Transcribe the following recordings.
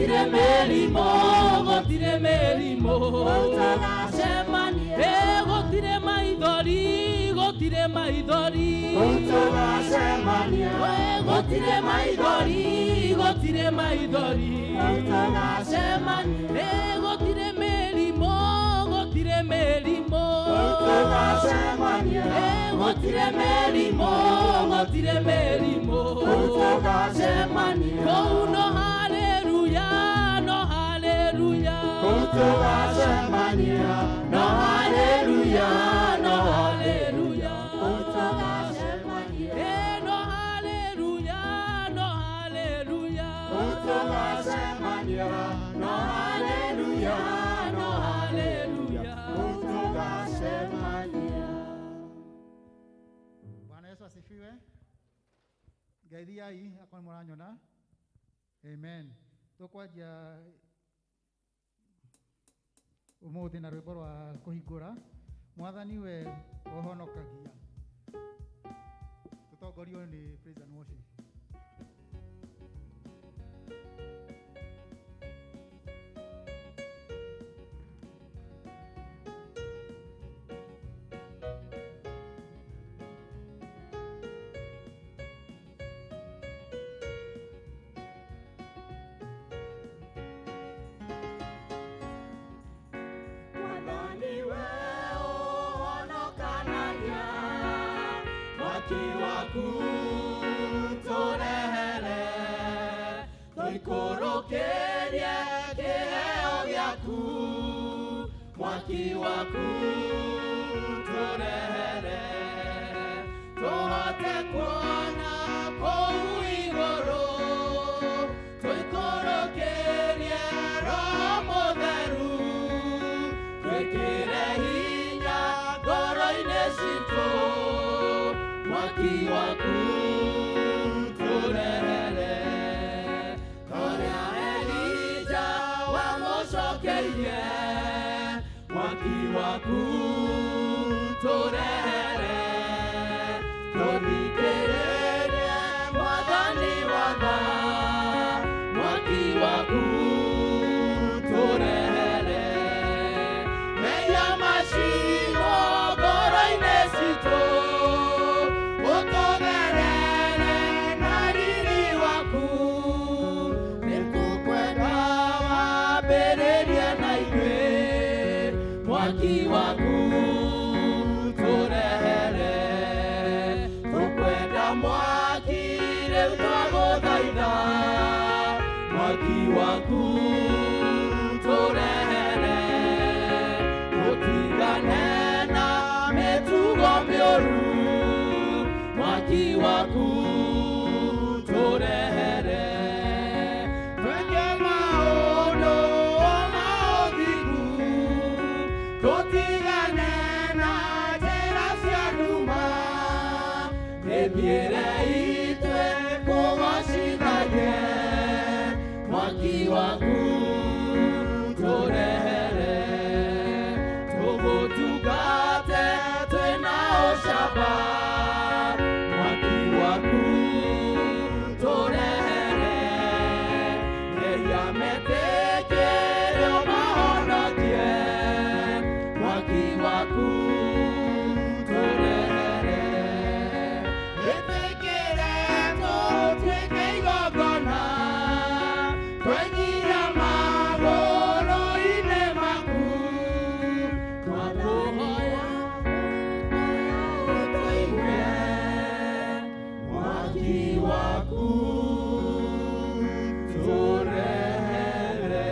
Gũtirĩ mĩrimũ, gũtirĩ mĩrimũ. Tũgacemania. Ĩ, gũtirĩ maithori, gũtirĩ maithori. Tũgacemania. Ĩ, gũtirĩ maithori, gũtirĩ maithori. Tũgacemania. Ĩ, gũtirĩ mĩrimũ, gũtirĩ mĩrimũ. Tũgacemania. Ĩ, gũtirĩ mĩrimũ, gũtirĩ mĩrimũ. Tũgacemania. Kũu no haleluya, no haleluya. Tũgacemania. No haleluya, no haleluya. Tũgacemania. Eh, no haleluya, no haleluya. Tũgacemania. No haleluya, no haleluya. Tũgacemania. Bwana Yesu asifiwe. Ngeithiai akorwo nĩ mũranyona. Amen. Tũkwanjia ũmũthĩ na rwĩmbo rwa kũhingũra Mwathani we ũhonokagia. Tũtongorio nĩ praise and worship. Mwathani we ũhonokanagia, mwaki waku tũrehere, tũikũrũkĩrie kĩheo gĩaku, mwaki waku tũrehere, tũhote kuona kũu igũrũ, tũikũrũkĩrie Roho Mũtheru, twĩkĩre hinya ngoro-inĩ citũ, mwaki waku tũrehere, torĩa Elija wamũcokeirie, mwaki waku tũrehere, tũthikĩrĩrie Mwathani watha, mwaki waku tũrehere, mehia macio ngoro-inĩ citũ, ũtũtherere na riri waku, nĩtũkwenda wambĩrĩrie na ithuĩ, mwaki waku tũrehere, tũkwenda mwaki rĩu twagũthaitha, mwaki waku tũrehere, tũtigane na mĩtugo mĩũru, mwaki waku tũrehere, twĩke maũndũ ma ũthingu, tũtigane na njĩra cia nduma, mĩthiĩre itũ ĩkũgocithagie, mwaki waku tũrehere, tũgũtungate twĩna ũcamba, mwaki waku tũrehere, mehia metĩkĩre ũmahonokie, mwaki waku tũrehere, ĩtĩkĩre tũtuĩke igongona, twenyihia magũrũ-inĩ maku, twakũhoya ũtũigue, mwaki waku tũrehere.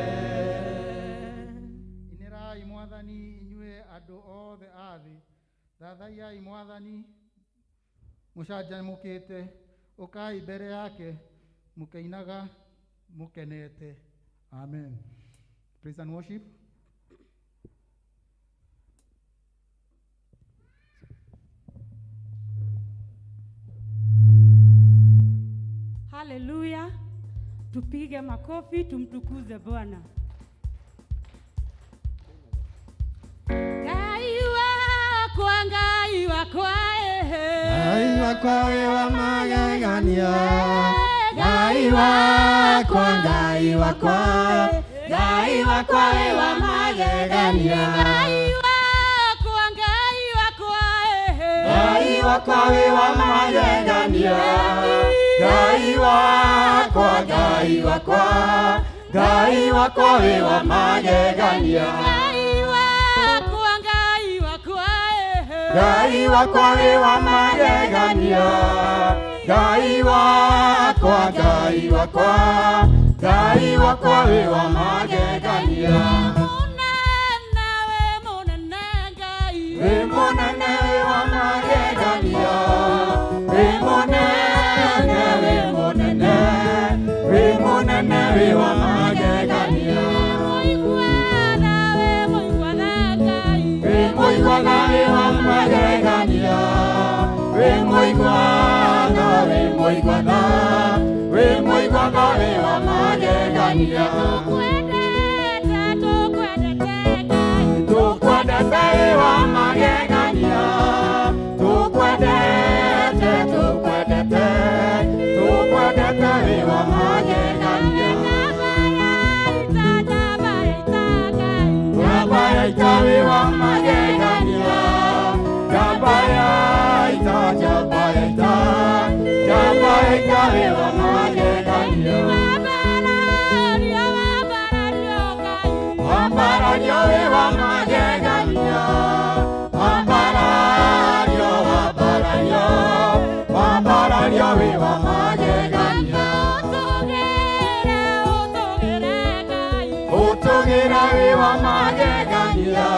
Inĩrai Mwathani inyuĩ andũ othe a thĩ, thathaiyai Mwathani mũcanjamũkĩte, ũkai mbere yake mũkĩinaga mũkenete. Amen. Praise and worship. Haleluya! Tupige makofi tumtukuze Bwana. Ngai wakwa, Ngai wakwa, ehe. Ngai wakwa wĩ wa magegania. Ngai wakwa, Ngai wakwa, Ngai wakwa wĩ wa magegania. Ngai wakwa, Ngai wakwa, Ngai wakwa wĩ wa magegania. Ngai wakwa, Ngai wakwa, Ngai wakwa wĩ wa magegania. Ngai wakwa, Ngai wakwa, Ngai wakwa wĩ wa magegania. Ngai wakwa, Ngai wakwa, Ngai wakwa wĩ wa magegania. Mũnene wĩ mũnene Ngai. Wĩ mũnene wĩ wa magegania. Wĩ mũnene, wĩ mũnene, wĩ mũnene wĩ wa magegania. Mũiguana wĩ mũiguana Ngai. Wĩ mũiguana wĩ wa magegania. Wĩ mũiguana, wĩ mũiguana, wĩ mũiguana wĩ wa magegania. Tũkwendete, tũkwendete Ngai. Tũkwendete wĩ wa magegania. Tũkwendete, tũkwendete, tũkwendete wĩ wa magegania. Njamba ya ita, njamba ya ita Ngai. Njamba ya ita wĩ wa magegania. Njamba ya ita, njamba ya ita, njamba ya ita wĩ wa magegania. Wambarario, wambarario Ngai. Wambarario wĩ wa magegania. Wambarario, wambarario, wambarario wĩ wa magegania. Ũtũgĩre, ũtũgĩre Ngai. Ũtũgĩre wĩ wa magegania.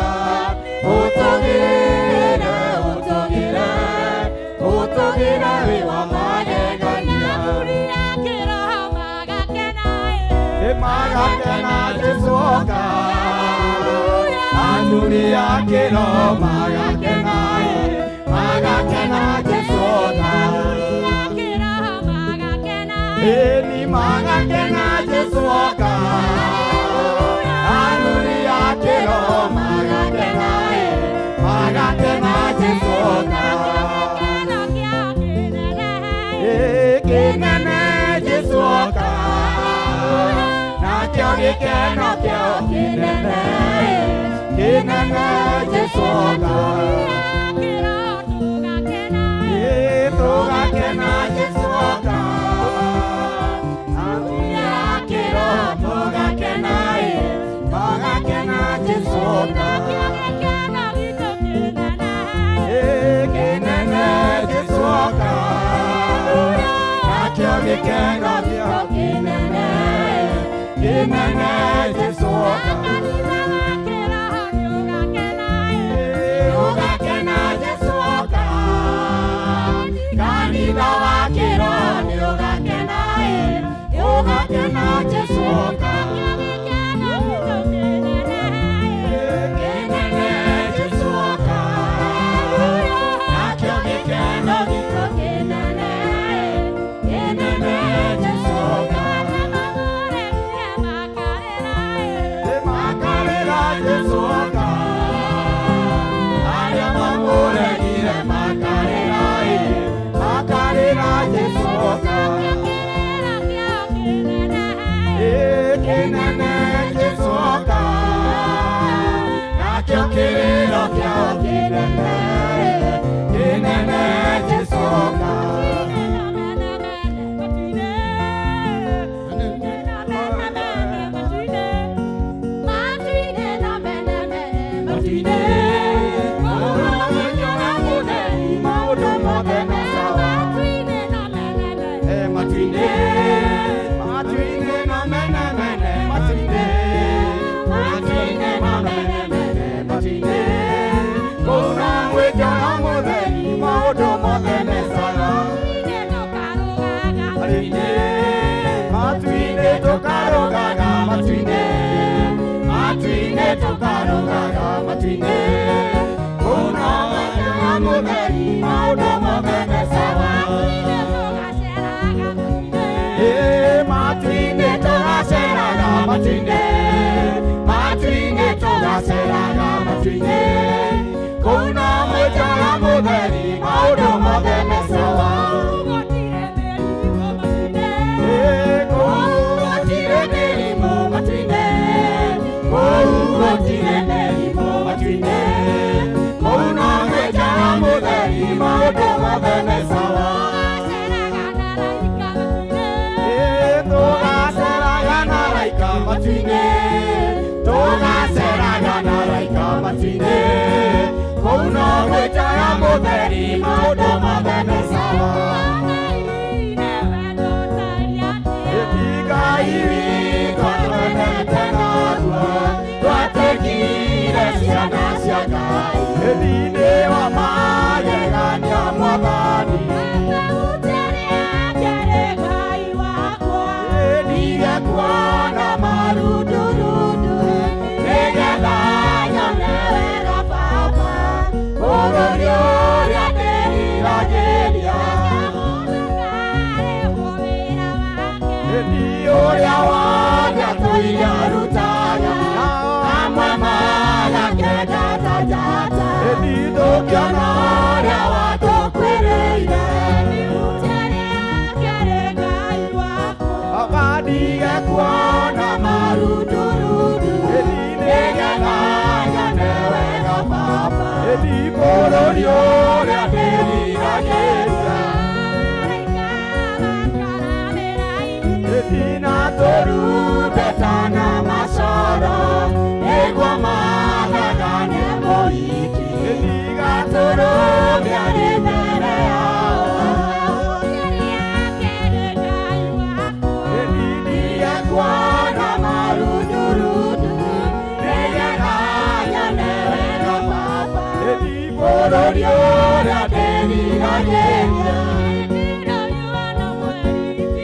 Ũtũgĩre, ũtũgĩre, ũtũgĩre wĩ wa magegania. Athuri a kĩroho magakena, Ĩ magakena Jesũ oka. Athuri a kĩroho magakena, magakena Jesũ oka. Athuri a kĩroho magakena, Ĩni magakena Jesũ oka. Athuri a kĩroho magakena, magakena Jesũ oka. Gĩkeno kĩao kĩnene. Ĩ kĩnene Jesũ oka. Nakĩo gĩkeno kĩao kĩnene, kĩnene Jesũ oka. Athuri a kĩroho tũgakena, Ĩ tũgakena Jesũ oka. Athuri a kĩroho tũgakena, ĩ tũgakena Jesũ oka. Nakĩo gĩkeno gitũ kĩnene. Ĩ kĩnene Jesũ oka. Nakĩo gĩkeno gĩao kĩnene, kĩnene Jesũ oka. Kanitha wa kĩroho nĩũgakena, Ũgakena Jesũ oka. Kanitha wa kĩroho nĩũgakena, ũgakena Jesũ oka. Nakĩo gĩkeno gitũ kĩnene. Kĩnene Jesũ oka. Nakĩo gĩkeno gitũ kĩnene, kĩnene Jesũ oka. Makarĩra makĩria.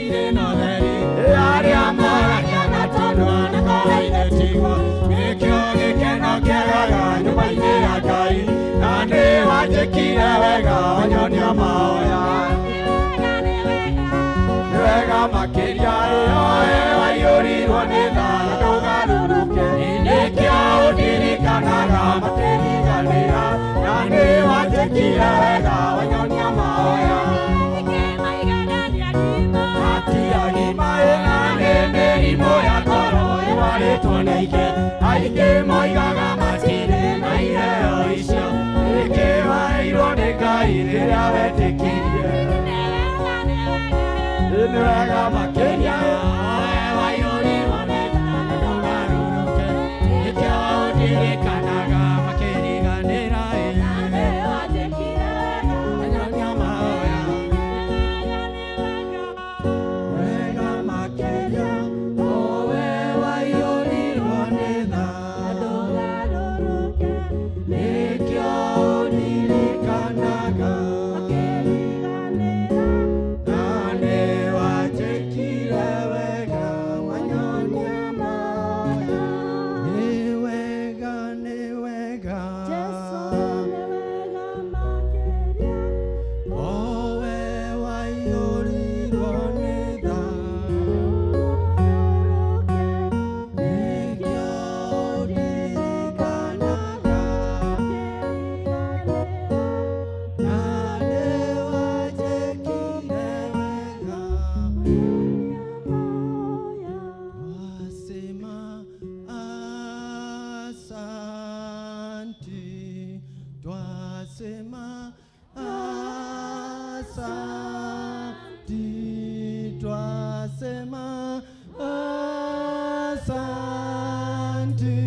Irĩ na ũtheri. Arĩa moragia na tondũ na ngoro-inĩ tiguo, nĩkĩo gĩkeno kĩagaga nyũmba-inĩ ya Ngai. Na nĩ wanjĩkire wega wanyonia mahoya. Nĩ wega makĩria ĩyoe waiyũrirwo nĩ tha na ndũgarũrũke. Nĩkĩo ũndirikanaga makĩriganĩra. Na nĩ wanjĩkire wega wanyonia mahoya. Matiagima ĩna nĩ mĩrimũ ya ngoro ĩrwarĩtwo nĩ aingĩ. Aingĩ moigaga matirĩ na iheo icio. Nĩkĩ waheirwo nĩ Ngai rĩrĩa wetĩkirie? Nĩ wega makĩria oe waiyũrirwo nĩ tha na ndũgarũrũke. Nĩkĩo ũndirikanaga makĩriganĩra ĩ. Wanyonia mahoya. Wega makĩria owe waiyũrirwo nĩ tha. Nĩkĩo ũndirikanaga na nĩ wanjĩkire wega wanyonia mahoya. Nĩ wega, nĩ wega. Owe waiyũrirwo nĩ tha. Nĩkĩo ũndirikanaga na nĩ wanjĩkire wega. Twasema asanti, twasema asanti, twasema asanti,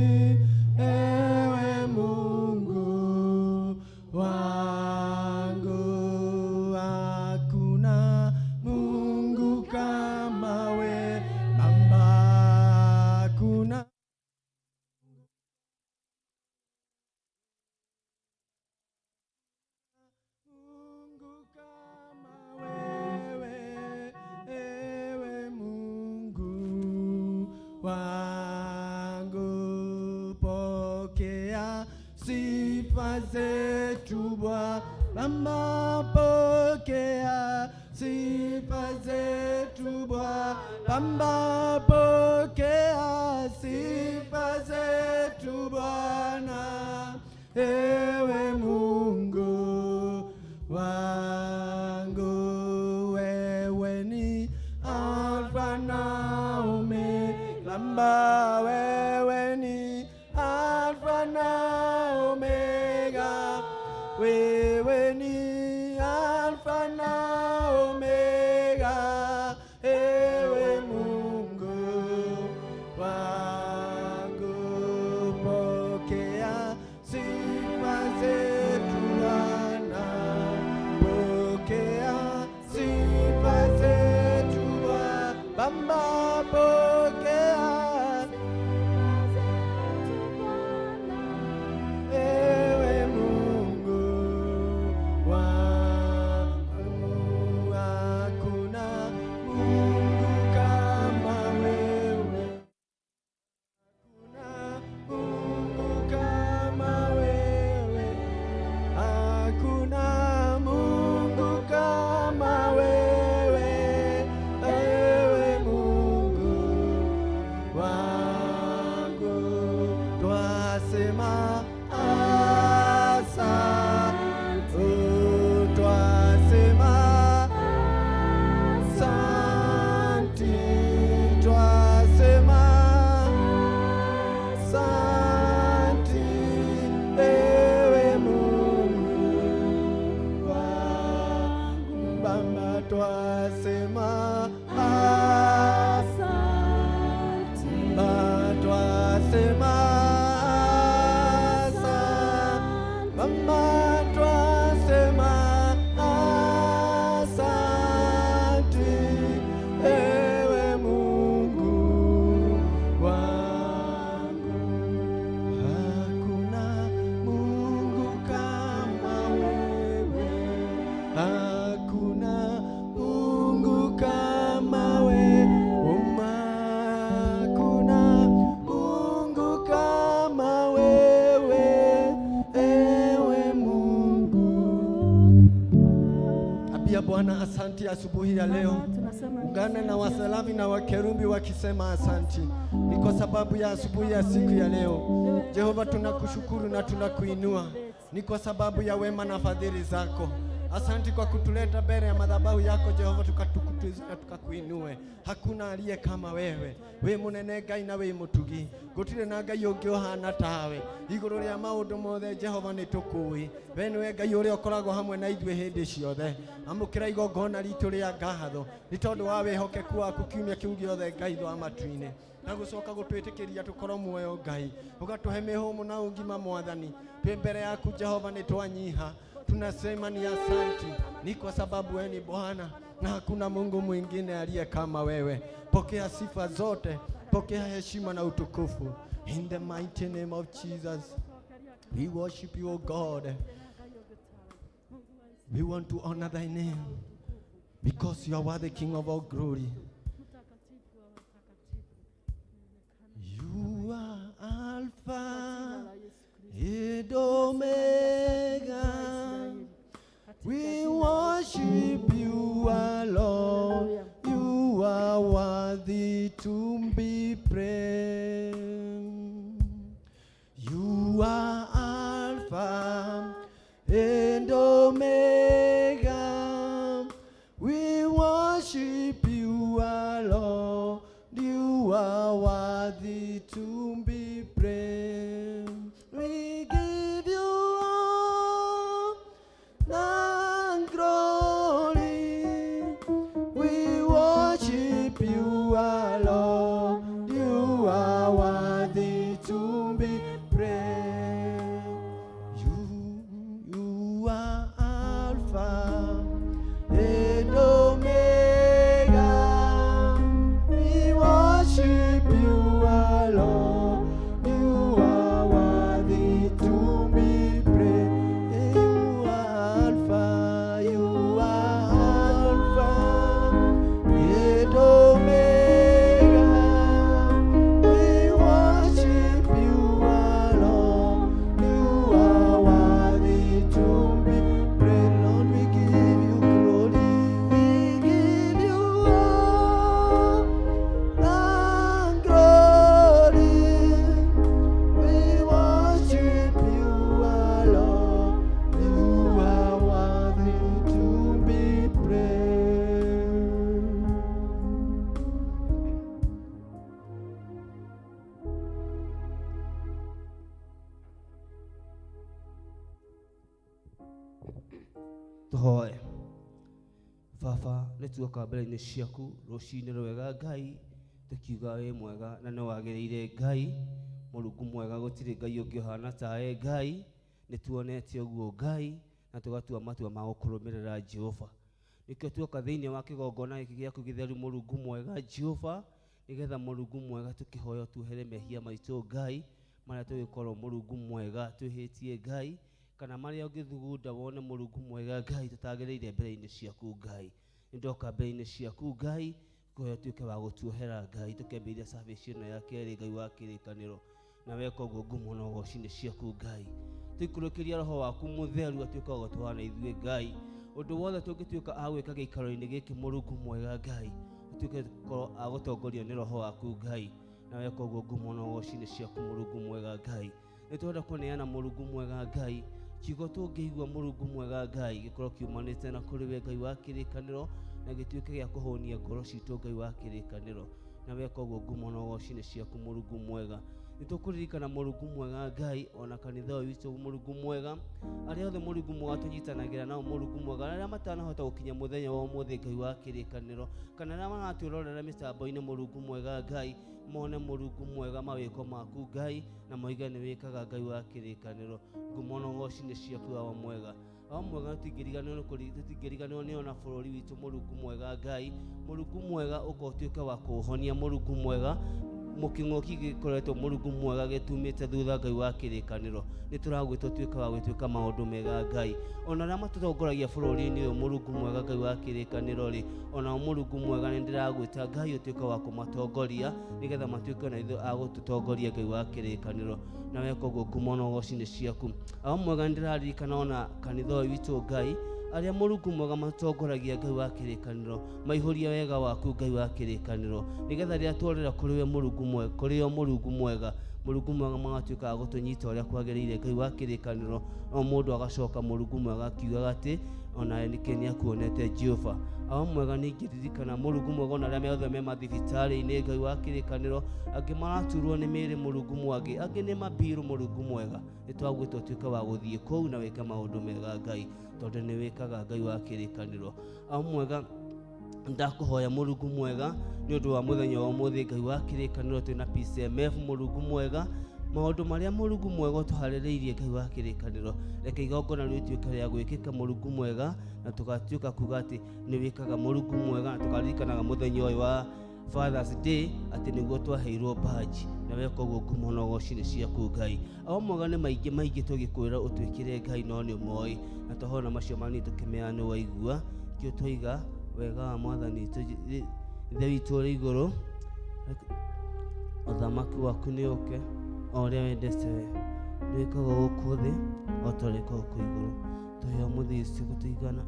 ewe Mungu wangu, hakuna Mungu kama we, Baba, hakuna. Mungu kama wewe, ewe Mungu wangu, pokea sifa zetu Bwana, pokea sifa zetu Bwana, pokea sifa zetu Bwana, ewe Mungu wangu, wewe ni Alfa na Omega, wewe ni Alfa na Omega, wewe ni Alfa na Omega, ewe Mungu wangu, pokea sifa zetu Bwana, pokea sifa zetu Bwana, pokea ewe Mungu wangu, hakuna Mungu kama wewe, hakuna Mungu kama wewe, hakuna Mungu kama wewe, ewe Mungu wangu, twasema asante, twasema asante, twasema asante, ewe Mungu wangu, Baba, twasema asante, twasema asante, Baba, twasema asante, ewe Mungu wangu, hakuna Mungu kama wewe. Tunaambia Bwana asanti asubuhi ya leo. Baba, tunasema ni Ungana na asante. wasalafi na wakerubi wakisema asanti. Ni kwa sababu ya asubuhi ya siku ya leo. Jehova, tunakushukuru na tunakuinua. Ni kwa sababu ya wema na fadhili zako. Asanti kwa kutuleta mbele ya madhabahu yako Jehova, tukatukutuze na tukakuinue. Hakuna aliye kama wewe. Wi munene Ngai na wi mutugi. Gutire na Ngai ungi uhana tawe. Iguru ria maundu mothe Jehova ni tukui. We niwe Ngai uria ukoragwo hamwe na ithuĩ hĩndĩ ciothe. Amũkĩra igongona ritũ rĩa ngatho nĩ tondũ wa wĩhokeku waku kiumia kĩu gĩothe Ngai wa matu-inĩ, na gũcoka gũtwĩtĩkĩria tũkorwo muoyo Ngai, ũgatũhe mĩhũmũ na ũgima Mwathani. Twĩ mbere yaku Jehova nĩ twanyiha, tunasema ni asanti, ni kwa sababu wewe ni Bwana na hakuna Mungu mwingine aliye kama wewe. Pokea sifa zote, pokea heshima na utukufu. In the mighty name of Jesus, we worship you, O God. We want to honor thy name because you are worthy, King of all glory. You are Alpha and Omega. We worship you alone. You are worthy to be praised. You are Alpha and Omega. We worship you alone. You are worthy to be praised. We give you all the glory. We worship you alone. You are worthy to be praised. You are Alpha and Omega. We worship you alone. You are worthy to be praised. You are Alpha, you are Alpha and Omega. We worship you alone. You are worthy to be praised. Lord, we give you glory. We give you all the glory. We worship you alone. You are worthy to be praised. Tũhoe. Baba, nĩ tuoka mbere-inĩ ciaku rũcinĩ rwega Ngai, tũkiuga wĩ mwega na nĩ wagĩrĩire Ngai, Mũrungu mwega, gũtirĩ Ngai ũngĩ ũhana tawe Ngai. Nĩ tuonete ũguo Ngai na tũgatua matua ma gũkũrũmĩrĩra Jehova. Nĩkĩo tuoka thĩinĩ wa kĩgongona gĩkĩ gĩaku gĩtheru, Mũrungu mwega Jehova, nĩgetha Mũrungu mwega tũkĩhoya tuohere mehia maitũ Ngai, marĩa tũgĩkorwo Mũrungu mwega twĩhĩtie Ngai, kana marĩa ũngĩthugunda wone Mũrungu mwega Ngai tũtagĩrĩire mbere-inĩ ciaku Ngai. Nĩ ndoka mbere-inĩ ciaku Ngai kũhoya ũtuĩke wa gũtuohera Ngai, tũkĩambĩrĩria service ĩno ya kerĩ Ngai wa kĩrĩkanĩro, na weka ũguo ngumo na ũgoci-inĩ ciaku Ngai. Tũikũrũkĩria roho waku mũtheru atuĩke wa gũtũhana ithuĩ Ngai, ũndũ wothe tũngĩtuĩka a gwĩka gĩikaro-inĩ gĩkĩ Mũrungu mwega Ngai, ũtuĩke gũkorwo a gũtongorio nĩ roho waku Ngai, na weka ũguo ngumo na ũgoci-inĩ ciaku Mũrungu mwega Ngai. Nĩ twenda kũneana Mũrungu mwega Ngai kiugo tũngĩigua Mũrungu mwega Ngai gĩkorwo kiumanĩte na kũrĩ we Ngai wa kĩrĩkanĩro, na gĩtuĩke gĩa kũhũnia ngoro citũ Ngai wa kĩrĩkanĩro, na weka ũguo ngumo na ũgoci-inĩ ciaku Mũrungu mwega. Nĩ tũkũririkana Mũrungu mwega Ngai ona kanitha ũyũ witũ Mũrungu mwega, arĩa othe Mũrungu mwega tũnyitanagĩra nao Mũrungu mwega, arĩa matanahota gũkinya mũthenya wa ũmũthĩ Ngai wa kĩrĩkanĩro, kana arĩa maratwĩrorera mĩtambo-inĩ Mũrungu mwega Ngai, mone Mũrungu mwega mawĩko maku Ngai, na moige nĩ wĩkaga Ngai wa kĩrĩkanĩro. Ngumo na ũgoci-inĩ ciaku Awa mwega. Awa mwega, tũtingĩriganĩrwo nĩ ona bũrũri witũ Mũrungu mwega Ngai. Mũrungu mwega, ũka ũtuĩke wa kũũhonia Mũrungu mwega, mũkĩng'ũki gĩkoretwo Mũrungu mwega gĩtumĩte thutha Ngai wa kĩrĩkanĩro. Nĩ tũragwĩta ũtuĩke wa gwĩtuĩka maũndũ mega Ngai, ona arĩa matũtongoragia bũrũri-inĩ ũyũ Mũrungu mwega Ngai wa kĩrĩkanĩro rĩ, ona Mũrungu mwega nĩ ndĩragwĩta Ngai ũtuĩke wa kũmatongoria, nĩgetha matuĩke ona ithuĩ a gũtũtongoria Ngai wa kĩrĩkanĩro, na weka ũguo ngumo na ũgoci-inĩ ciaku. Awa mwega, nĩ ndĩraririkana ona kanitha ũyũ witũ Ngai, Arĩa Mũrungu mwega matongoragia Ngai wa kĩrĩkanĩro, maihũrie wega waku Ngai wa kĩrĩkanĩro, nĩgetha rĩrĩa tworĩra kũrĩ we Mũrungu mwega, kũrĩ o Mũrungu mwega, Mũrungu mwega magatuĩka a gũtũnyita ũrĩa kwagĩrĩire Ngai wa kĩrĩkanĩro, o mũndũ agacoka Mũrungu mwega akiugaga atĩ onawe nĩkĩ nĩakuonete Jehova. Awa mwega, ningĩririkana Mũrungu mwega ona arĩa othe me mathibitarĩ-inĩ Ngai wa kĩrĩkanĩro, angĩ maraturwo nĩ mĩĩrĩ Mũrungu mwangĩ, angĩ nĩ mabiru Mũrungu mwega, nĩtwagwĩtwo ũtuĩke wa gũthiĩ kũu na wĩke maũndũ mega Ngai, tondũ nĩ wĩkaga Ngai wa kĩrĩkanĩro. Awa mwega, ndakũhoya Mũrungu mwega nĩ ũndũ wa mũthenya wa ũmũthĩ Ngai wa kĩrĩkanĩro, twĩna PCMF Mũrungu mwega, maũndũ marĩa Mũrungu mwega ũtũharĩrĩirie Ngai wa kĩrĩkanĩro, reke igongona rĩtuĩke rĩa gwĩkĩka Mũrungu mwega, na tũgatuĩka kuga atĩ nĩ wĩkaga Mũrungu mwega, na tũkaririkanaga mũthenya ũyũ wa Father's Day atĩ nĩguo twaheirwo baji, na weka ũguo ngumo na ũgoci nĩ ciaku Ngai. Awa mwega, nĩ maingĩ maingĩ tũgĩkwĩra ũtwĩkĩre Ngai, no nĩ ũmoĩ, na twahona macio manini tũkĩmenya nĩ waigua, kĩo twaiga wega wa Mwathani witũ Ithe witũ ũrĩ igũrũ, ũthamaki waku nĩ ũke o ũrĩa wendete we, nĩ wĩkagwo gũkũ thĩ o ta ũrĩa wĩkagwo kũu igũrũ. Tũhe ũmũthĩ icio gũtũigana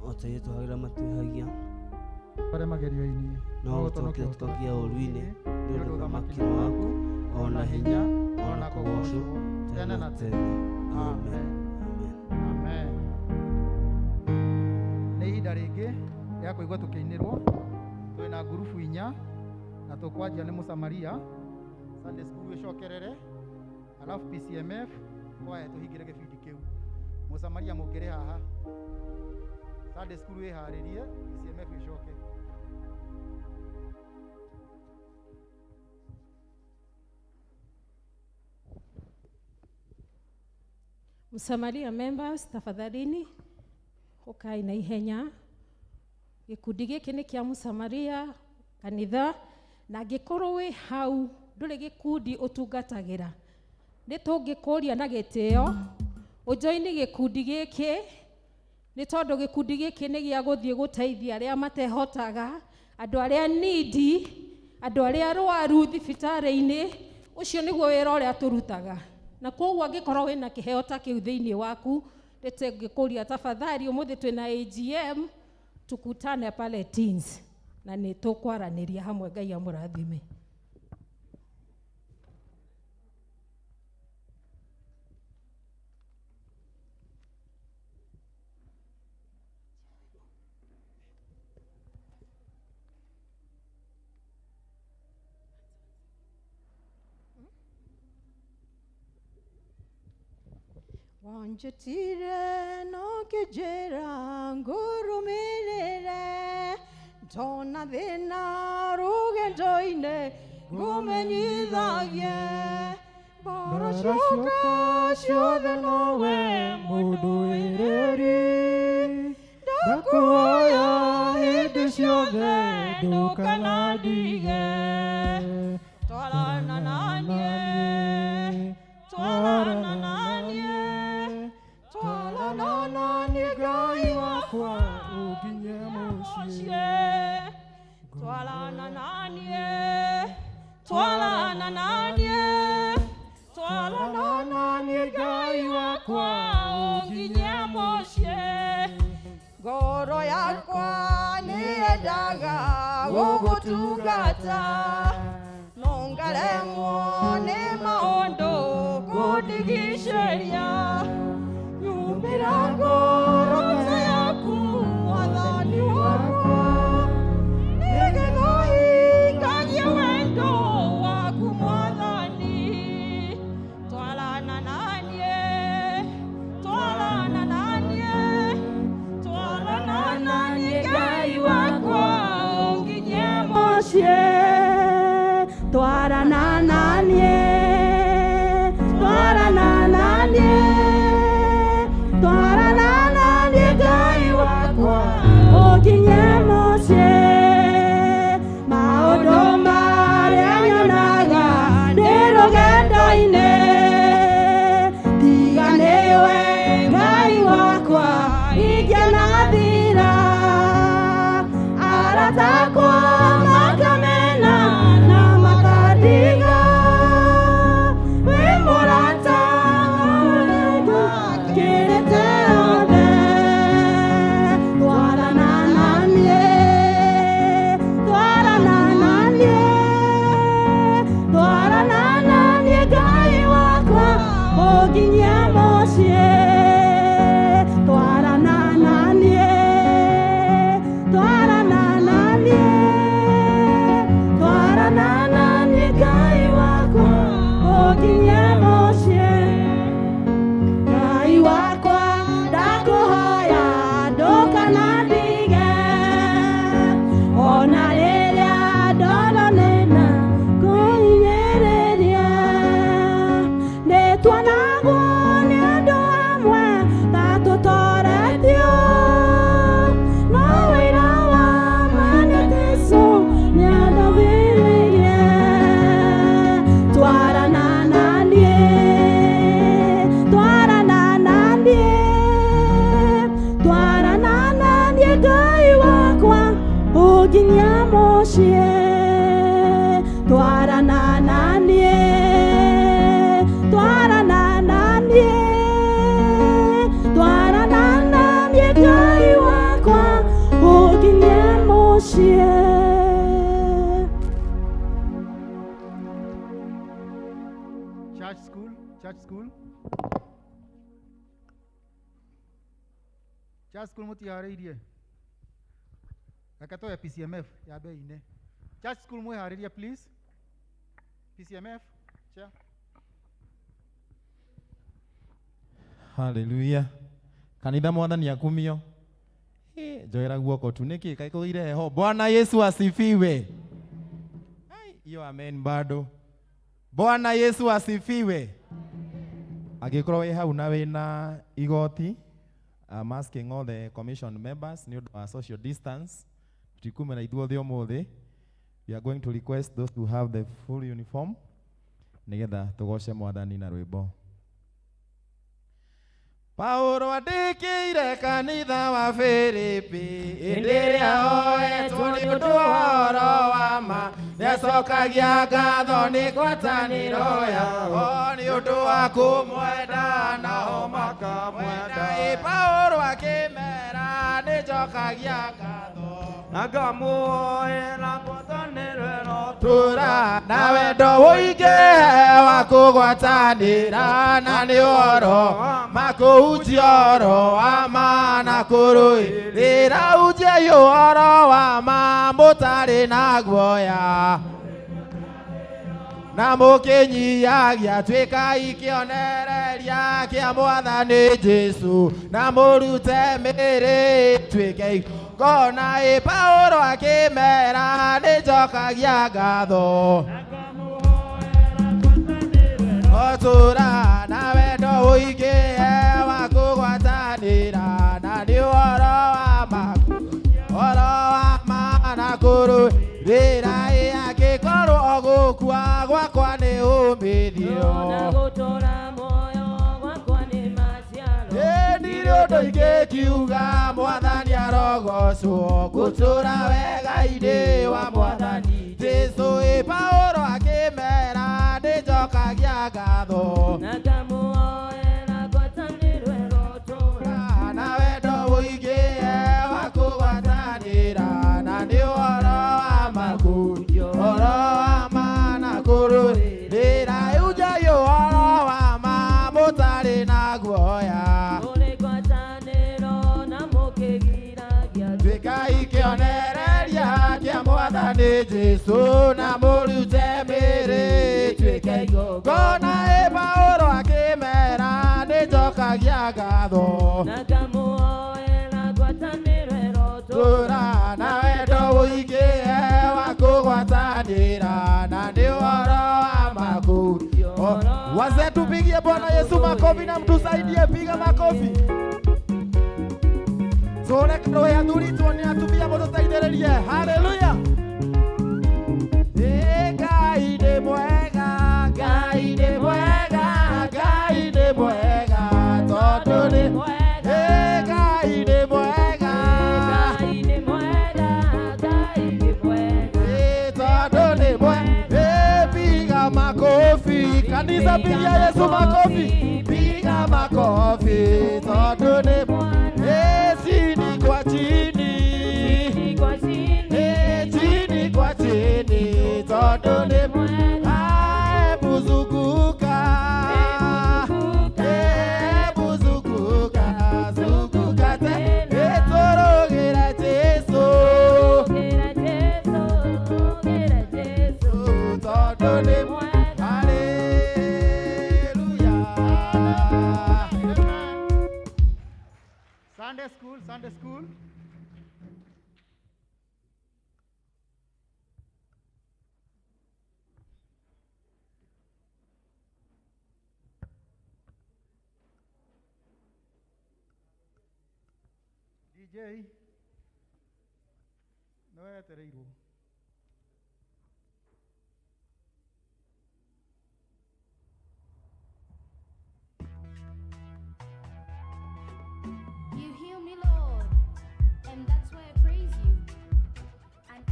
o ta ithuĩ twahagĩra matwĩhagia, Arĩa magerio-inĩ, no ũtũhonokie tũkagia ũũru-inĩ, nĩ ũndũ ũthamaki nĩ waku, o na hinya, o na kũgoocwo tene na tene. Amen. Amen. Amen. Nĩ ihinda rĩngĩ rĩa kũigua tũkĩinĩrwo. Twĩna ngurubu inya na tũkwanjia nĩ Mũsamaria Sunday School ĩcokerere, alafu PCMF kwaya tũhingĩre gĩbindi kĩu. Mũsamaria mũngĩrĩ haha, Sunday School wĩharĩrie, PCMF ĩcoke. Msamaria members, tafadhalini ukai na ihenya. Gĩkundi gĩkĩ nĩ kĩa Mũsamaria kanitha, na angĩkorwo wĩ hau ndũrĩ gĩkundi ũtungatagĩra, nĩ tũngĩkũria na gĩtĩo ũjoini gĩkundi gĩkĩ, nĩ tondũ gĩkundi gĩkĩ nĩ gĩa gũthiĩ gũteithia arĩa matehotaga, andũ arĩa needy, andũ arĩa arwaru thibitarĩ-inĩ. Ũcio nĩguo wĩra ũrĩa tũrutaga, na koguo angĩkorwo wĩna kĩheo ta kĩu thĩinĩ waku, nĩtũngĩkũria tafadhali, ũmũthĩ twĩna AGM, tukutane pale Teens na nĩ tũkwaranĩria hamwe. Ngai amũrathime. Wanjĩtire no kĩnjĩra ngũrũmĩrĩre, ndona thĩna rũgendo-inĩ ngũmenyithagie, mbara cioka ciothe nowe mũndũĩrĩri, ndakuhoya hĩndĩ ciothe ndũkanandige. Twarana naniĩ, twarana naniĩ, twarana naniĩ Ngai wakwa ũnginye mũciĩ. Twarana naniĩ, twarana naniĩ, twarana naniĩ Ngai wakwa ũnginye mũciĩ. Ngoro yakwa nĩyendaga gũgũtungata, no ngaremwo nĩ maũndũ kũndigicĩria, nyumĩra ngoro ta yaku Mwathani wakwa, nĩgetha hingagie wendo waku Mwathani. Twarana naniĩ, twarana naniĩ, twarana naniĩ Ngai wakwa ũnginyie mũciĩ. Twarana naniĩ, twarana naniĩ, twarana naniĩ Ngai wakwa ũnginyie mũciĩ. Maũndũ marĩa nyonaga ndĩ rũgendo-inĩ, tiga nĩwe Ngai wakwa ingĩanathira. Arata akwa makamena na makandiga, wĩ mũrata kĩrĩte. Ũnginya mũciĩ twarana na niĩ, twarana na niĩ, twarana na niĩ Ngai wakwa ũnginya mũciĩ. Church school, church school. Church school mũtiharĩirie. Reke tuoye PCMF ya mbei-inĩ. Church school mwĩharĩrie please. PCMF, chair. Haleluya. Kanitha mwathani akumio. Njoera guoko tu nĩkĩ kaĩ kũgĩire heho. Bwana Yesu asifiwe. Ai, hiyo amen bado. Bwana Yesu asifiwe. Angĩkorwo wĩ hau na wĩna igoti, I'm asking all the commission members nĩ ũndũ wa social distance, tutikumĩra ithuothe ũmũthĩ. We are going to request those who have the full uniform nĩgetha tũgoce mwathani na rwĩmbo. Paulo andĩkĩire kanitha wa Filipi hĩndĩ ĩrĩa oetwo nĩ ũndũ wa ũhoro wa ma, nĩacokagia ngatho nĩ ngwatanĩro yao nĩ ũndũ wa kũmwenda nao makamwenda. Ĩ Paulo akĩmera nĩnjokagia ngatho na ngamuoera ngwatanĩro ĩno tũra na wendo ũingĩ wa kũgwatanĩra na nĩ ũhoro makũhunjia ũhoro wa ma na kũrũĩrĩra hunjiai ũhoro wa ma mũtarĩ na guoya na mũkĩnyihagia tuĩkai kĩonereria kĩa mwathani Jesũ na mũrute mĩĩrĩ ĩtuĩke igongona. Ĩ Paulo akĩmera nĩnjokagia ngatho otũra na wendo ũingĩ wa kũgwatanĩra na nĩ ũhoro wa ma ũhoro wa ma na kũrũĩrĩra. Ĩ angĩkorwo gũkua gwakwa nĩ ũmithio ndirĩ ũndũ ingĩkiuga mwathani arogocwo ngũtũra wega-inĩ wa mwathani Jesũ. Ĩ Paulo akĩmera nĩnjokagia ngatho na wendo ũingĩ wa kũgwatanĩra na nĩ ũhoro wa makũnjio ũhoro wa ma na kũrũĩrĩra hunjiai ũhoro wa ma mũtarĩ na guoya tuĩkai kĩonereria kĩa mwathani Jesũ na mũrute mĩĩrĩ ĩtuĩke igongona. Ĩ Paulo akĩmera nĩnjokagia ngatho tũra na wendo ũingĩ wa kũgwatanĩra na nĩ ũhoro wa makũnjio. Wazee, tupigie Bwana Yesu makofi na mtusaidie, piga makofi. Tũre karohe athuri tuone atumia mũtũteithĩrĩrie. Haleluya. Ĩ Ngai nĩ mwega, Ngai nĩ mwega, Ngai nĩ mwega tondũ nĩ Ĩ Ngai nĩ mwega, Ĩ tondũ nĩ mwega. Ĩ piga makofi kanisa, pigia Yesu makofi, piga makofi tondũ nĩ Ĩ chini kwa chini, Ĩ chini kwa chini tondũ nĩ Hebu zunguka, hebu zunguka, zunguka te, ĩ tũrũgĩre Jesũ tondũ nĩ Haleluya. Sunday school, Sunday school. DJ nĩ wetereirwo. You heal me, Lord, and that's why I praise you. And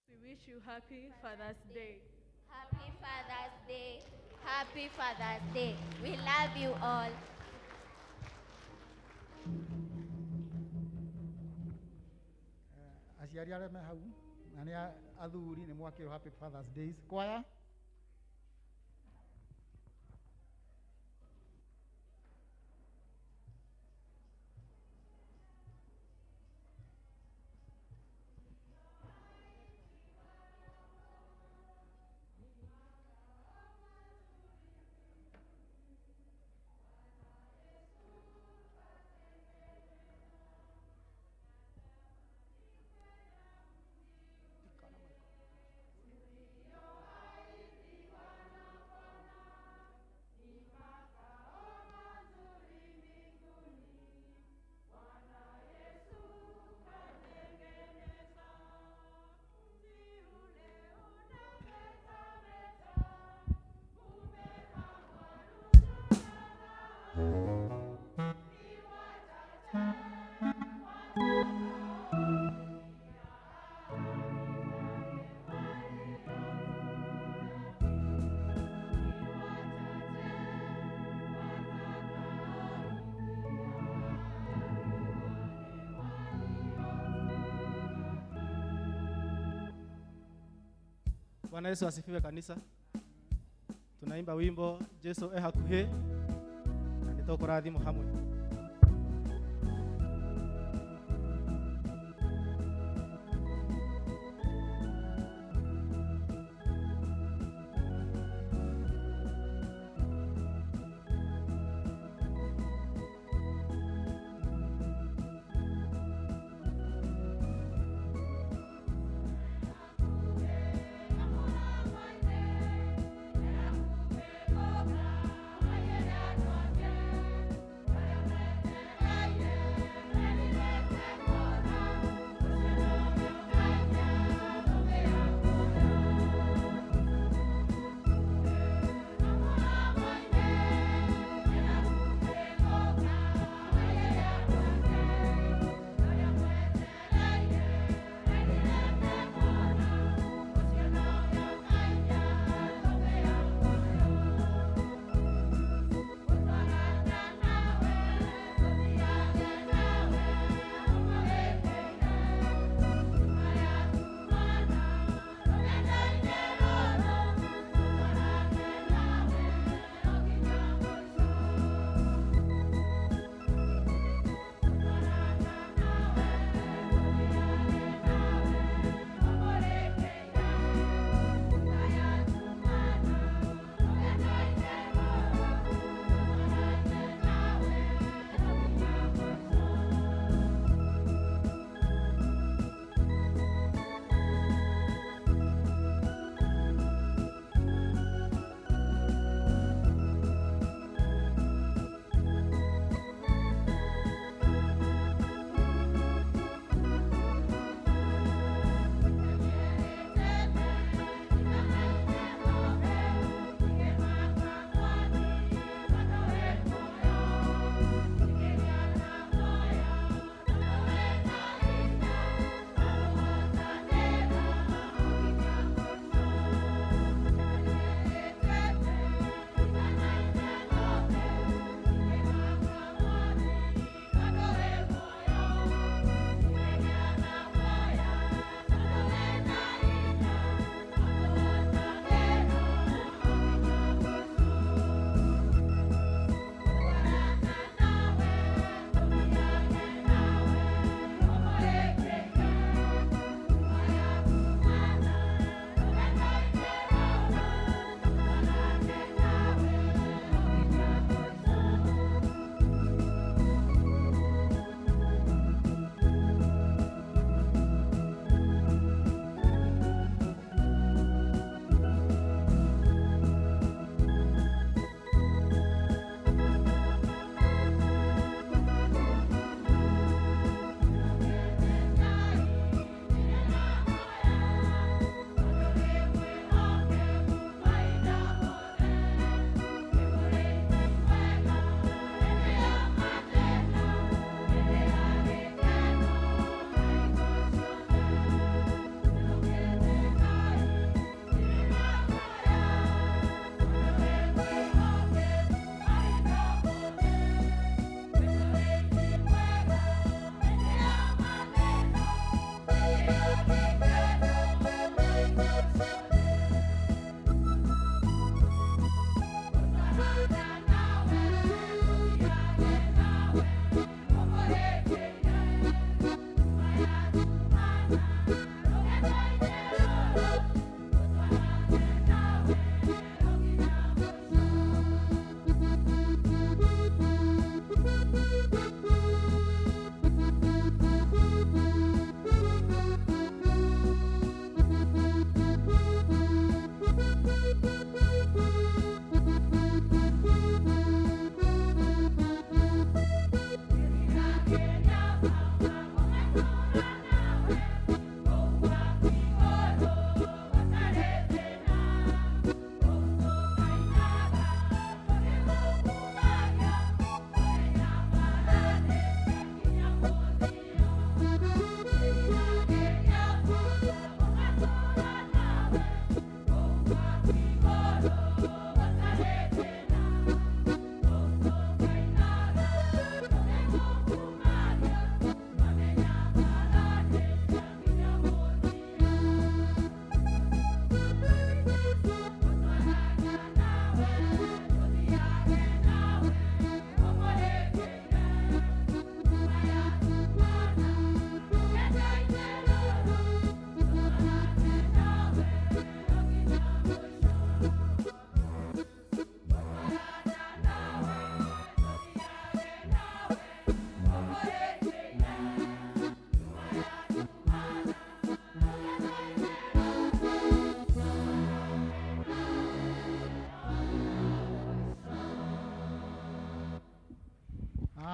We wish you happy Father's Day. Happy Father's Day. Happy Father's Day. We love you all. Aciari arĩa me hau na nĩ athuri nĩ mwakĩrwo happy Father's Days. Kwaya. Bwana Yesu asifiwe kanisa. Tunaimba wimbo Jesu e hakuhi na nĩtũkũrathimwo hamwe. Yeah.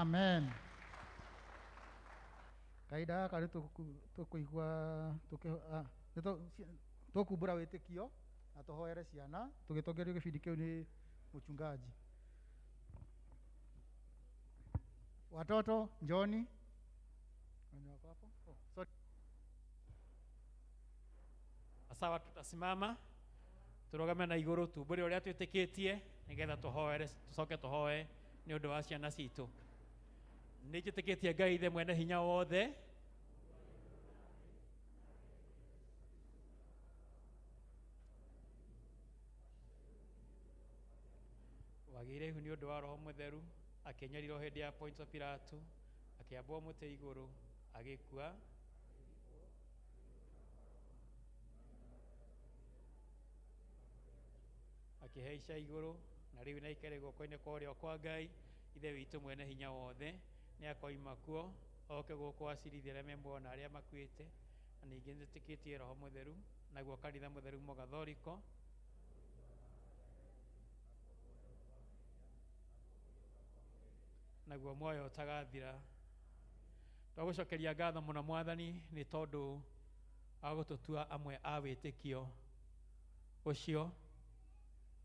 Amen. Kahinda gaka nĩ tũkũigua tũkumbũra wĩtĩkio na tũhoere ciana tũgĩtongorio gĩbindi kĩu nĩ mũchungaji. Watoto njoni. Wenye wako hapo? Oh, sorry. Sawa, tutasimama turugame na iguru tumbure uria twitikitie nigetha tuhoere tucoke tuhoe ni undu wa ciana citu. Ni njitikitie Ngai ithe mwene hinya wothe wagĩire ihu nĩ ũndũ wa Roho Mũtheru, akĩnyarirwo hĩndĩ ya Pontio Pilato, akĩambwo mũtĩ igũrũ, agĩkua, akĩhaica igũrũ, na rĩu nĩaikare guoko-inĩ kwa ũrĩo kwa Ngai Ithe witũ mwene hinya wothe. Nĩakoima kuo oke gũkũ acirithie arĩa me muoyo na arĩa makuĩte. Na ningĩ nĩtĩkĩtie Roho Mũtheru, naguo kanitha mũtheru Mũgathoriko, naguo muoyo ũtagathira. Twagũcokeria ngatho mũno Mwathani nĩ tondũ wa gũtũtua amwe a wĩtĩkio ũcio,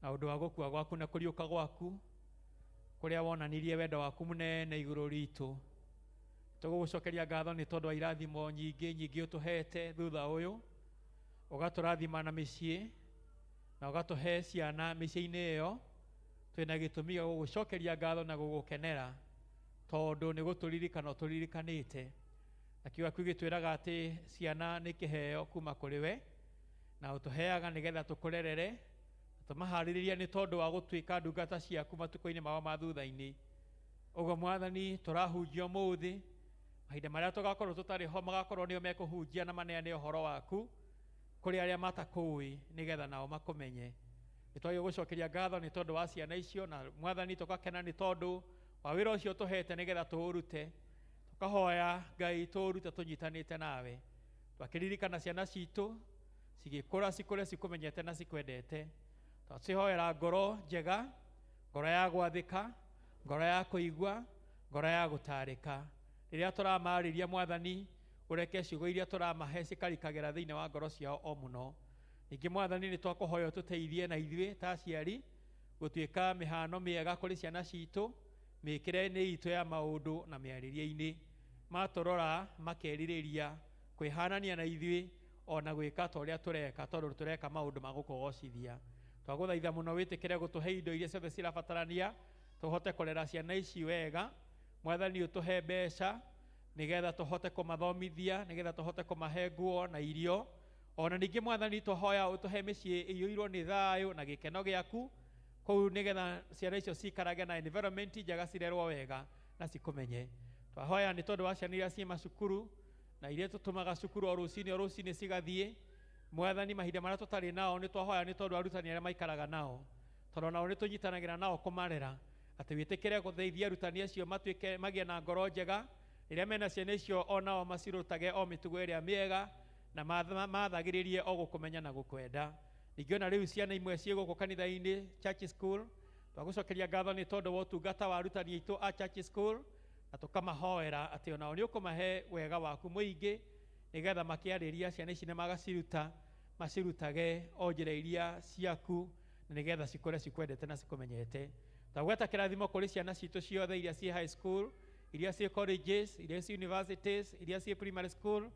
na ũndũ wa gũkua gwaku na kũriũka gwaku kũrĩa wonanirie wendo waku mũnene igũrũ ritũ. Tũgũgũcokeria ngatho nĩ tondũ wa irathimo nyingĩ nyingĩ ũtũhete thutha ũyũ, ũgatũrathima na mĩciĩ na ũgatũhe ciana mĩciĩ-inĩ ĩyo. Twĩna gĩtũmi gĩa gũgũcokeria ngatho na gũgũkenera tondũ nĩ gũtũririkana ũtũririkanĩte. Na kiugo gĩaku gĩtwĩraga atĩ ciana nĩ kĩheo kuma kũrĩ we, na ũtũheaga nĩgetha tũkũrerere tũmaharĩrĩrie nĩ tondũ wa gũtuĩka ndungata ciaku matukũ-inĩ mao ma thutha-inĩ. Ũguo Mwathani tũrahunjia ũmũthĩ, mahinda marĩa tũgakorwo tũtarĩ ho magakorwo nĩo mekũhunjia na maneane ũhoro waku kũrĩ arĩa matakũĩ nĩgetha nao makũmenye. Nĩ twagĩrĩirwo gũcokeria ngatho nĩ tondũ wa ciana icio, na Mwathani tũgakena nĩ tondũ wa wĩra ũcio ũtũhete nĩgetha tũũrute. Tũkahoya Ngai tũũrute tũnyitanĩte nawe. Twakĩririkana ciana citũ cigĩkũra cikũre cikũmenyete na cikwendete. Twacihoera ngoro njega, ngoro ya gwathĩka, ngoro ya kũigua, ngoro ya gũtarĩka. Rĩrĩa tũramarĩria Mwathani, ũreke ciugo iria tũramahe cikarikagĩra thĩinĩ wa ngoro ciao o mũno. Ningĩ Mwathani nĩ twakũhoya ũtũteithie na ithuĩ ta aciari gũtuĩka mĩhano mĩega kũrĩ ciana citũ, mĩĩkĩre-inĩ itũ ya maũndũ na mĩarĩrie-inĩ. Matũrora makerirĩria kwĩhanania na ithuĩ ona gwĩka ta ũrĩa tũreka, tondũ tũreka maũndũ ma gũkũgocithia. Twagũthaitha mũno wĩtĩkĩre gũtũhe indo iria ciothe cirabatarania tũhote kũrera ciana ici wega. Mwathani ũtũhe mbeca nĩgetha tũhote kũmathomithia, nĩgetha tũhote kũmahe nguo na irio. Ona ningĩ Mwathani twahoya ũtũhe mĩciĩ ĩiyũirwo nĩ thayũ na gĩkeno gĩaku kũu, nĩgetha ciana icio ciikarage na environment njega, cirerwo wega na cikũmenye. Twahoya nĩ tondũ wa ciana iria ciĩ macukuru na iria tũtũmaga cukuru o rũcinĩ cigathiĩ. Mwathani mahinda marĩa tũtarĩ nao nĩ twahoya nĩ tondũ arutani arĩa maikaraga nao, tondũ nao nĩ tũnyitanagĩra nao kũmarera, atĩ wĩtĩkĩre gũteithia arutani acio matuĩke magĩe na ngoro njega rĩrĩa mena ciana icio, onao macirutage o mĩtugo ĩrĩa mĩega na mathagĩrĩrie o gũkũmenya na gũkwenda. Ningĩ ona rĩu ciana imwe ciĩ gũkũ kanitha-inĩ church school, twagũcokeria ngatho nĩ tondũ wa ũtungata wa arutani aitũ a church school, na tũkamahoera atĩ onao nĩ ũkũmahe wega waku mũingĩ nĩgetha makĩarĩria ciana ici nĩ magaciruta, macirutage o njĩra iria ciaku na nĩgetha cikũre cikwendete na cikũmenyete. Twagweta kĩrathimo kũrĩ ciana citũ ciothe iria ciĩ high school, iria ciĩ colleges, iria ciĩ universities, iria ciĩ primary school,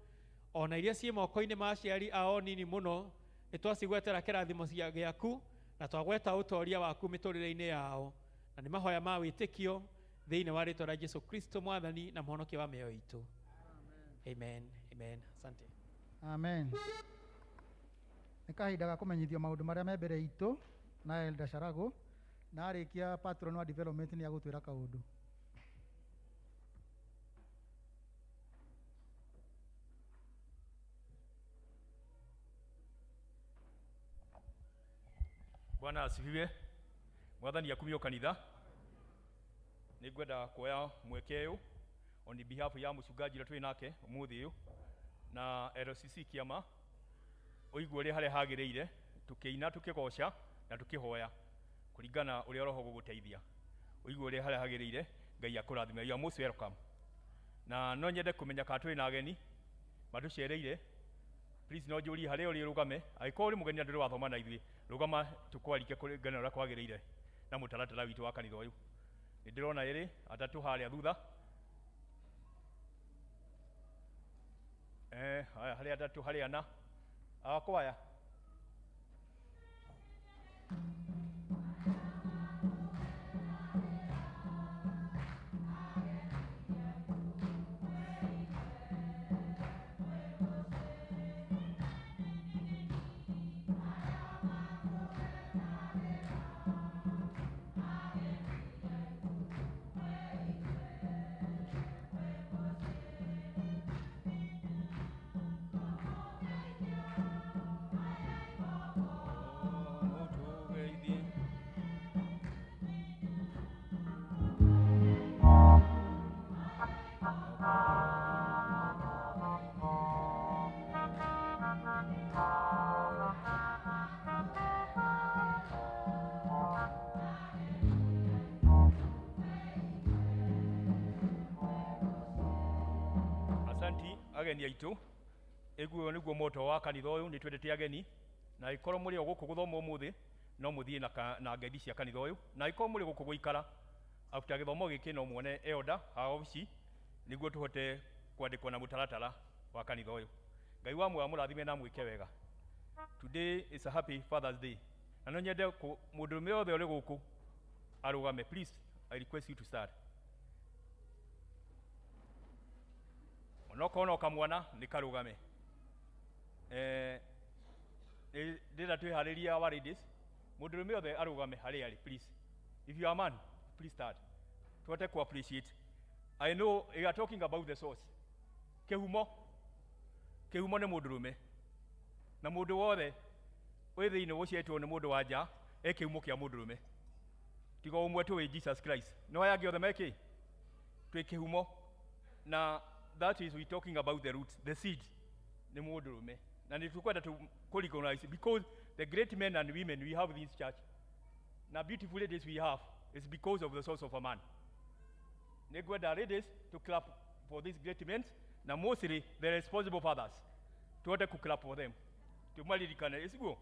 ona iria ciĩ moko-inĩ ma aciari ao nini mũno. Nĩ twacigwetera kĩrathimo gĩaku na twagweta ũtoria waku mĩtũrĩre-inĩ yao, na nĩ mahoya ma wĩtĩkio thĩinĩ wa rĩtwa rĩa Jesu Kristo Mwathani na Mũhonokia wa mĩoyo itũ. Amen. Amen. Asante. Amen. Nĩ kahinda ga kũmenyithio maũndũ marĩa me mbere itũ na Elder Sharago, na arĩkia patron wa development nĩ agũtwĩra kaũndũ. Bwana asifiwe. Mwathani akumio kanitha. Nĩngwenda kuoya mweke ũyũ on behalf ya mũchungaji ũrĩa twĩ nake ũmũthĩ ũyũ na LCC kĩama, ũigue ũrĩa harĩa hagĩrĩire tũkĩina tũkĩgoca na tũkĩhoya kũringana ũrĩa roho gũgũteithia. Ũigue ũrĩa harĩa hagĩrĩire Ngai akũrathime. You are most welcome. Na no nyende kũmenya kana twĩ na ageni matũcereire. Please no njũrie harĩa ũrĩ ũrũgame. Angĩkorwo ũrĩ mũgeni na ndũrĩ wathoma na ithuĩ, rũgama tũkwarike kũringana na ũrĩa kwagĩrĩire na mũtaratara witũ wa kanitha ũyũ. Nĩ ndĩrona erĩ atatũ harĩa thutha. Haya harĩa atatũ harĩa ana. Akwaya. Asanti ageni aitũ. Ĩguo nĩguo moto wa kanitha ũyũ, nĩ twendete ageni, na angĩkorwo mũrĩ o gũkũ gũthoma ũmũthĩ no mũthiĩ na ngeithi cia kanitha ũyũ, na angĩkorwo mũrĩ gũkũ gũikara after gĩthomo gĩkĩ no muone elder ha obici nĩguo tũhote kwandĩkwo na mũtaratara wa kanitha ũyũ. Ngai wa muoyo amũrathime na amwĩke wega. Today is a happy Father's Day. Na no nyende mũndũrũme wothe ũrĩ gũkũ arũgame. Please, I request you to start. Onokorwo no kamwana nĩ karũgame. Ndĩrenda twĩharĩrie our ladies. Mũndũrũme othe arũgame harĩa arĩ, please. If you are a man, please start. Tũhote ku appreciate. I know you are talking about the source. Kĩhumo. Kĩhumo nĩ mũndũrũme. Na mũndũ wothe wĩ thĩinĩ ũciaritwo nĩ mũndũ wa nja e kĩhumo kĩa mũndũrũme. Tiga ũmwe tũĩ Jesus Christ. No aya angĩ othe me kĩ? Twĩ kĩhumo. Na that is we talking about the roots, the seed nĩ mũndũrũme. Na nĩ tũkwenda kũ recognize because the great men and women we have in this church na beautiful ladies we have is because of the source of a man. Nĩ ngwenda ladies to clap for these great men na mostly the responsible fathers. Tuhote ku clap for them. Tumaririkane isiguo.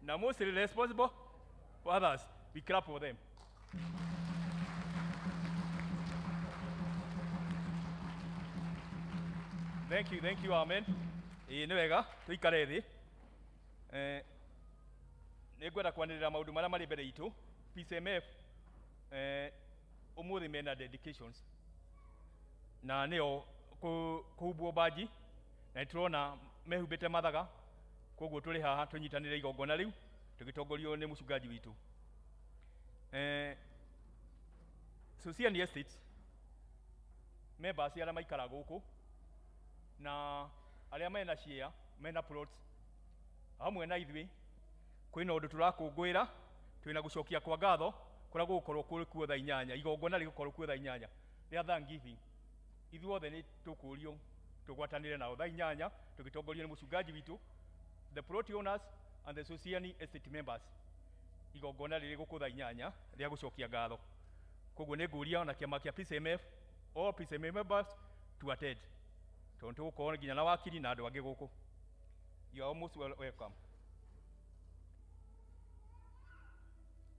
Na mostly responsible fathers, we clap for them. Thank you, thank you, amen. Ĩĩ nĩ wega tũikare thĩ. Nĩ ngwenda kwanĩrĩra maũndũ marĩa marĩ mbere itũ. PCMF ũmũthĩ mena dedications na nĩo kũhumbwo banji, na nĩ tũrona mehumbĩte mathaga, koguo tũrĩ haha tũnyitanĩre igongona rĩu tũgĩtongorio nĩ mũcungaji witũ. Sosiani Estates members arĩa maikaraga gũkũ na arĩa mena share, mena plots hamwe na ithuĩ, kwĩna ũndũ tũrakũngũĩra, twĩna gũcokia kwa ngatho kũrĩa gũgũkorwo kũrĩ kuo thaa inyanya, igongona rĩgũkorwo kuo thaa inyanya rĩa Thanksgiving. Ithuothe nĩ tũkũrio tũgwatanĩre nao thaa inyanya tũgĩtongorio nĩ mũcungaji witũ, the plot owners and the Sosiani Estate members. Igongona rĩrĩ gũkũ thaa inyanya rĩa gũcokia ngatho. Koguo nĩ ngũria na kĩama kĩa PCMF, all PCMF members to attend, tondũ tũgũkorwo nginya na wakiri na andũ angĩ gũkũ. You are almost welcome.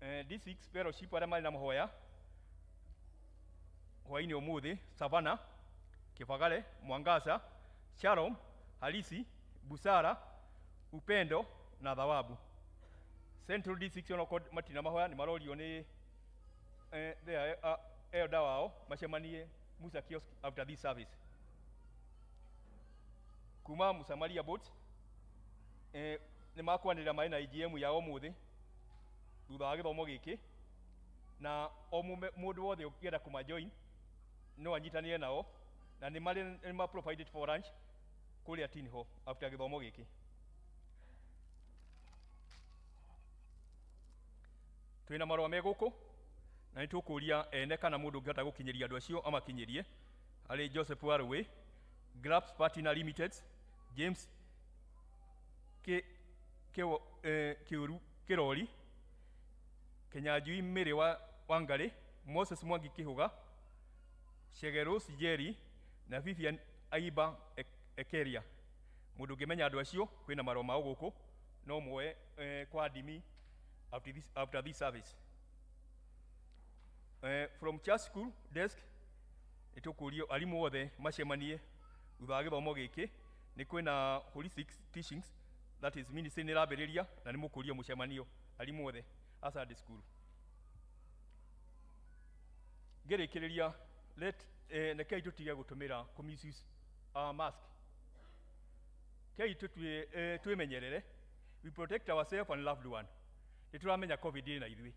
D6 fellowship arĩa marĩ na mahoya hwainĩ ũmũthĩ, Savannah, Kibagare, Mwangaza, Shalom, Halisi, Busara, Upendo na Thawabu. Central D6 onokorwo matina mahoya nĩ marorio nĩ their elder wao macemanie Musa kiosk after this service. Kuma Musamaria boat nĩ makwanĩrĩra marĩ na AGM yao ũmũthĩ thutha wa gĩthomo gĩkĩ, na o mũndũ wothe ũngĩenda kũma join no anyitanĩre nao, na nĩ marĩ nĩ ma provided for lunch kũrĩa Tin Hall after gĩthomo gĩkĩ. Twĩna marũa me gũkũ na nĩ tũkũria ene kana mũndũ ũngĩhota gũkinyĩria andũ acio amakinyĩrie harĩ Joseph Warũĩ, Grabs Partner Limited, James Kĩũru Kĩrori, Kenyanjui Mĩrĩ wa Wangarĩ, Moses Mwangi Kĩhũga, Shegeros Jerry na Vivian Aiba Ekeria. Mundu ngimenya andu acio kwina marũa mao gũkũ no muoe kwa ndimi after this service. From church school desk nĩtũkũrio arimũ othe macemanie thutha wa gĩthomo gĩkĩ. Nĩ kwĩna holistic teachings, that is ministry nĩ ĩrambĩrĩria na nĩ mũkũrio mũcemanio arimũ othe a Sunday school. Ngĩrĩkĩrĩria, let rekei tũtige gũtũmĩra kũ misuse our mask. Kei tũtue twĩmenyerere, we protect ourselves and loved one. Nĩ tũramenya COVID ĩ na ithuĩ.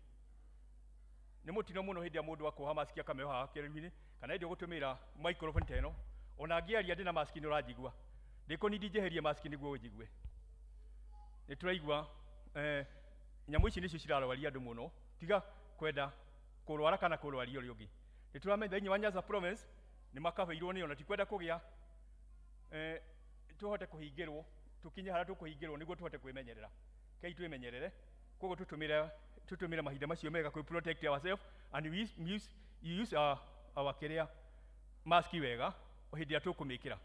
Nĩ mũtino mũno hĩndĩ ĩrĩa mũndũ akuoha maski akamĩoha kĩreru-inĩ kana hĩndĩ ũgũtũmĩra microphone ta ĩno. Ona ngĩaria ndĩ na maski nĩ ũranjigua, ndĩkũnindi njeherie maski nĩguo ũnjigue. Nĩ tũraigua nyamũ ici nĩcio cirarwaria andũ mũno, tiga kwenda kũrwara kana kũrwaria ũrĩa ũngĩ. Nĩ tũramenya thĩinĩ wa Nyanza province nĩ makabĩirwo nĩyo na tikwenda kũgĩa tũhote kũhingĩrwo, tũkinye harĩa tũkũhingĩrwo nĩguo tũhote kwĩmenyerera. Kei twĩmenyerere, koguo tũtũmĩre mahinda macio mega kwĩ protect ourselves and we use our kĩrĩa maski wega o hĩndĩ ĩrĩa tũkũmĩkĩra.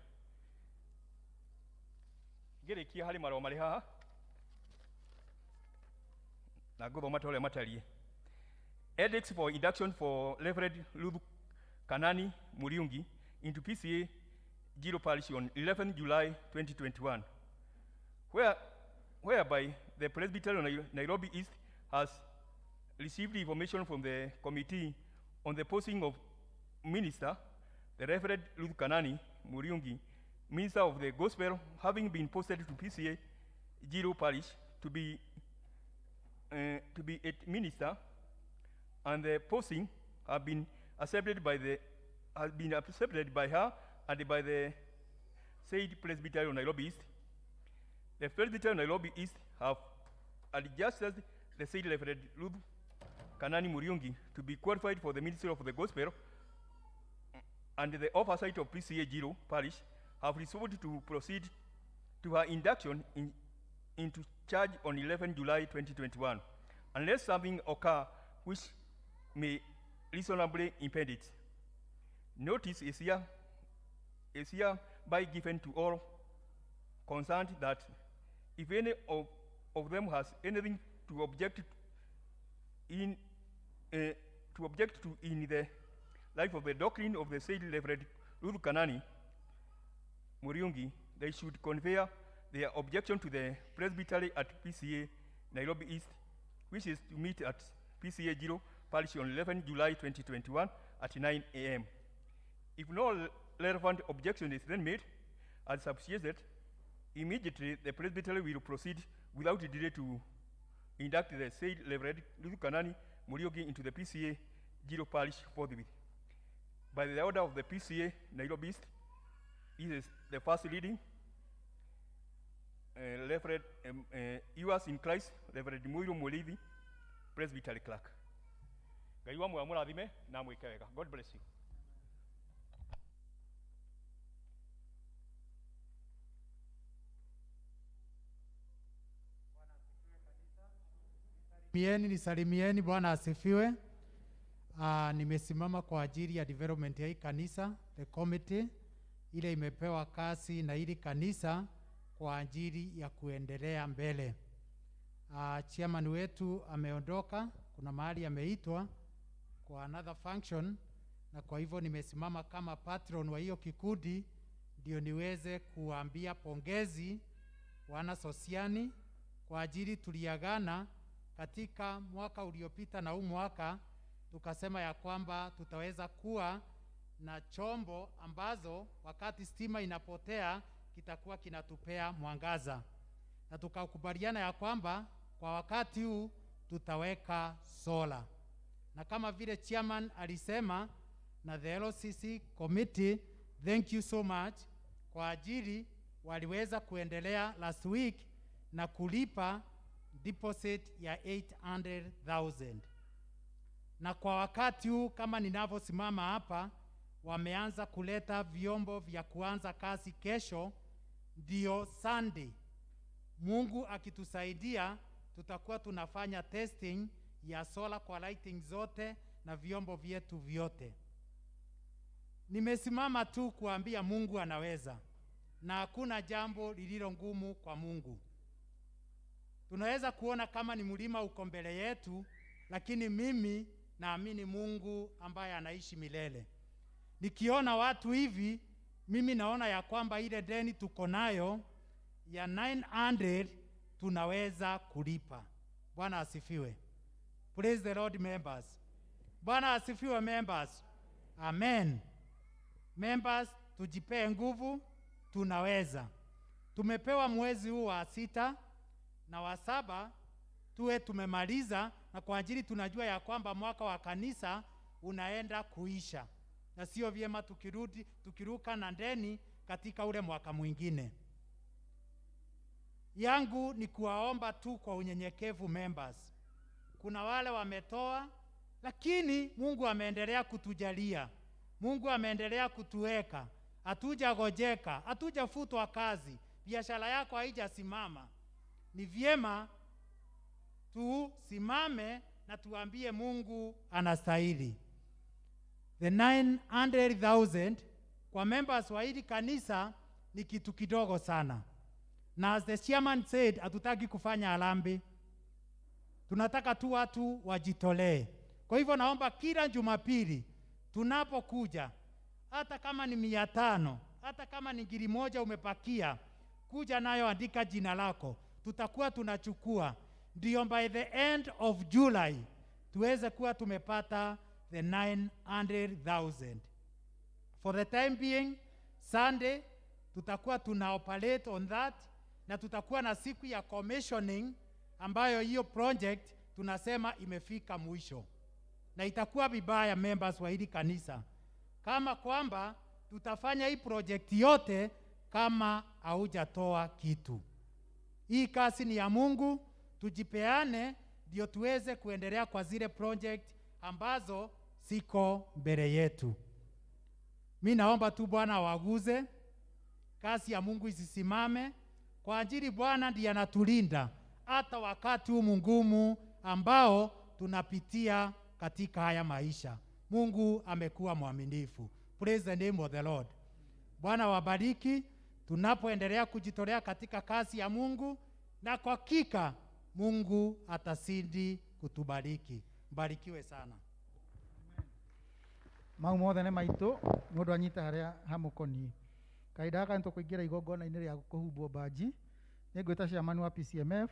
Ngĩrĩkia, harĩ marũa marĩ haha na ngũthoma ta ũrĩa matariĩ. Edicts for induction for Reverend Ruth Kanani Muriungi into PCA Giro Parish on 11 July 2021, whereby the Presbytery of Nairobi East has received information from the committee on the posting of minister, the Reverend Ruth Kanani Muriungi, minister of the gospel, having been posted to PCA Giro Parish to be a minister, and the posting have been accepted by the has been accepted by her and by the said Presbytery of Nairobi East. The Presbytery of Nairobi East have adjusted the said Reverend Ruth Kanani Muriungi to be qualified for the ministry of the gospel, and the oversight of PCA Giro Parish have resolved to proceed to her induction into charge on 11 July 2021, unless something occur which may reasonably impede it. Notice is hereby given to all concerned that if any of them has anything to object to in the life of the doctrine of the said Reverend Ruth Kanani Muriungi, they should convey their objection to the presbytery at PCA Nairobi East, which is to meet at PCA Giro Parish on 11 July 2021 at 9 a.m. If no relevant objection is then made and substantiated, immediately the presbytery will proceed without delay to induct the said Reverend Ruth Kanani Muriungi into the PCA Giro Parish forthwith. By the order of the PCA Nairobi East, this is the first reading. Reverend yours in Christ, Reverend Muiru Mulithi, Presbytery Clerk. Ngai wa muoyo mũrathime na mwĩke wega. God bless you. Salimieni, nisalimieni. Bwana asifiwe. Nimesimama kwa ajili ya development ya hii kanisa, the committee ile imepewa kazi na hili kanisa kwa ajili ya kuendelea mbele. Chairman wetu ameondoka, kuna mahali ameitwa kwa another function, na kwa hivyo nimesimama kama patron wa hiyo kikundi ndio niweze kuambia pongezi wana Sosiani kwa ajili tuliagana katika mwaka uliopita na huu mwaka tukasema ya kwamba tutaweza kuwa na chombo ambazo wakati stima inapotea kitakuwa kinatupea mwangaza, na tukakubaliana ya kwamba kwa wakati huu tutaweka sola, na kama vile chairman alisema na the LCC committee, thank you so much kwa ajili waliweza kuendelea last week na kulipa deposit ya 800,000 na kwa wakati huu kama ninavyosimama hapa, wameanza kuleta vyombo vya kuanza kazi kesho, ndio Sunday. Mungu akitusaidia, tutakuwa tunafanya testing ya solar kwa lighting zote na vyombo vyetu vyote. Nimesimama tu kuambia Mungu anaweza, na hakuna jambo lililo ngumu kwa Mungu. Tunaweza kuona kama ni mlima uko mbele yetu, lakini mimi naamini Mungu ambaye anaishi milele. Nikiona watu hivi, mimi naona ya kwamba ile deni tuko nayo ya 900 tunaweza kulipa. Bwana asifiwe. Praise the Lord members. Bwana asifiwe members. Amen. Members, tujipee nguvu, tunaweza. Tumepewa mwezi huu wa 6 na wa 7 tuwe tumemaliza, na kwa ajili tunajua ya kwamba mwaka wa kanisa unaenda kuisha, na sio vyema tukiruka na ndeni katika ule mwaka mwingine. Yangu ni kuwaomba tu kwa unyenyekevu members. Kuna wale wametoa, lakini Mungu ameendelea kutujalia. Mungu ameendelea kutuweka. Hatujagojeka, hatujafutwa kazi, biashara yako haijasimama. Ni vyema tusimame na tuambie Mungu anastahili. The 900,000 kwa members wa hili kanisa ni kitu kidogo sana. Na as the chairman said, hatutaki kufanya harambee. Tunataka tu watu wajitolee. Kwa hivyo naomba kila Jumapili tunapokuja, hata kama ni 500, hata kama ni 1,000 umepakia, kuja nayo, andika jina lako. Tutakuwa tunachukua. Ndio by the end of July tuweze kuwa tumepata the 900,000. For the time being, Sunday tutakuwa tuna operate on that, na tutakuwa na siku ya commissioning ambayo hiyo project tunasema imefika mwisho. Na itakuwa vibaya members wa hili kanisa kama kwamba tutafanya hii project yote kama haujatoa kitu. Hii kazi ni ya Mungu, tujipeane ndio tuweze kuendelea kwa zile project ambazo siko mbele yetu. Mi naomba tu Bwana awaguze, kazi ya Mungu isisimame, kwa ajili Bwana ndiye anatulinda hata wakati huu mgumu ambao tunapitia katika haya maisha. Mungu amekuwa mwaminifu. Praise the name of the Lord. Bwana wabariki tunapoendelea kujitolea katika kazi ya Mungu, na kwa hakika Mungu atazidi kutubariki. Mbarikiwe sana. Mau mothe nĩ maitũ, mũndũ anyite harĩa hamũkoniĩ. Kahinda gaka nĩtũkũingĩra igongona-inĩ rĩa kũhumbwo mbanji. Nĩngwĩta chairman wa PCMF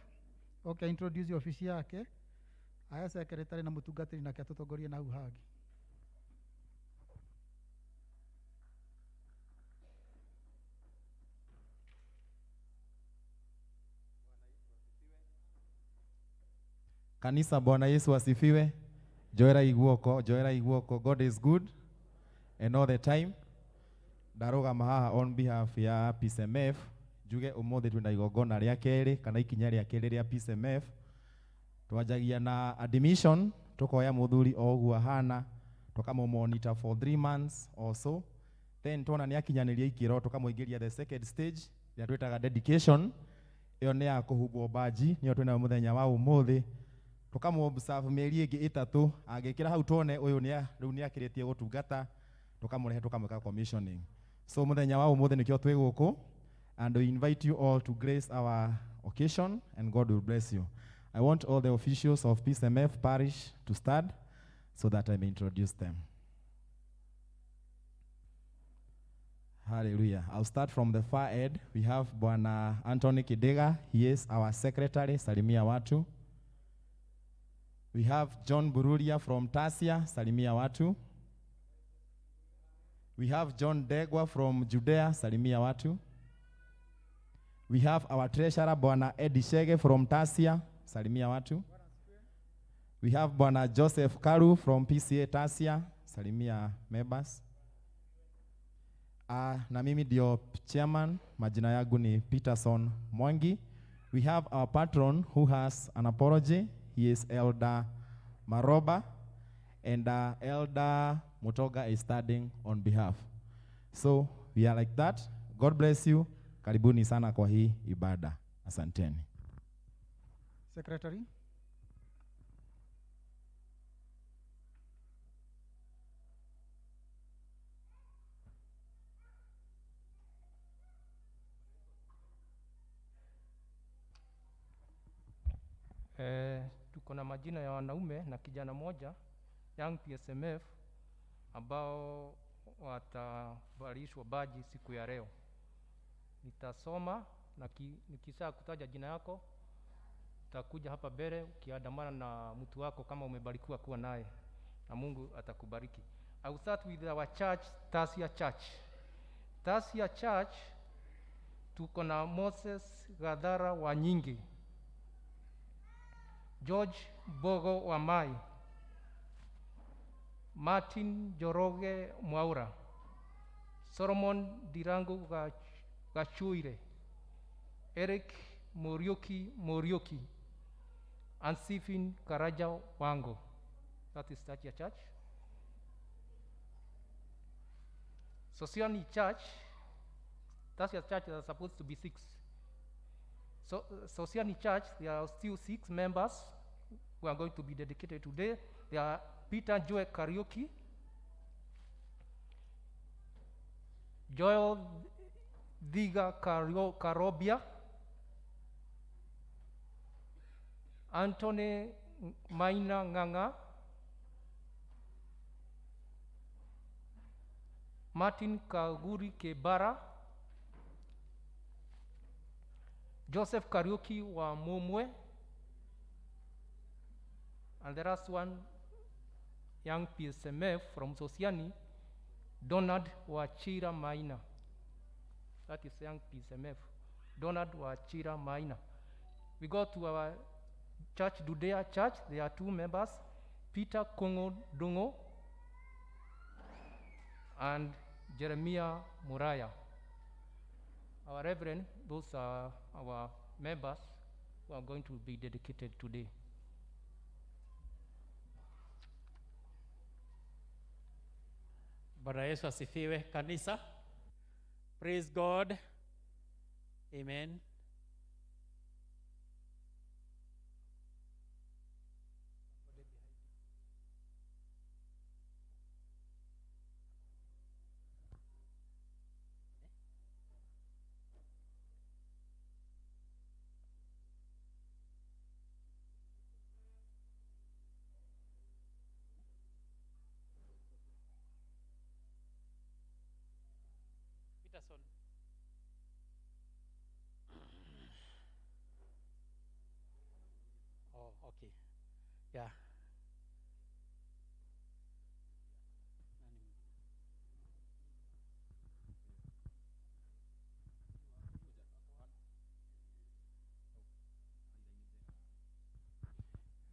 oke introduce ofici yake, aya secretary na mũtungatĩri nake atũtongorie na hau hangĩ. Kanisa, Bwana Yesu asifiwe. Joera iguoko, joera iguoko. God is good and all the time. Ndarũgama haha on behalf ya PCMF njuge ũmũthĩ twĩna igongona rĩa kerĩ kana ikinya rĩa kerĩ rĩa PCMF. Twanjagia na admission, tukoya mũthuri o ũguo ahana, tũkamũmonitor for 3 months or so, then tuona nĩ akinyanĩria ikĩro tũkamũingĩria the second stage ĩrĩa twĩtaga dedication. Ĩyo nĩ ya kũhumbwo mbanji, nĩyo twĩnayo mũthenya wa ũmũthĩ. Tũkamũ-observe mĩeri ĩngĩ 3, angĩkĩra hau tuone ũyũ rĩu nĩ akĩrĩtie gũtungata, tũkamũrehe tũkamwĩka commissioning. So mũthenya wa ũmũthĩ nĩkĩo twĩ gũkũ, and we invite you all to grace our occasion, and God will bless you. I want all the officials of PCMF Parish to stand so that I may introduce them. Hallelujah. I'll start from the far end. We have Bwana Anthony Kidega. He is our secretary. Salimia watu. We have John Bururia from Tasia. Salimia watu. We have John Degwa from Judea. Salimia watu. We have our treasurer, Bwana Eddie Shege from Tasia. Salimia watu. We have Bwana Joseph Karu from PCA Tasia. Salimia members. Na mimi ndio chairman, majina yangu ni Peterson Mwangi. We have our patron who has an apology. He is Elder Maroba, and Elder Mutoga is standing on behalf. So we are like that. God bless you. Karibuni sana kwa hii ibada. Asanteni. Secretary. Tuko na majina ya wanaume na kijana moja Young PSMF ambao watavalishwa baji siku ya leo. Nitasoma na nikisha kutaja jina yako utakuja hapa mbele ukiandamana na mtu wako kama umebarikiwa kuwa naye, na Mungu atakubariki. I will start with our church, Tasia Church. Tasia Church tuko na Moses Gadhara wa Nyingi, George Bogo wa Mai, Martin Joroge Mwaura, Solomon Dirangu Gachuire, Eric Muriuki Muriuki, and Stephen Karaja Wango. That is Tasia Church. Sosiani Church, Tasia Church are supposed to be 6. So Sosiani Church, there are still 6 members who are going to be dedicated today. They are Peter Joe Kariuki, Joel Diga Karobia, Anthony Maina Nganga, Martin Kaguri Kebara, Joseph Kariuki wa Mumwe, and the last one, Young PSMF from Sosiani, Donald Wachira Maina. That is Young PSMF, Donald Wachira Maina. We go to our church, Dudea Church. There are 2 members, Peter Kongo Dungo and Jeremiah Muraya. Our Reverend, those are our members who are going to be dedicated today. Bwana Yesu asifiwe kanisa. Praise God. Amen. Peterson. Oh, okay. Yeah.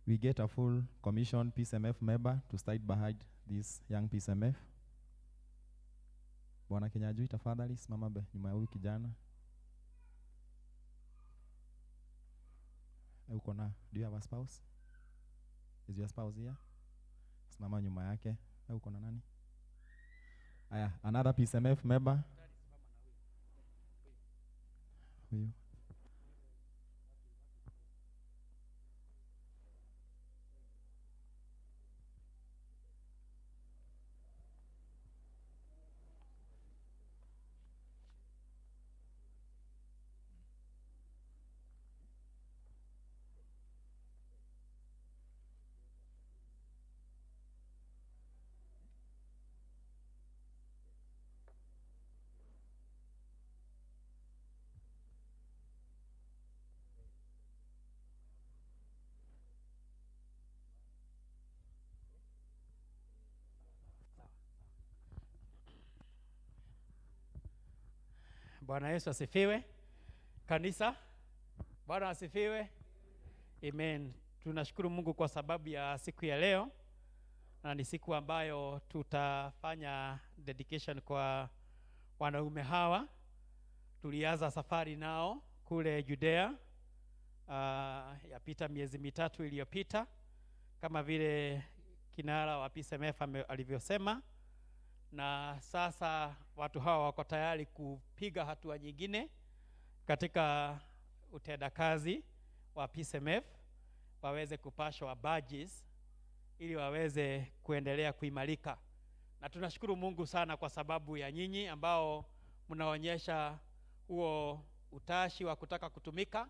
We get a full commission PSMF member to stand behind this young PSMF. Bwana Kenyajui, tafadhali simama nyuma ya huyu kijana. Uko na, do you have a spouse? Is your spouse here? Simama nyuma yake. Uko na nani? Aya, another PSMF member. Huyu. Bwana Yesu asifiwe. Kanisa, Bwana asifiwe. Amen. Tunashukuru Mungu kwa sababu ya siku ya leo, na ni siku ambayo tutafanya dedication kwa wanaume hawa. Tulianza safari nao kule Judea yapita miezi 3 iliyopita, kama vile kinara wa PSMF alivyosema, na sasa watu hawa wako tayari kupiga hatua nyingine katika utendakazi wa PSMF, waweze kupashwa badges ili waweze kuendelea kuimarika. Na tunashukuru Mungu sana kwa sababu ya nyinyi ambao mnaonyesha huo utashi wa kutaka kutumika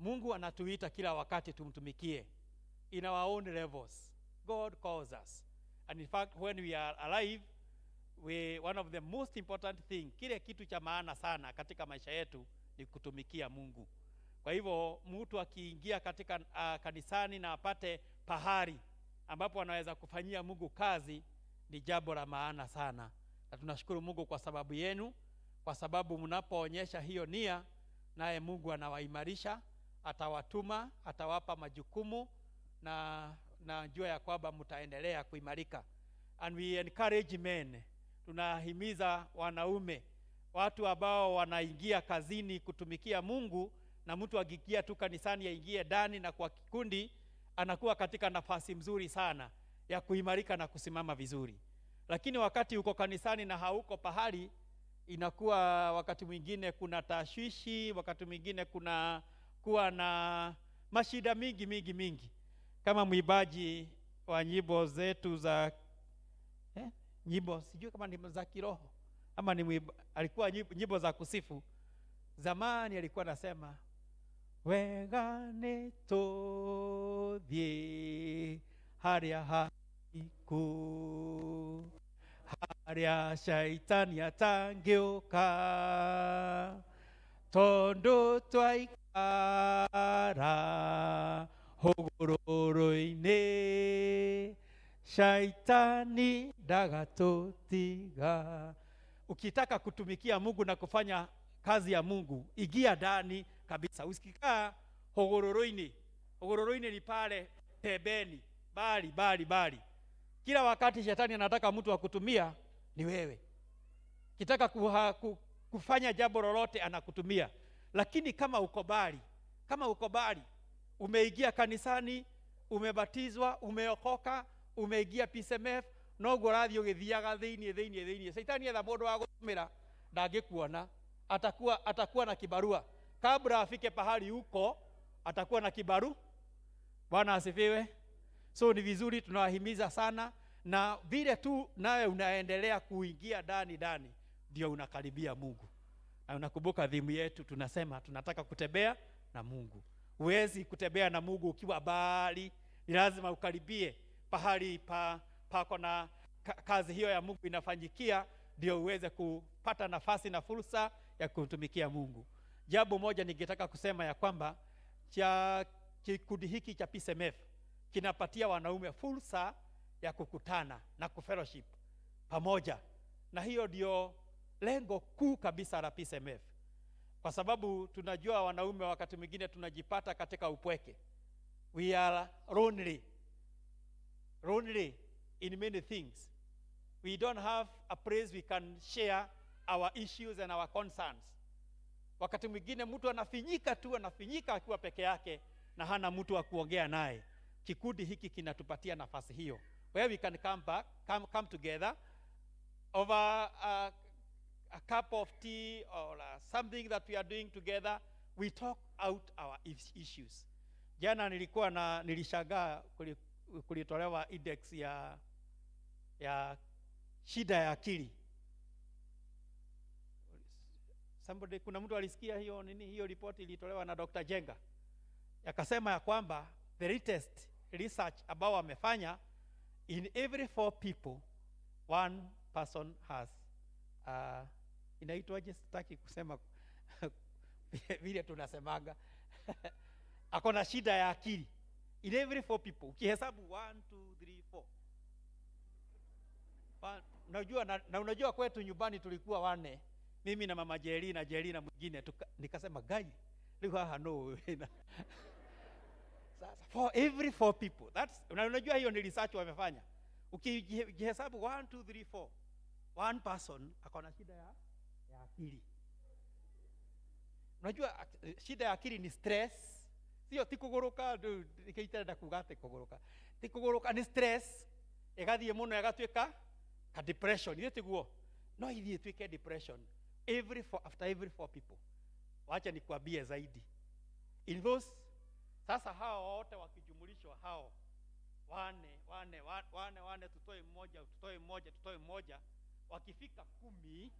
Mungu anatuita kila wakati tumtumikie in our own levels. God calls us. And in fact, when we are alive, one of the most important thing, kile kitu cha maana sana katika maisha yetu ni kutumikia Mungu. Kwa hivyo mtu akiingia katika kanisani na apate pahali ambapo anaweza kufanyia Mungu kazi ni jambo la maana sana. Na tunashukuru Mungu kwa sababu yenu, kwa sababu mnapoonyesha hiyo nia, naye Mungu anawaimarisha, atawatuma, atawapa majukumu na najua ya kwamba mtaendelea kuimarika. And we encourage men, tunahimiza wanaume, watu ambao wanaingia kazini kutumikia Mungu, na mtu akiingia tu kanisani aingie ndani na kwa kikundi, anakuwa katika nafasi mzuri sana ya kuimarika na kusimama vizuri. Lakini wakati uko kanisani na hauko pahali, inakuwa wakati mwingine kuna tashwishi, wakati mwingine kuna kuwa na mashida mingi mingi mingi. Kama mwimbaji wa nyimbo zetu za nyimbo sijui kama ni za kiroho ama ni alikuwa nyimbo za kusifu. Zamani alikuwa anasema wega nĩ tũthiĩ harĩa hariku, harĩa shaitani atangĩũka, tondũ twaikara hũgũrũrũ-inĩ, shaitani ndagatũtiga. Ukitaka kutumikia Mungu na kufanya kazi ya Mungu, ingia ndani kabisa. Usikikaa hogororoini. Hogororoini ni pale pembeni, bali bali bali. Kila wakati shetani anataka mtu wa kutumia ni wewe. Kitaka kufanya jambo lolote anakutumia. Lakini kama uko bali, umeingia kanisani, umebatizwa, umeokoka, umeingia PCMF, noguo ũrathiĩ ũgĩthiaga thĩinĩ thĩinĩ thĩinĩ. Shaitani etha mũndũ wa gũtũmĩra ndangĩkuona, atakuwa na kibarua. Kabla afike pahali huko atakuwa na kibaru. Bwana asifiwe. So ni vizuri tunawahimiza sana, na vile tu nawe unaendelea kuingia ndani ndani ndio unakaribia Mungu. Na unakumbuka dhimu yetu tunasema tunataka kutembea na Mungu. Huwezi kutembea na Mungu ukiwa bali, ni lazima ukaribie pahali pako na kazi hiyo ya Mungu inafanyikia, ndio uweze kupata nafasi na fursa ya kumtumikia Mungu. Jambo moja ningetaka kusema ya kwamba cha kikundi hiki cha PCMF kinapatia wanaume fursa ya kukutana na kufellowship pamoja. Na hiyo ndio lengo kuu kabisa la PCMF. Kwa sababu tunajua wanaume wakati mwingine tunajipata katika upweke. We are lonely. Lonely in many things. We don't have a place we can share our issues and our concerns. Wakati mwingine mtu anafinyika tu, anafinyika akiwa peke yake na hana mtu wa kuongea naye. Kikundi hiki kinatupatia nafasi hiyo, where we can come back, come together over a cup of tea or something that we are doing together. We talk out our issues. Jana nilishangaa kulitolewa index ya shida ya akili. Somebody, kuna mtu alisikia hiyo nini, hiyo ripoti ilitolewa na Dr. Jenga. Akasema ya kwamba the latest research ambao wamefanya, in every 4 people one person has inaitwaje, sitaki kusema vile tunasemaga akona shida ya akili. In every 4 people, ukihesabu 1 2 3 4. Unajua na unajua kwetu nyumbani tulikuwa 4, mimi na mama Jerry na Jerry na mwingine, nikasema gai leo haha no. Sasa for every 4 people, that's, unajua hiyo ni research wamefanya. Ukihesabu 1 2 3 4, one person akona shida ya akili. Unajua shida ya akili ni stress. Sio tikugoroka, nikeitenda kuga ati kugoroka. Tikugoroka ni stress, ĩgathiĩ mũno ĩgatuĩka ka depression. Ithuĩ tiguo? No ithiĩ ĩtuĩke depression after every 4 people. Wacha nikwambie zaidi. In those, sasa hao wote wakijumulishwa hao wane tutoe mmoja, tutoe mmoja, tutoe mmoja, wakifika 10,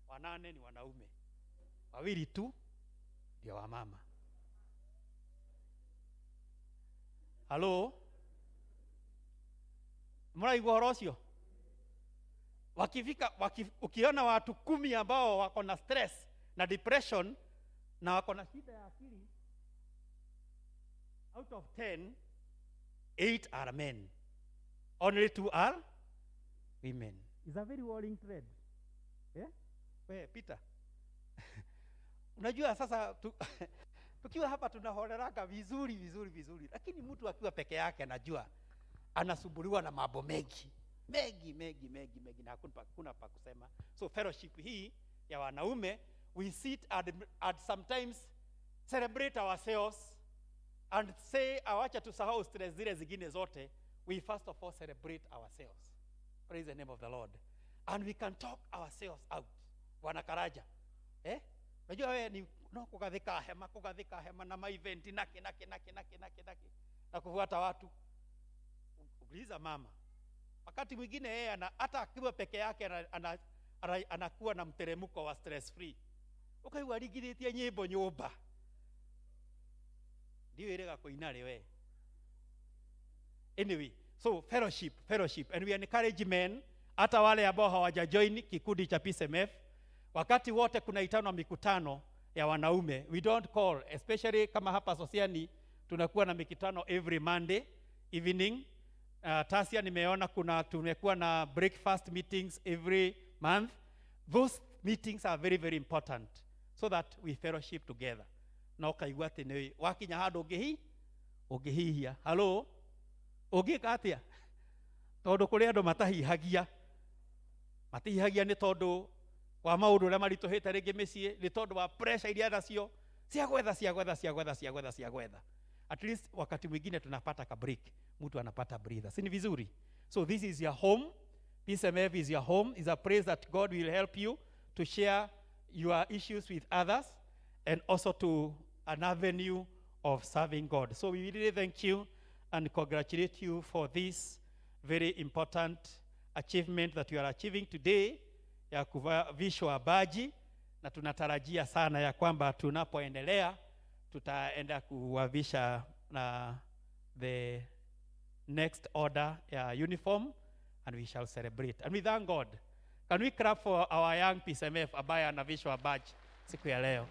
8 ni wanaume, 2 tu ndio wamama. Halo, mraigua ũhoro ũcio? Wakifika ukiona watu 10 ambao wako na stress na depression na wako na shida ya akili, out of 10, 8 are men, only 2 are women. It's a very worrying trend. Yeah? We, Peter. Unajua sasa tukiwa hapa tunahoreraka vizuri vizuri vizuri, lakini mtu akiwa peke yake anajua anasumbuliwa na mambo mengi mengi mengi mengi mengi, na hakuna pa kusema. So fellowship hii ya wanaume, we sit and sometimes celebrate ourselves and say, awacha tusahau stress zile zingine zote. We first of all celebrate ourselves. Praise the name of the Lord. And we can talk ourselves out. Bwana Karaja, eh? Unajua wewe ni no kugathika hema, kugathika hema na ma-event nake nake nake nake nake nake na kufuata watu. Uliza mama. Wakati mwingine yeye hata akiwa peke yake anakuwa na mteremko wa stress free. Ukaigua rigithĩtie nyĩmbo nyũmba. Ndiũ ĩrega kũina rĩ we. Anyway, so fellowship, fellowship, and we encourage men, hata wale ambao hawajajoin kikundi cha PCMF, wakati wote kunaitanwa mikutano ya wanaume, we don't call, especially kama hapa Sosiani tunakuwa na mikutano every Monday evening. Tasia nimeona kuna tumekuwa na breakfast meetings every month. Those meetings are very very important so that we fellowship together. Na ukaigua atĩ nĩ wakinya handũ ũngĩhihia. Hello? Ũngĩka atĩa? Tondũ kũrĩ andũ matahihagia. Matihihagia nĩ tondũ wa maũndũ ũrĩa maritũhĩte rĩngĩ mĩciĩ, nĩ tondũ wa pressure iria nacio cia gwetha, cia gwetha, cia gwetha, cia gwetha, cia gwetha. At least wakati mwingine tunapata ka break, mtu anapata breather. Si ni vizuri? So this is your home. PCMF is your home. It's a place that God will help you to share your issues with others and also to an avenue of serving God. So we really thank you and congratulate you for this very important achievement that you are achieving today ya kuvishwa baji, na tunatarajia sana ya kwamba tunapoendelea tutaenda kuwavisha na the next order ya uniform, and we shall celebrate. And we thank God. Can we clap for our young PCMF ambaye anavishwa badge siku ya leo?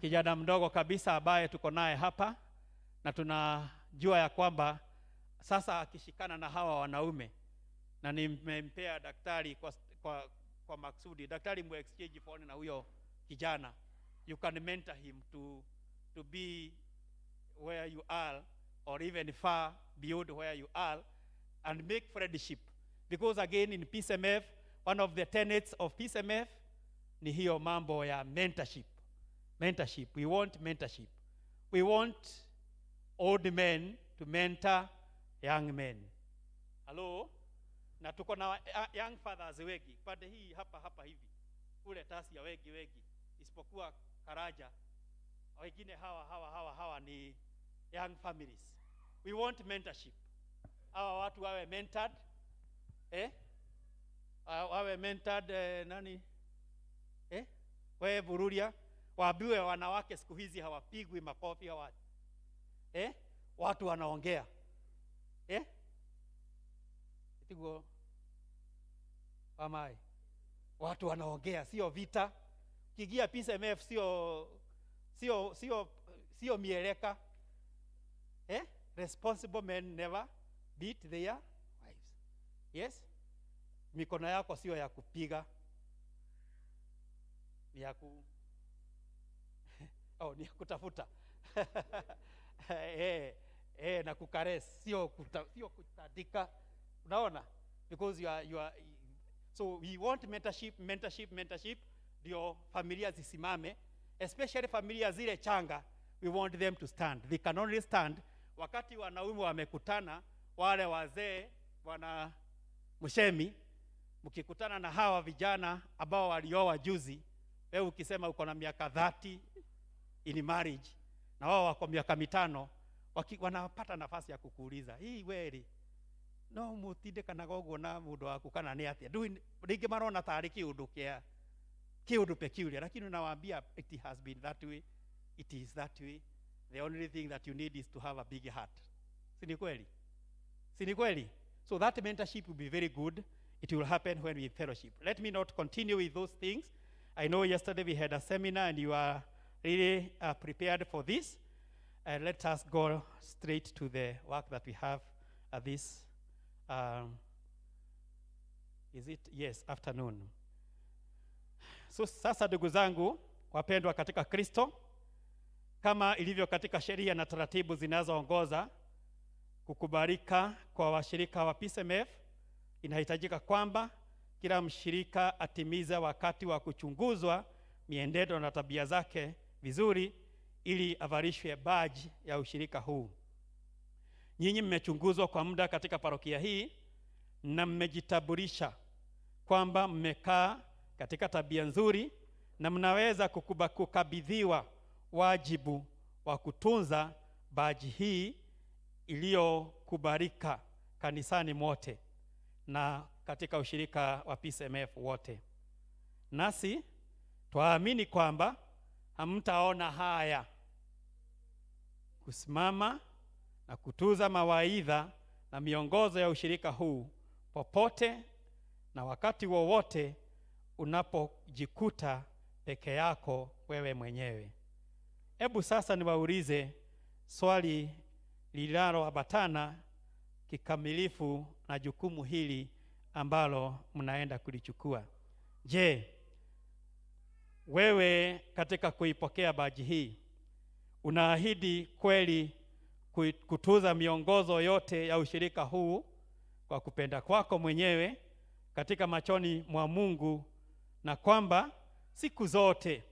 Kijana mdogo kabisa ambaye tuko naye hapa, na tunajua ya kwamba sasa akishikana na hawa wanaume, na nimempea daktari kwa maksudi, daktari mu exchange phone na huyo kijana. You can mentor him to be where you are or even far beyond where you are, and make friendship. Because again in PCMF, one of the tenets of PCMF ni hiyo mambo ya mentorship. Mentorship. We want mentorship. We want old men to mentor young men. Hello? Na tuko na young fathers wengi. Pande hii hapa hapa hivi. Kule Tasia wengi wengi. Isipokuwa Karaja. Wengine hawa hawa hawa hawa ni young families. We want mentorship. Hawa watu wawe mentored. Wawe mentored, nani? Wewe Bururia, waambiwe wanawake siku hizi hawapigwi makofi hawa. Watu wanaongea. Itiguo amai. Watu wanaongea, sio vita. Kigia PCMF sio mieleka. Responsible men never beat their wives. Yes? Mikono yako sio ya kupiga. Ni ya ku oh, ni ya kutafuta. Na kukares, sio kutandika. Unaona? Because you are so we want mentorship, mentorship, mentorship. Ndio familia zisimame, especially familia zile changa. We want them to stand. They can only stand wakati wanaume wamekutana, wale wazee, bwana Mshemi, mkikutana na hawa vijana ambao walioa juzi, wewe ukisema uko na miaka 30 in marriage na wao wako miaka 5, wanapata nafasi ya kukuuliza, hii weri no mutinde kana gogo na mundu waku kana ni atia. Ndu ringi marona tari kiundu kia kiundu peculiar, lakini unawaambia it has been that way, it is that way, The only thing that you need is to have a big heart. Si ni kweli? Si ni kweli? So that mentorship will be very good. It will happen when we fellowship. Let me not continue with those things. I know yesterday we had a seminar and you are really prepared for this. Let us go straight to the work that we have at this, is it? Yes, afternoon. So sasa ndugu zangu wapendwa katika Kristo, kama ilivyo katika sheria na taratibu zinazoongoza kukubalika kwa washirika wa PCMF, inahitajika kwamba kila mshirika atimize wakati wa kuchunguzwa mienendo na tabia zake vizuri ili avalishwe badge ya ushirika huu. Nyinyi mmechunguzwa kwa muda katika parokia hii na mmejitambulisha kwamba mmekaa katika tabia nzuri na mnaweza kukabidhiwa wajibu wa kutunza baji hii iliyokubalika kanisani mote na katika ushirika wa PCMF wote. Nasi twaamini kwamba hamtaona haya kusimama na kutuza mawaidha na miongozo ya ushirika huu popote na wakati wowote unapojikuta peke yako wewe mwenyewe. Hebu sasa niwaulize swali linaloambatana kikamilifu na jukumu hili ambalo mnaenda kulichukua. Je, wewe katika kuipokea baji hii unaahidi kweli kutuza miongozo yote ya ushirika huu kwa kupenda kwako mwenyewe katika machoni mwa Mungu, na kwamba siku zote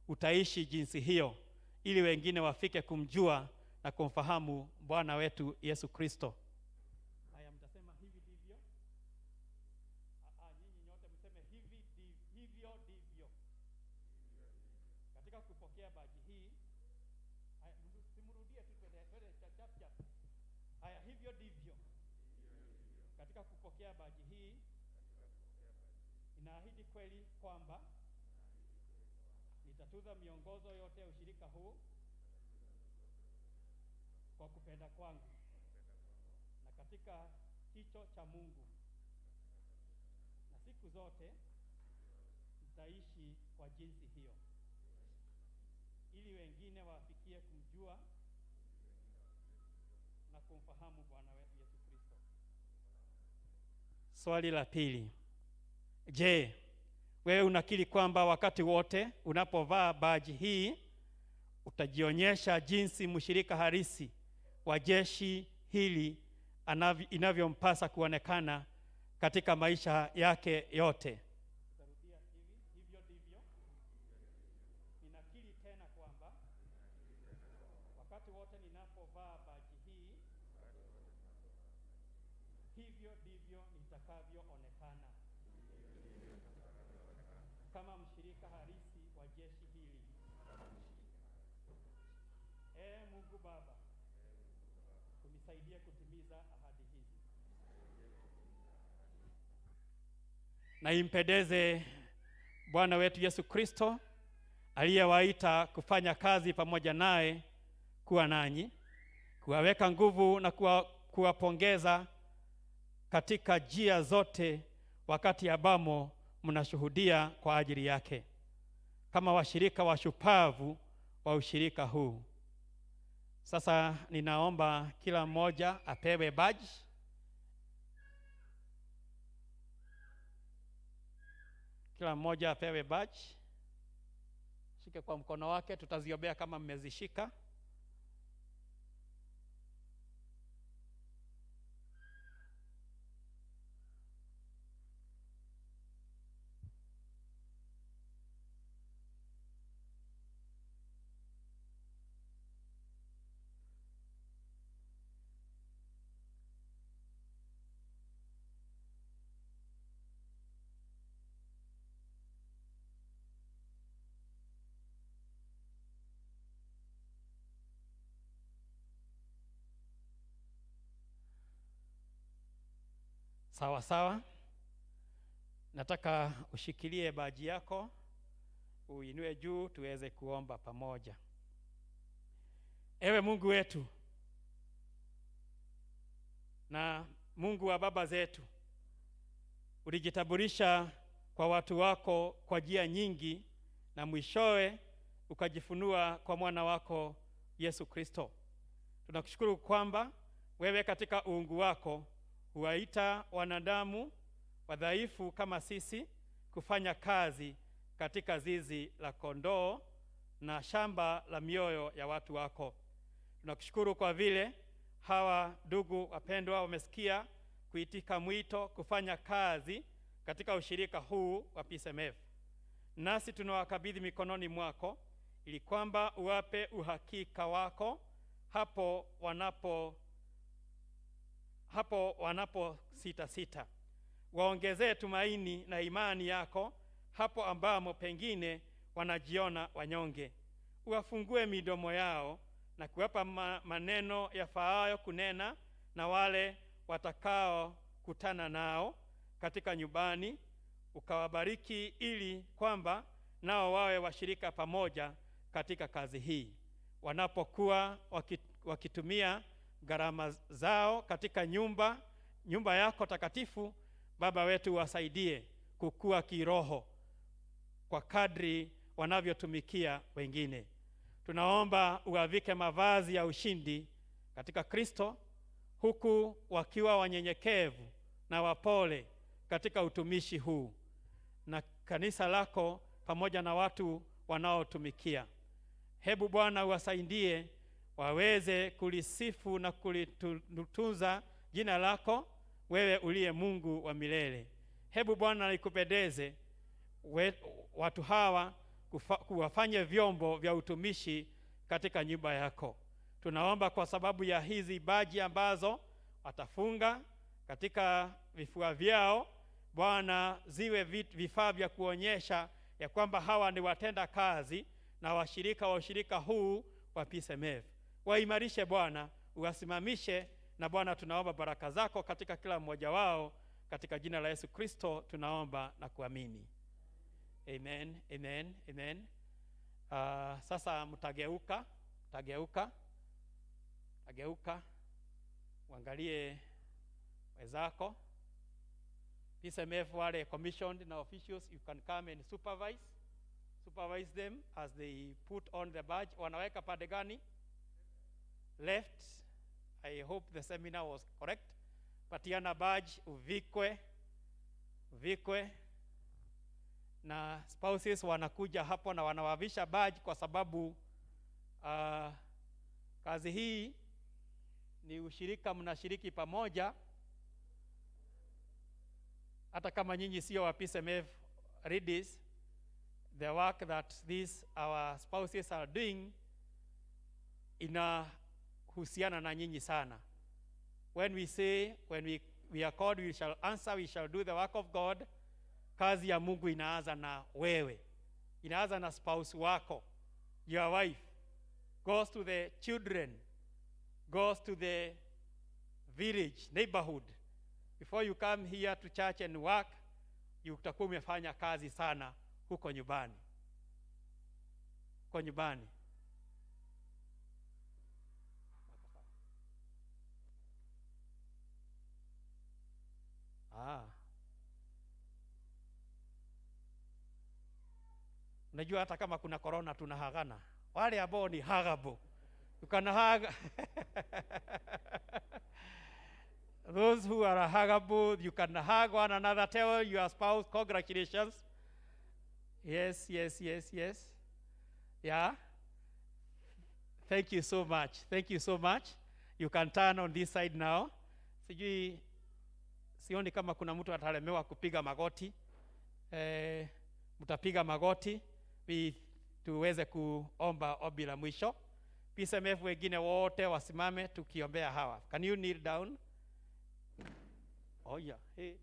utaishi jinsi hiyo ili wengine wafike kumjua na kumfahamu Bwana wetu Yesu Kristo? Haya, mtasema hivi ndivyo. Nyinyi nyote mseme hivi hivyo ndivyo. Katika kupokea baji hii, haya, simrudie tu, twende chap chap. Haya, hivyo ndivyo. Katika kupokea baji hii, inaahidi kweli kwamba nitatuza miongozo yote ya ushirika huu kwa kupenda kwangu na katika kicho cha Mungu, na siku zote nitaishi kwa jinsi hiyo ili wengine wafikie kumjua na kumfahamu Bwana wetu Yesu Kristo. Swali la pili. Je, wewe unakiri kwamba wakati wote unapovaa baji hii utajionyesha jinsi mshirika halisi wa jeshi hili inavyompasa kuonekana katika maisha yake yote? Utarudia hivi, hivyo ndivyo. Ninakiri tena kwamba wakati wote ninapovaa baji hii, hivyo ndivyo nitakavyoonekana kama mshirika halisi wa jeshi hili. Ee Mungu Baba, unisaidie kutimiza ahadi hizi. Na impendeze Bwana wetu Yesu Kristo aliyewaita kufanya kazi pamoja naye kuwa nanyi, kuwaweka nguvu na kuwapongeza katika njia zote wakati ambamo mnashuhudia kwa ajili yake kama washirika washupavu wa ushirika huu. Sasa ninaomba kila mmoja apewe badge. Kila mmoja apewe badge. Shike kwa mkono wake, tutaziombea kama mmezishika. Sawa sawa. Nataka ushikilie baji yako, uinue juu tuweze kuomba pamoja. Ewe Mungu wetu na Mungu wa baba zetu, ulijitambulisha kwa watu wako kwa njia nyingi na mwishowe ukajifunua kwa mwana wako Yesu Kristo. Tunakushukuru kwamba wewe katika uungu wako huwaita wanadamu wadhaifu kama sisi kufanya kazi katika zizi la kondoo na shamba la mioyo ya watu wako. Tunakushukuru kwa vile hawa ndugu wapendwa wamesikia kuitika mwito kufanya kazi katika ushirika huu wa PSMF. Nasi tunawakabidhi mikononi mwako ili kwamba uwape uhakika wako hapo wanapo sita sita. Waongezee tumaini na imani yako hapo ambamo pengine wanajiona wanyonge. Uwafungue midomo yao na kuwapa maneno yafaayo kunena na wale watakao kutana nao katika nyumbani, ukawabariki ili kwamba nao wawe washirika pamoja katika kazi hii wanapokuwa wakitumia gharama zao katika nyumba yako takatifu. Baba wetu, wasaidie kukua kiroho kwa kadri wanavyotumikia wengine. Tunaomba uwavike mavazi ya ushindi katika Kristo, huku wakiwa wanyenyekevu na wapole katika utumishi huu na kanisa lako pamoja na watu wanaotumikia. Hebu Bwana uwasaidie waweze kulisifu na kulitunza jina lako, wewe uliye Mungu wa milele. Hebu Bwana ikupendeze watu hawa kuwafanye vyombo vya utumishi katika nyumba yako. Tunaomba kwa sababu ya hizi baji ambazo watafunga katika vifua vyao, Bwana, ziwe vifaa vya kuonyesha ya kwamba hawa ni watenda kazi na washirika wa ushirika huu wa PSMF. Waimarishe Bwana, uwasimamishe, na Bwana tunaomba baraka zako katika kila mmoja wao, katika jina la Yesu Kristo tunaomba na kuamini. Amen, amen, amen. Sasa mtageuka, mtageuka, mtageuka, uangalie wenzako. PSMF wale commissioned na officials, you can come and supervise them as they put on the badge. Wanaweka pande gani? Left. I hope the seminar was correct. Patiana badge, uvikwe, uvikwe. Na spouses wanakuja hapo na wanawavisha badge kwa sababu kazi hii ni ushirika, mnashiriki pamoja. Hata kama nyinyi sio wa PSMF ladies, the work that these our spouses are doing inahusiana na nyinyi sana. When we say, when we are called, we shall answer, we shall do the work of God. Kazi ya Mungu inaanza na wewe, inaanza na spouse wako, your wife, goes to the children, goes to the village, neighborhood. Before you come here to church and work, you utakuwa umefanya kazi sana huko nyumbani, huko nyumbani. Ah. Unajua hata kama kuna corona tunahagana. Wale ambao ni huggable. You can hug. Those who are huggable, you can hug one another. Tell your spouse, "Congratulations." Yes. Yeah. Thank you so much. Thank you so much. You can turn on this side now. Sijui, sioni kama kuna mtu atalemewa kupiga magoti. Mtapiga magoti tuweze kuomba ombi la mwisho. PSMF wengine wote wasimame tukiombea hawa. Can you kneel down? Oh yeah. Hey.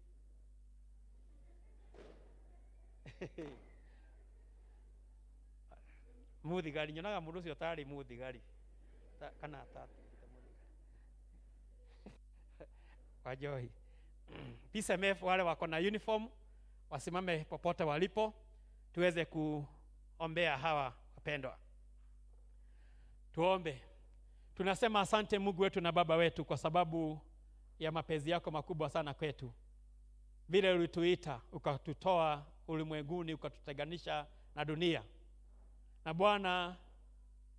Muthigari, nyonaga mundu ucio tari muthigari. Kana ta kwa johi. PSMF wale wako na uniform wasimame popote walipo tuweze kuombea hawa wapendwa. Tuombe. Tunasema asante Mungu wetu na Baba wetu kwa sababu ya mapenzi yako makubwa sana kwetu. Vile ulituita, ukatutoa ulimwenguni, ukatutenganisha na dunia. Na Bwana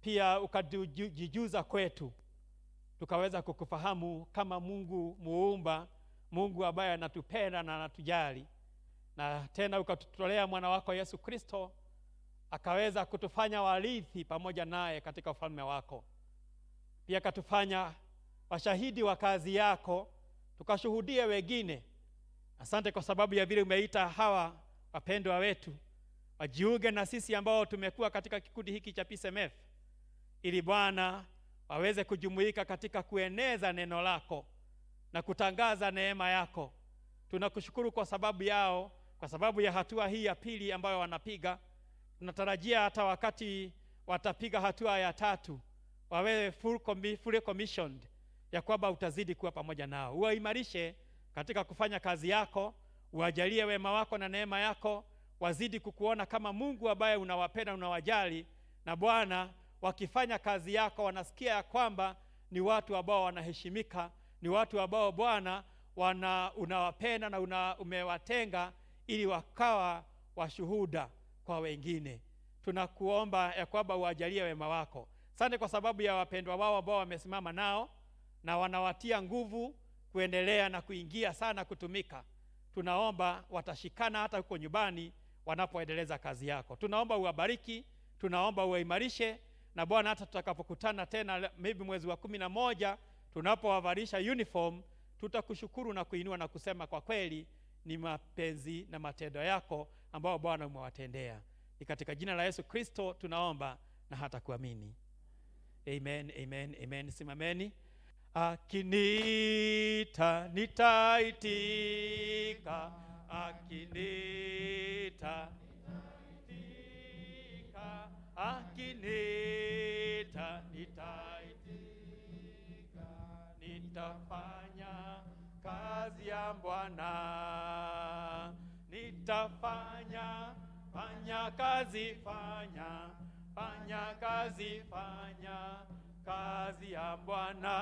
pia ukajijuza kwetu, tukaweza kukufahamu kama Mungu muumba, Mungu ambaye anatupenda na anatujali. Na tena ukatutolea mwana wako Yesu Kristo, akaweza kutufanya warithi pamoja naye katika ufalme wako. Pia akatufanya washahidi wa kazi yako, tukashuhudie wengine. Asante kwa sababu ya vile umeita hawa wapendwa wetu wajiunge na sisi ambao tumekuwa katika kikundi hiki cha PCMF, ili Bwana waweze kujumuika katika kueneza neno lako na kutangaza neema yako. Tunakushukuru kwa sababu yao, kwa sababu ya hatua hii ya pili ambayo wanapiga. Tunatarajia hata wakati watapiga hatua ya tatu wawe fully commissioned, ya kwamba utazidi kuwa pamoja nao. Uwaimarishe katika kufanya kazi yako, uwajalie wema wako na neema yako, wazidi kukuona kama Mungu ambaye unawapenda, unawajali. Na Bwana, wakifanya kazi yako wanasikia ya kwamba ni watu ambao wanaheshimika, ni watu ambao Bwana unawapenda na umewatenga ili wakawa washuhuda kwa wengine. Tunakuomba ya kwamba uwajalie wema wako. Asante kwa sababu ya wapendwa wao ambao wamesimama nao na wanawatia nguvu kuendelea na kuingia sana kutumika. Tunaomba watashikana hata huko nyumbani wanapoendeleza kazi yako. Tunaomba uwabariki, tunaomba uwaimarishe, na Bwana hata tutakapokutana tena maybe mwezi wa 11 tunapowavalisha uniform, tutakushukuru na kuinua na kusema kwa kweli ni mapenzi na matendo yako ambao Bwana umewatendea. Ni katika jina la Yesu Kristo tunaomba na hata kuamini. Amen, amen, amen. Simameni. Akiniita nitaitika, akiniita nitaitika, akiniita nitaitika, nitafanya kazi ya Bwana, nitafanya, fanya kazi, fanya, fanya kazi, fanya kazi ya Bwana,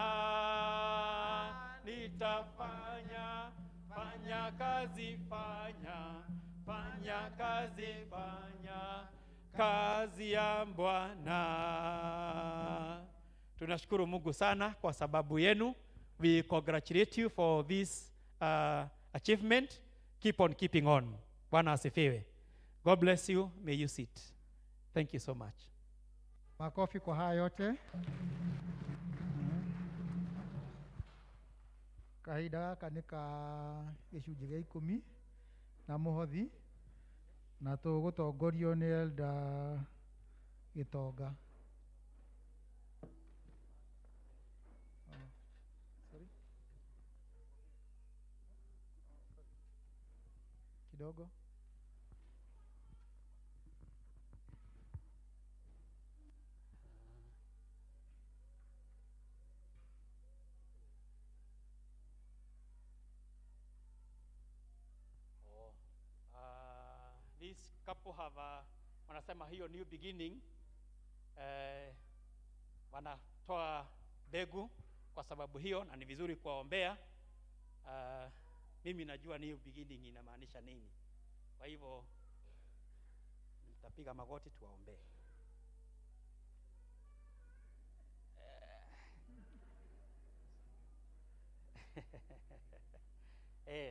nitafanya, fanya kazi, fanya, fanya kazi, fanya kazi ya Bwana. Tunashukuru Mungu sana kwa sababu yenu. We congratulate you for this achievement. Keep on keeping on. Bwana asifiwe. God bless you. May you sit. Thank you so much. Makofi kwa haya yote. Kahinda gaka nĩ ka gĩcunjĩ gĩa 10 na mũhothi, na tũgũtongorio nĩ Elder Gĩtonga. Sorry. Kidogo. This couple have wanasema hiyo new beginning, wanatoa mbegu kwa sababu hiyo, na ni vizuri kuwaombea. Mimi najua new beginning inamaanisha nini, kwa hivyo nitapiga magoti tuwaombee.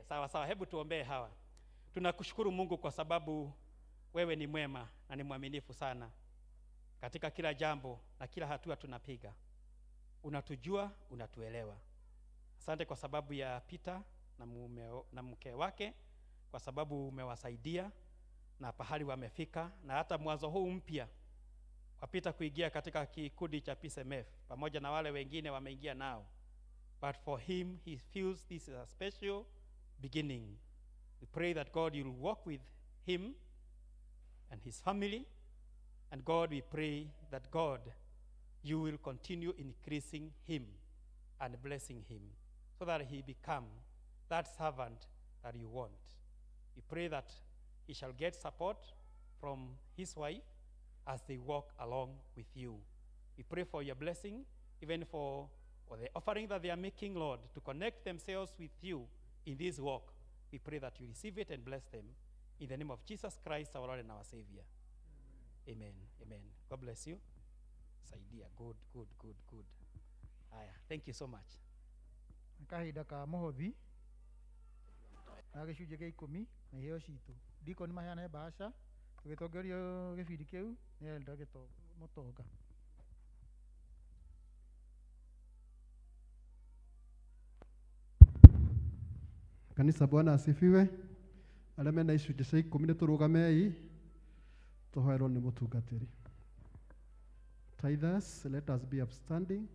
Sawa sawa, hebu tuombee hawa. Tunakushukuru Mungu kwa sababu wewe ni mwema na ni mwaminifu sana katika kila jambo na kila hatua tunapiga. Unatujua, unatuelewa. Asante kwa sababu ya Peter na na mke wake, kwa sababu umewasaidia na pahali wamefika, na hata mwanzo huu mpya wa Peter kuingia katika kikundi cha PCMF pamoja na wale wengine wameingia nao. But for him, he feels this is a special beginning. We pray that God, you will walk with him and his family. And God, we pray that God, you will continue increasing him and blessing him so that he become that servant that you want. We pray that he shall get support from his wife as they walk along with you. We pray for your blessing even for the offering that they are making, Lord, to connect themselves with you in this work. We pray that you receive it and bless them. In the name of Jesus Christ, our Lord and our Savior. Amen. Amen. God bless you. Saidia. Good, good, good, good. Aya. Thank you so much. Kahinda ka mũhothi na gĩcunjĩ gĩa ikũmi na iheo citũ. Deacon maheane bahasha tũgĩtongorio gĩbindi kĩu nĩ Elder Mũtonga. Kanisa, Bwana asifiwe. Arĩa mena icunjĩ cia ikũmi nĩ tũrũgamei tũhoerwo nĩ mũtungatĩri. Tithers, let us be upstanding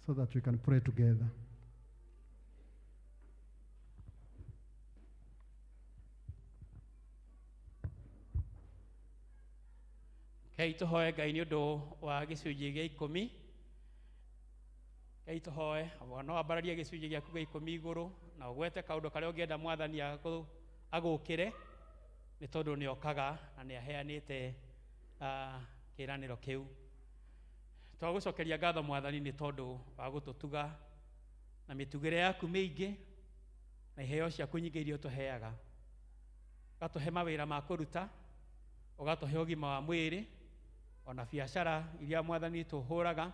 so that we can pray together. Rekei tũhoe Ngai nĩ ũndũ wa gĩcunjĩ gĩa ikũmi. Rekei tũhoe, no wambararie gĩcunjĩ gĩaku gĩa ikũmi igũrũ na ũgwete kaũndũ karĩa ũngĩenda Mwathani agũkĩre, nĩ tondũ nĩ okaga na nĩ aheanĩte kĩĩranĩro kĩu. Twagũcokeria ngatho Mwathani nĩ tondũ wa gũtũtuga na mĩtugĩre yaku mĩingĩ na iheo ciaku nyingĩ iria ũtũheaga. Ũgatũhe mawĩra ma kũruta, ũgatũhe ũgima wa mwĩrĩ, ona biacara iria Mwathani tũhũraga,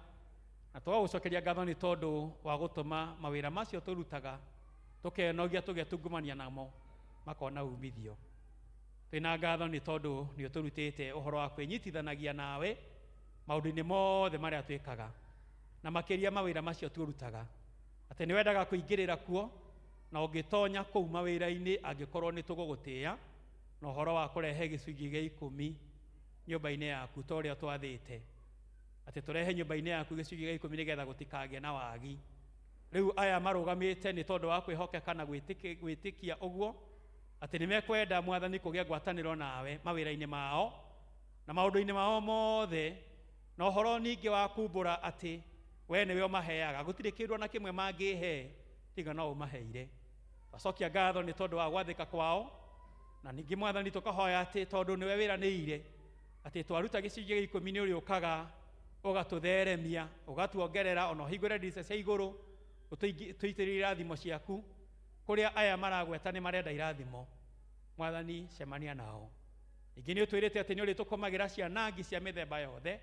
na tũgagũcokeria ngatho nĩ tondũ wa gũtũma mawĩra macio tũrutaga tũkenogia tũgetungumania namo makona umithio. Twĩna ngatho nĩ tondũ nĩ ũtũrutĩte ũhoro wa kwĩnyitithanagia nawe maũndũ-inĩ mothe marĩa twĩkaga, na makĩria mawĩra macio tũrutaga, atĩ nĩ wendaga kũingĩrĩra kuo na ũngĩtonya kũu mawĩra-inĩ angĩkorwo nĩ tũgũgũtĩĩa na ũhoro wa kũrehe gĩcunjĩ gĩa ikũmi nyũmba-inĩ yaku ta ũrĩa twathĩte, atĩ tũrehe nyũmba-inĩ yaku gĩcunjĩ gĩa ikũmi nĩgetha gũtikagĩe na wagi. Rĩu aya marũgamĩte nĩ tondũ wa kwĩhokeka na gwĩtĩkia ũguo atĩ nĩ mekwenda Mwathani kũgĩa ngwatanĩro nawe mawĩra-inĩ mao na maũndũ-inĩ mao mothe, na ũhoro ningĩ wa kumbũra atĩ we nĩwe ũmaheaga, gũtirĩ kĩndũ ona kĩmwe mangĩhe tiga no ũmaheire. Twacokia ngatho nĩ tondũ wa gwathĩka kwao, na ningĩ Mwathani tũkahoya atĩ tondũ nĩwe wĩranĩire atĩ twaruta gĩcunjĩ gĩa ikũmi nĩ ũrĩũkaga ũgatũtheremia, ũgatuongerera, ona ũhingũre ndirica cia igũrũ ũtũitĩrĩrie irathimo ciaku. Kũrĩa aya maragweta nĩ marenda irathimo, Mwathani cemania nao. Ningĩ nĩ ũtwĩrĩte atĩ nĩ ũrĩtũkomagĩra cianangi cia mĩthemba yothe,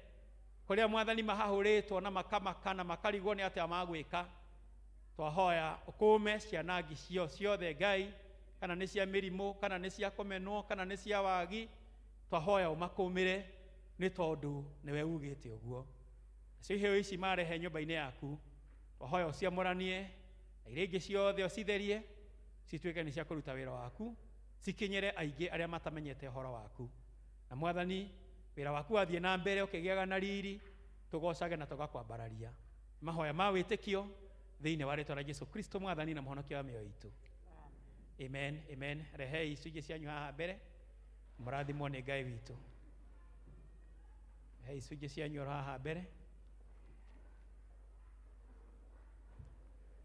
kũrĩa Mwathani mahahũrĩtwo na makamaka na makarigwo nĩ atĩa magwĩka. Twahoya ũkũme cianangi cio ciothe Ngai, kana nĩ cia mĩrimũ, kana nĩ cia kũmenwo, kana nĩ cia wagi, twahoya ũmakũmĩre nĩ tondũ nĩwe ugĩte ũguo. Nacio iheo ici marehe nyũmba-inĩ yaku, twahoya ũciamũranie na iria ingĩ ciothe ũcitherie, cituĩke nĩ cia kũruta wĩra waku, cikinyĩre aingĩ arĩa matamenyete ũhoro waku. Na Mwathani, wĩra waku wathiĩ na mbere ũkĩgĩaga na riri, tũgocage na tũgakwambararia. Mahoya ma wĩtĩkio thĩinĩ wa rĩtwa rĩa Jesu Kristo Mwathani na Mũhonokia wa mĩoyo itũ. Amen, amen. Rehei icunjĩ cianyu haha mbere, mũrathimwo nĩ Ngai witũ. Rehei icunjĩ cianyu oro haha mbere.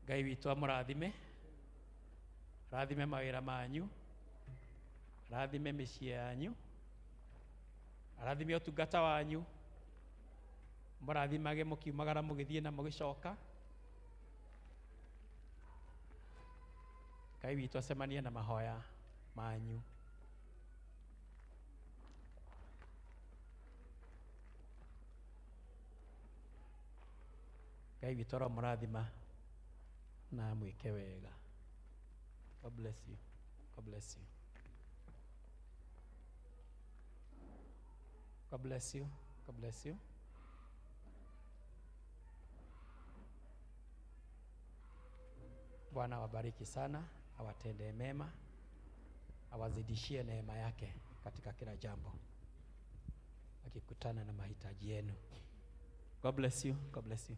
Ngai witũ amũrathime, arathime mawĩra manyu, arathime mĩciĩ yanyu, arathime ũtungata wanyu, mũrathimage mũkiumagara mũgĩthiĩ na mũgĩcoka. Ngai witũ acemanie na mahoya manyu. Ngai witũ aromũrathima na amwĩke wega. God bless you. God bless you. God bless you. God bless you. Bwana awabariki sana, awatendee mema, awazidishie neema yake katika kila jambo, akikutana na mahitaji yenu. God bless you. God bless you.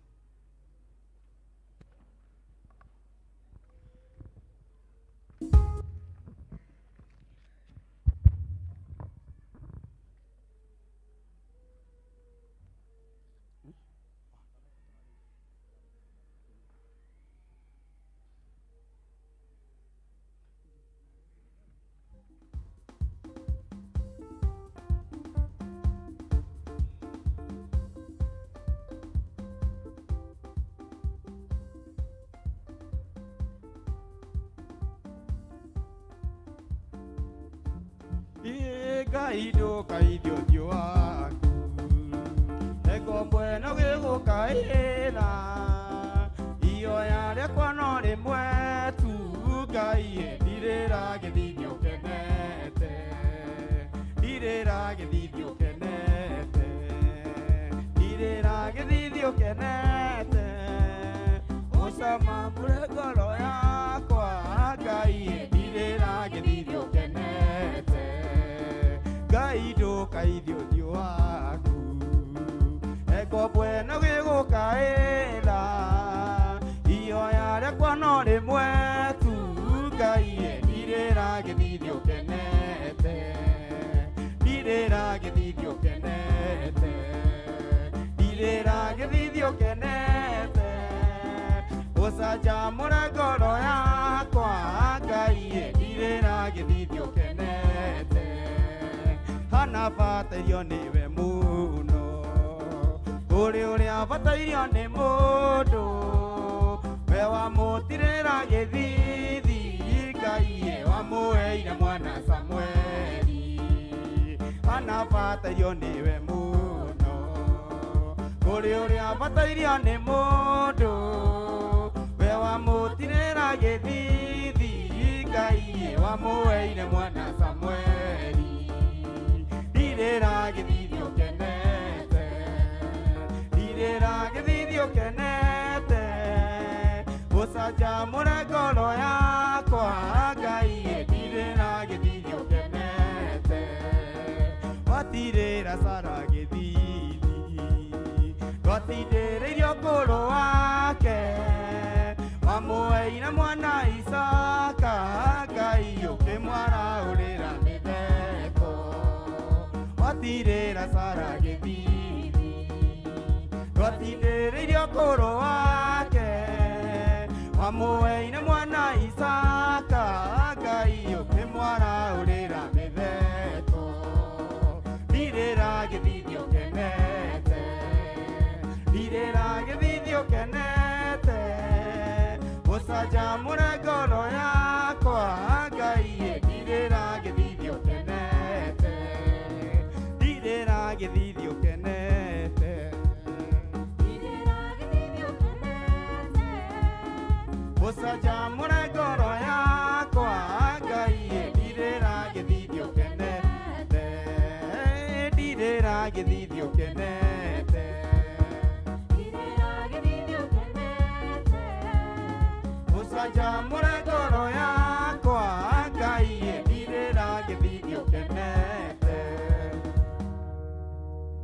Ngai ndũkaithio ũthiũ waku ngombo ĩno gĩgũkaĩra ihoya rĩakwa no rĩmwe tu Ngai ndirĩra gĩthithio ũkenete ndirĩra gĩthithio ũkenete ndirĩra gĩthithio ũkenete ũcama mbure ngoro yakwa Ngai ndirĩra gĩthithio ũkenete Ngai ndũkaithio ũthiũ waku ngombo ĩno gĩgũkaĩra ihoya rĩakwa no rĩmwe tu Ngai ndirĩra gĩthithio ũkenete ndirĩra gĩthithio ũkenete ndirĩra gĩthithio ũkenete ũcanjamũre ngoro yakwa Ngai ndirĩra gĩthithio ũkenete hana batairio nĩwe mũno kũrĩ ũrĩa batairio nĩ mũndũ we wamũtirĩra gĩthithi Ngai wamũheire mwana Samueli hana batairio nĩwe mũno kũrĩ ũrĩa batairio nĩ mũndũ we wamũtirĩra gĩthithi Ngai wamũheire mwana Samueli ndirĩra gĩthithi ũkenete ndirĩra gĩthithi ũkenete ũcanjamũre ngoro yakwa Ngai ndirĩra gĩthithi ũkenete watirĩra Sara gĩthithi ndwatindĩrĩirio ũkũrũ wake wamũheire mwana Isaka Ngai ũkĩmwaraũrĩra mĩtheko watirĩra Sara gĩthithi ndwatindĩrĩirio ũkũrũ wake wamũheire mwana Isaka Ngai ũkĩmwaraũrĩra mĩtheko ndirĩra gĩthithi ũkenete ndirĩra gĩthithi ũkenete ũcanjamũre ngoro yakwa Ngai ndirĩra gĩthithi ũkenete ndirĩra gĩthithi ũkenete ũcanjamũre ngoro yakwa Ngai ndirĩra gĩthithi ũkenete ndirĩra gĩthithi ũkenete ũcanjamũre ngoro yakwa Ngai ndirĩra gĩthithi ũkenete.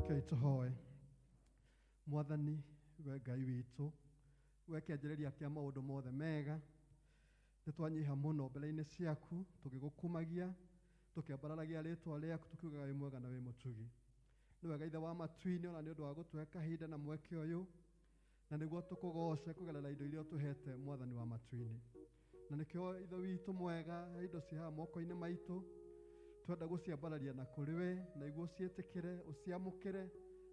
Rekei tũhoe. Mwathani we Ngai witũ, we kĩanjĩrĩria kĩa maũndũ mothe mega, nĩ twanyiha mũno mbere-inĩ ciaku tũgĩgũkumagia tũkĩambararagia rĩtwa rĩaku tũkiugaga wĩ mwega na wĩ mũtugi. Nĩ wega Ithe wa matu-inĩ ona nĩ ũndũ wa gũtũhe kahinda na mweke ũyũ na nĩguo tũkũgoce kũgerera indo iria ũtũhete Mwathani wa matu-inĩ. Na nĩkĩo Ithe witũ mwega indo ci haha moko-inĩ maitũ twenda gũciambararia na kũrĩ we na iguo ũciĩtĩkĩre ũciamũkĩre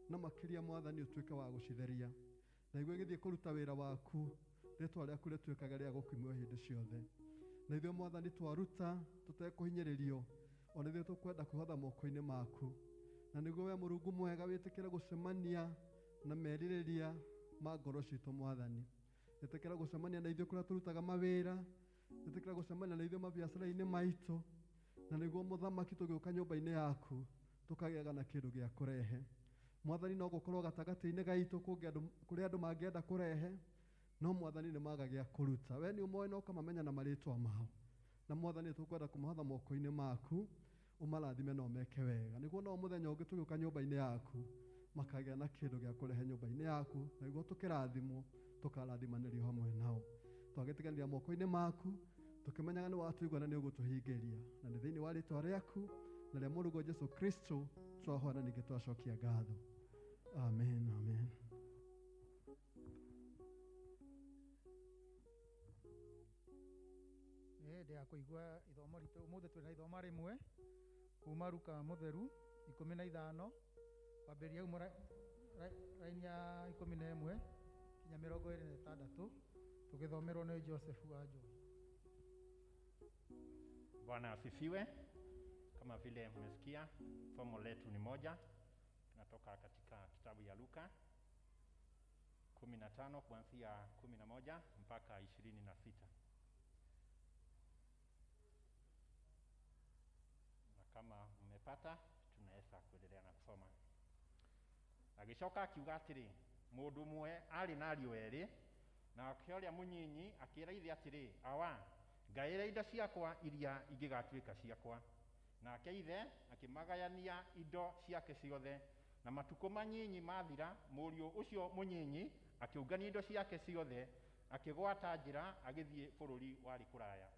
na makĩria Mwathani ũtuĩke wa gũcitheria na iguo ĩgĩthiĩ kũruta wĩra waku rĩtwa rĩaku rĩtuĩkage rĩa gũkumio hĩndĩ ciothe. Na ithuĩ Mwathani twaruta tũtekũhinyĩrĩrio ona ithuĩ tũkwenda kwĩhotha moko-inĩ maku na nĩguo we Mũrungu mwega wĩtĩkĩre gũcemania na merirĩria ma ngoro citũ Mwathani. Ĩtĩkĩra gũcemania na ithuĩ kũrĩa tũrutaga mawĩra, ĩtĩkĩra gũcemania na ithuĩ mabiacara-inĩ maitũ na nĩguo mũthamaki tũgĩũka nyũmba-inĩ yaku tũkagĩaga na kĩndũ gĩa kũrehe. Mwathani no gũkorwo gatagatĩ-inĩ gaitũ kũrĩ andũ mangĩenda kũrehe no Mwathani nĩ maga gĩa kũruta. We nĩ ũmoĩ na ũkamamenya na marĩtwa mao na Mwathani tũkwenda kũmahotha moko-inĩ maku ũmarathime na ũmeke wega nĩguo no mũthenya ũngĩ tũgĩũka nyũmba-inĩ yaku makagĩa na kĩndũ gĩa kũrehe nyũmba-inĩ yaku na nĩguo tũkĩrathimwo tũkarathimanĩrio hamwe nao. Twagĩtiganĩria moko-inĩ maku tũkĩmenyaga nĩ watũigua na nĩ ũgũtũhingĩria na nĩ thĩinĩ wa rĩtwa rĩaku na rĩa Mũrũguo Jesũ Kristo twahoya na ningĩ twacokia ngatho. Amen, amen. Nĩ hĩndĩ ya kũigua ithomo ritũ ũmũthĩ twĩna ithoma rĩmwe kuma Luka mũtheru 15 kwambĩrĩria hau raini ya 11 nginya 26 tũgĩthomerwo nĩ Joseph wa Njũĩ. Bwana asifiwe. Kama vile mmesikia, somo letu ni moja, tunatoka katika kitabu ya Luka 15 kuanzia 11 mpaka 26. Na kama mmepata, tunaweza kuendelea na kusoma. Agĩcoka akiuga atĩrĩ, mũndũ ũmwe arĩ na ariũ erĩ, nake ũrĩa mũnyinyi akĩĩra ithe atĩrĩ, awa, ngaĩra indo ciakwa iria ingĩgatuĩka ciakwa. Nake ithe akĩmagayania indo ciake ciothe, na matukũ manyinyi mathira, mũriũ ũcio mũnyinyi akĩũngania indo ciake ciothe, akĩgwata njĩra agĩthiĩ bũrũri warĩ kũraya.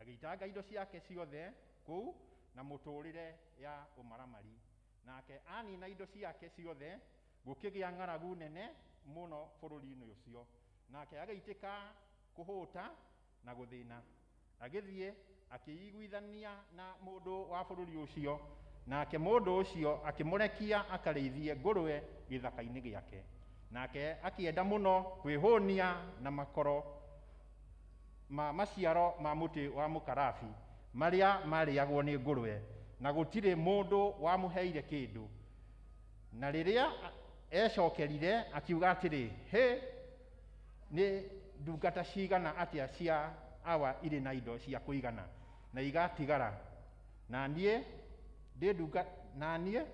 Agĩitanga indo ciake ciothe kũu na mũtũũrĩre ya ũmaramari. Nake anina indo ciake ciothe, gũkĩgĩa ng'aragu nene mũno bũrũri-inĩ ũcio. Nake agĩitĩka kũhũta na gũthĩna. Agĩthiĩ akĩiguithania na mũndũ wa bũrũri ũcio, nake mũndũ ũcio akĩmũrekia akarĩithie ngũrwe gĩthaka-inĩ gĩake. Nake akĩenda mũno kwĩhũnia na makoro ma maciaro ma mũtĩ wa mũkarabi marĩa marĩagwo nĩ ngũrwe, na gũtirĩ mũndũ wamũheire kĩndũ. Na rĩrĩa ecokerire akiuga atĩrĩ, hĩ, nĩ ndungata cigana atĩa cia awa irĩ na indo cia kũigana na igatigara, na niĩ ndĩ ndunga na niĩ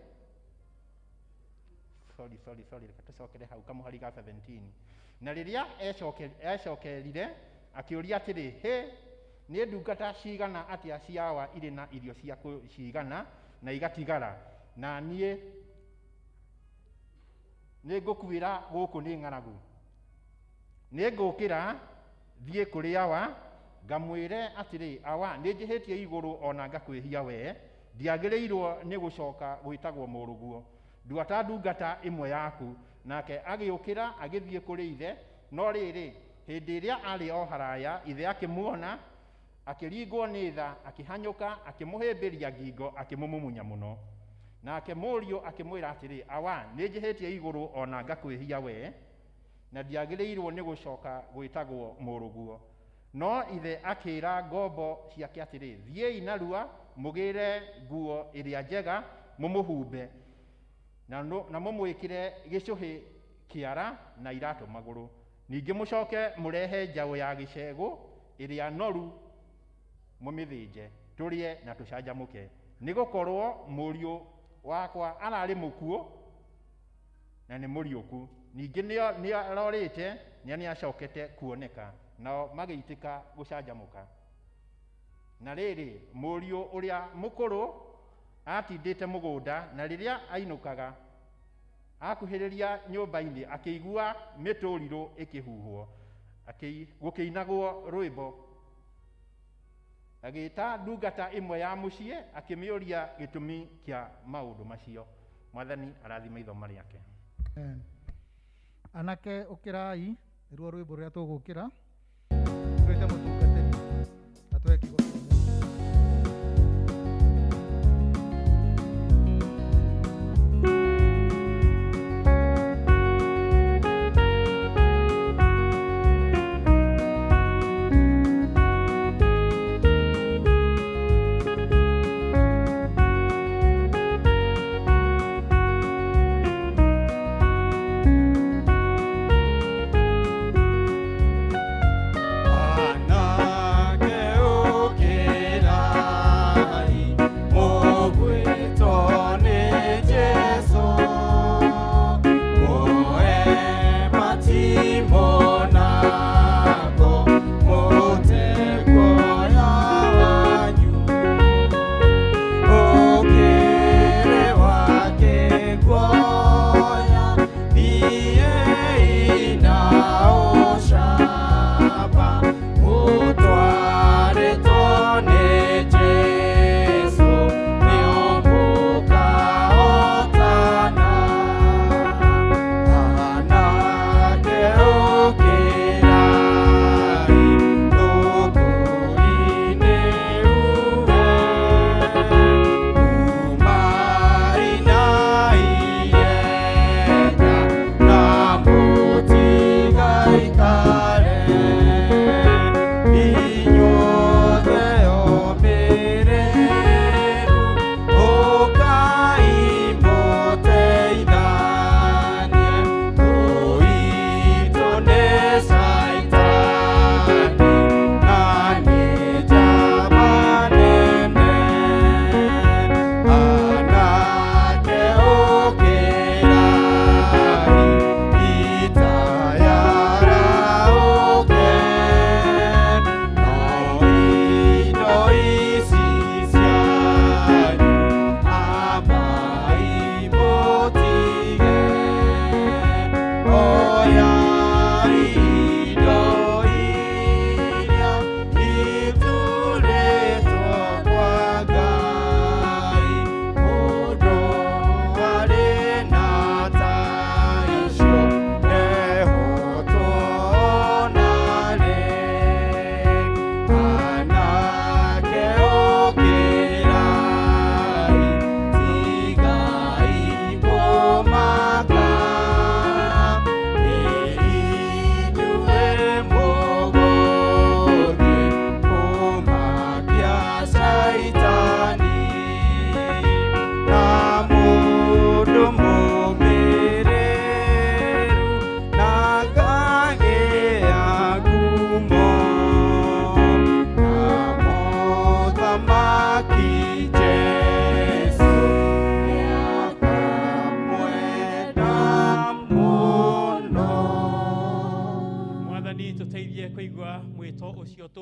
sorry, reke tũcokere hau kamũhari ga 17. Na rĩrĩa ecokerire akĩũria atĩrĩ, hĩ, nĩ ndungata cigana atĩa cia awa irĩ na irio cia kũcigana na igatigara, na niĩ nĩ ngũkuĩra gũkũ nĩ ng'aragu. Nĩ ngũkĩra thiĩ kũrĩ awa ngamwĩre atĩrĩ, awa, nĩ njĩhĩtie igũrũ ona ngakwĩhia we, ndiagĩrĩirwo nĩ gũcoka gwĩtagwo mũrũguo, nduata ndungata ĩmwe yaku. Nake agĩũkĩra agĩthiĩ kũrĩ ithe, no rĩrĩ, hĩndĩ ĩrĩa arĩ o haraya, ithe akĩmuona, akĩringwo nĩ tha, akĩhanyũka, akĩmũhĩmbĩria ngingo, akĩmũmumunya mũno. Nake mũriũ akĩmwĩra atĩrĩ, awa, nĩ njĩhĩtie igũrũ ona ngakwĩhia we, na ndiagĩrĩirwo nĩ gũcoka gwĩtagwo mũrũguo. No ithe akĩĩra ngombo ciake atĩrĩ, thiĩi narua mũgĩre nguo ĩrĩa njega mũmũhumbe, na mũmwĩkĩre gĩcũhĩ kĩara na iratũ magũrũ. Ningĩ mũcoke mũrehe njaũ ya gĩcegũ ĩrĩa noru mũmĩthĩnje, tũrĩe na tũcanjamũke. Nĩ gũkorwo mũriũ wakwa ararĩ mũkuũ na nĩ mũriũku, ningĩ nĩ arorĩte na nĩ acokete kuoneka. Nao magĩitĩka gũcanjamũka. Na rĩrĩ, mũriũ ũrĩa mũkũrũ atindĩte mũgũnda, na rĩrĩa ainũkaga akuhĩrĩria nyũmba-inĩ akĩigua mĩtũrirũ ĩkĩhuhwo, gũkĩinagwo rwĩmbo. Agĩĩta ndungata ĩmwe ya mũciĩ akĩmĩũria gĩtũmi kĩa maũndũ macio. Mwathani arathime ithomo rĩake. Anake ũkĩrai, nĩruo rwĩmbo rũrĩa tũgũkĩra, twĩte mũtungatĩri na tũhe kiugo kĩa Mũrungu. Anake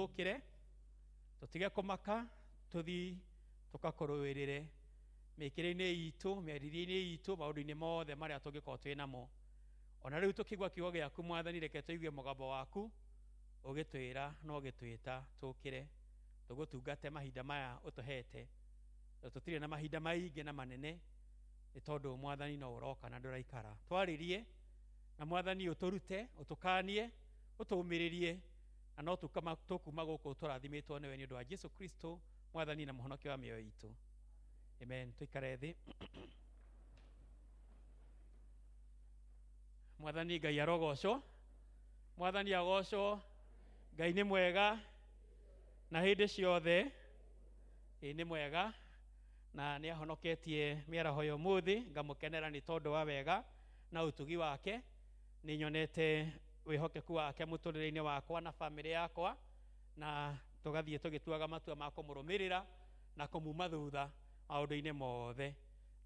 Tũkĩre tũtige kũmaka, tũthiĩ tũgakũrũĩrĩre mĩkĩre-inĩ itũ, mĩarĩrie-inĩ itũ, maũndũ-inĩ mothe marĩa tũngĩkorwo twĩ namo. Ona rĩu tũkĩigua kiugo gĩaku Mwathani, reke tũigue mũgambo waku ũgĩtwĩra na ũgĩtwĩta tũkĩre tũgũtungate mahinda maya ũtũhete. Tũtirĩ na mahinda maingĩ na manene, nĩ tondũ Mwathani no ũroka na ndũraikara. Twarĩrie na Mwathani, ũtũrute, ũtũkanie, ũtũũmĩrĩrie, na no tũkuma gũkũ tũrathimĩtwo nĩwe nĩ ũndũ wa Jesu Kristo Mwathani na mũhonokia wa mĩoyo itũ. Amen. Tũikare thĩ. Mwathani Ngai arogocwo. Mwathani agocwo. Ngai nĩ mwega na hĩndĩ ciothe. Ĩ nĩ mwega na nĩ ahonoketie mĩaraho ya ũmũthĩ. Ngamũkenera nĩ tondũ wa wega na ũtugi wake. Nĩ nyonete wĩhokeku wake mũtũrĩre-inĩ wakwa na bamĩrĩ yakwa, na tũgathiĩ tũgĩtuaga matua ma kũmũrũmĩrĩra na kũmuma thutha maũndũ-inĩ mothe.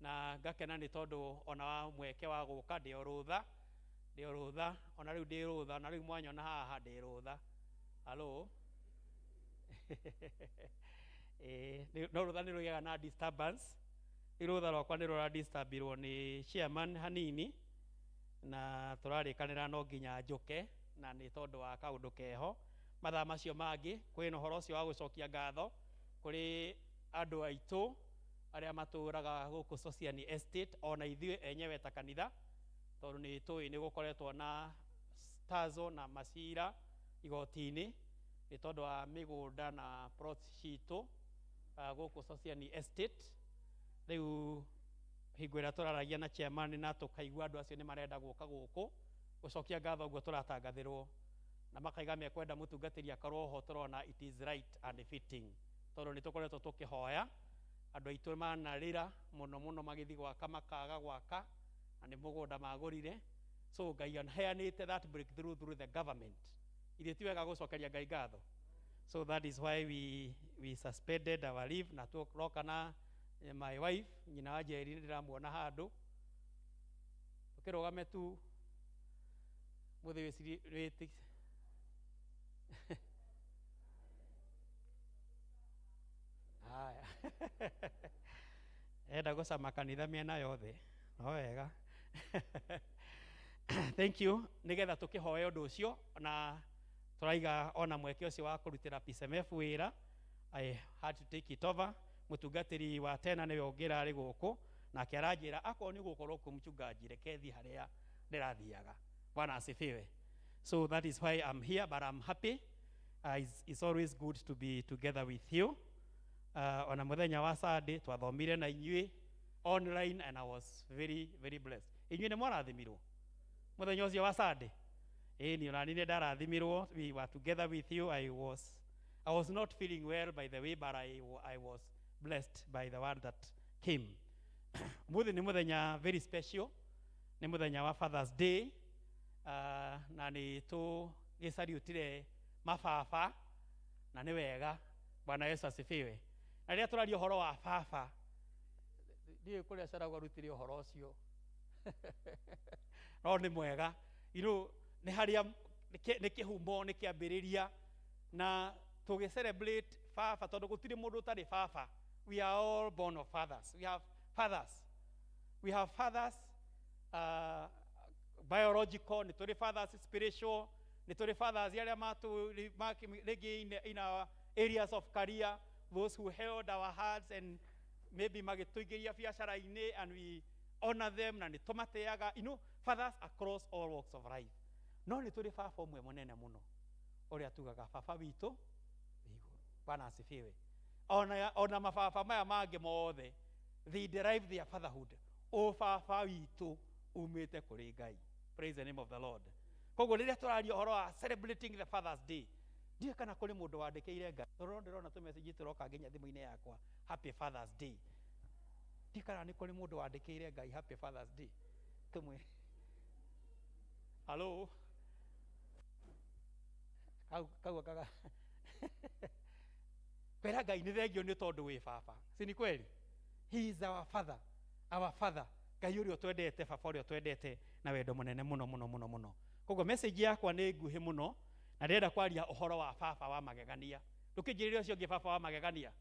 Na ngakena nĩ tondũ ona wa mweke wa gũka ndĩ o rũtha, ndĩ o rũtha, ona rĩu ndĩ rũtha, ona rĩu mwanyona haha ndĩ rũtha. Halo? No rũtha nĩ rũgĩaga na disturbance. Rĩu rũtha rwakwa nĩ rũradisturbirwo nĩ chairman hanini, na tũrarĩkanĩra no nginya njũke, na nĩ tondũ wa kaũndũ keho. Mathaa macio mangĩ kwĩna ũhoro ũcio wa gũcokia ngatho kũrĩ andũ aitũ arĩa matũraga gũkũ Sosiani Estate, ona ithuĩ enyewe ta kanitha, tondũ nĩ tũĩ nĩ gũkoretwo na tazo na macira igoti-inĩ nĩ tondũ wa mĩgũnda na plots citũ gũkũ Sosiani Estate. Rĩu hingo ĩrĩa tũraragia na chairman na tũkaigua andũ acio nĩ marenda gũka gũkũ gũcokia ngatho ũguo tũratangathĩrwo, na makaiga mekwenda mũtungatĩri akorwo ho, tũrona it is right and fitting, tondũ nĩ tũkoretwo tũkĩhoya andũ aitũ manarĩra mũno mũno magĩthiĩ gwaka makaga gwaka, na nĩ mũgũnda magũrire. So Ngai aheanĩte that breakthrough through the government. Ithuĩ ti wega gũcokeria Ngai ngatho? So that is why we suspended our leave na tũroka na my wife, nyina wa Njeri, nĩ ndĩramuona handũ. Tũkĩrũgame tu mũthĩ wĩti. Haya, enda gũcama kanitha mĩena yothe, no wega. Thank you. Nĩgetha tũkĩhoe ũndũ ũcio, na tũraiga ona mweke ũcio wa kũrutĩra PCMF wĩra. I had to take it over. Mũtungatĩri wa tena nĩwe ũngĩrarĩ gũkũ, nake aranjĩra akorwo nĩ gũkorwo kũ mchungaji, reke thiĩ harĩa ndĩrathiaga. Bwana asifiwe. So that is why I'm here, but I'm happy. It's always good to be together with you. Ona mũthenya wa Sunday twathomire na inyuĩ online, and I was very very blessed. Inyuĩ nĩ mwarathimirwo mũthenya ũcio wa Sunday? Ĩĩ, ni ona niĩ ndarathimirwo. We were together with you. I was not feeling well, by the way, but I was blessed by the word that came. Mũthĩ nĩ mũthenya very special, nĩ mũthenya wa Father's Day, na nĩ tũgĩcariũtire mababa, na nĩ wega. Bwana Yesu asifiwe. Na rĩrĩa tũraria ũhoro wa baba, ndiũĩ kũrĩa Caragũ arutire ũhoro ũcio, no nĩ mwega. Nĩ harĩa nĩ kĩhumo, nĩ kĩambĩrĩria, na tũgĩ celebrate baba, tondũ gũtirĩ mũndũ ũtarĩ baba. We are all born of fathers. We have fathers, we have fathers biological, nĩ tũrĩ fathers spiritual, nĩ tũrĩ fathers arĩa matu rĩngĩ in our areas of career, those who held our hearts and maybe magĩtũingĩria biacara-inĩ, and we honor them na nĩ tũmatĩaga, fathers across all walks of life. No nĩ tũrĩ baba ũmwe mũnene mũno ũrĩa tugaga baba witũ wĩ igũrũ. Bwana asifiwe. Ona mababa maya mangĩ mothe, they derive their fatherhood, o baba witũ umĩte kũrĩ Ngai. Praise the name of the Lord. Koguo rĩrĩa tũraria ũhoro wa celebrating the Father's Day, ndiũĩ kana kũrĩ mũndũ wandĩkĩire Ngai, tondũ ndĩrona tũmessage tũroka nginya thimũ-inĩ yakwa, "Happy Father's Day." Ndiũĩ kana nĩ kũrĩ mũndũ wandĩkĩire Ngai "Happy Father's Day". Tũmwe halo kau kau kaga kwĩra Ngai nĩ thengio nĩ tondũ wĩ baba. Si ni kweli? He is our father, our father, Ngai ũrĩa ũtwendete, baba ũrĩa ũtwendete na wendo mũnene mũno mũno mũno mũno. Koguo message yakwa nĩ nguhĩ mũno, Na ndĩrenda kwaria ũhoro wa baba wa magegania. Ndũkĩnjĩrĩre ũcio ũngĩ baba wa magegania.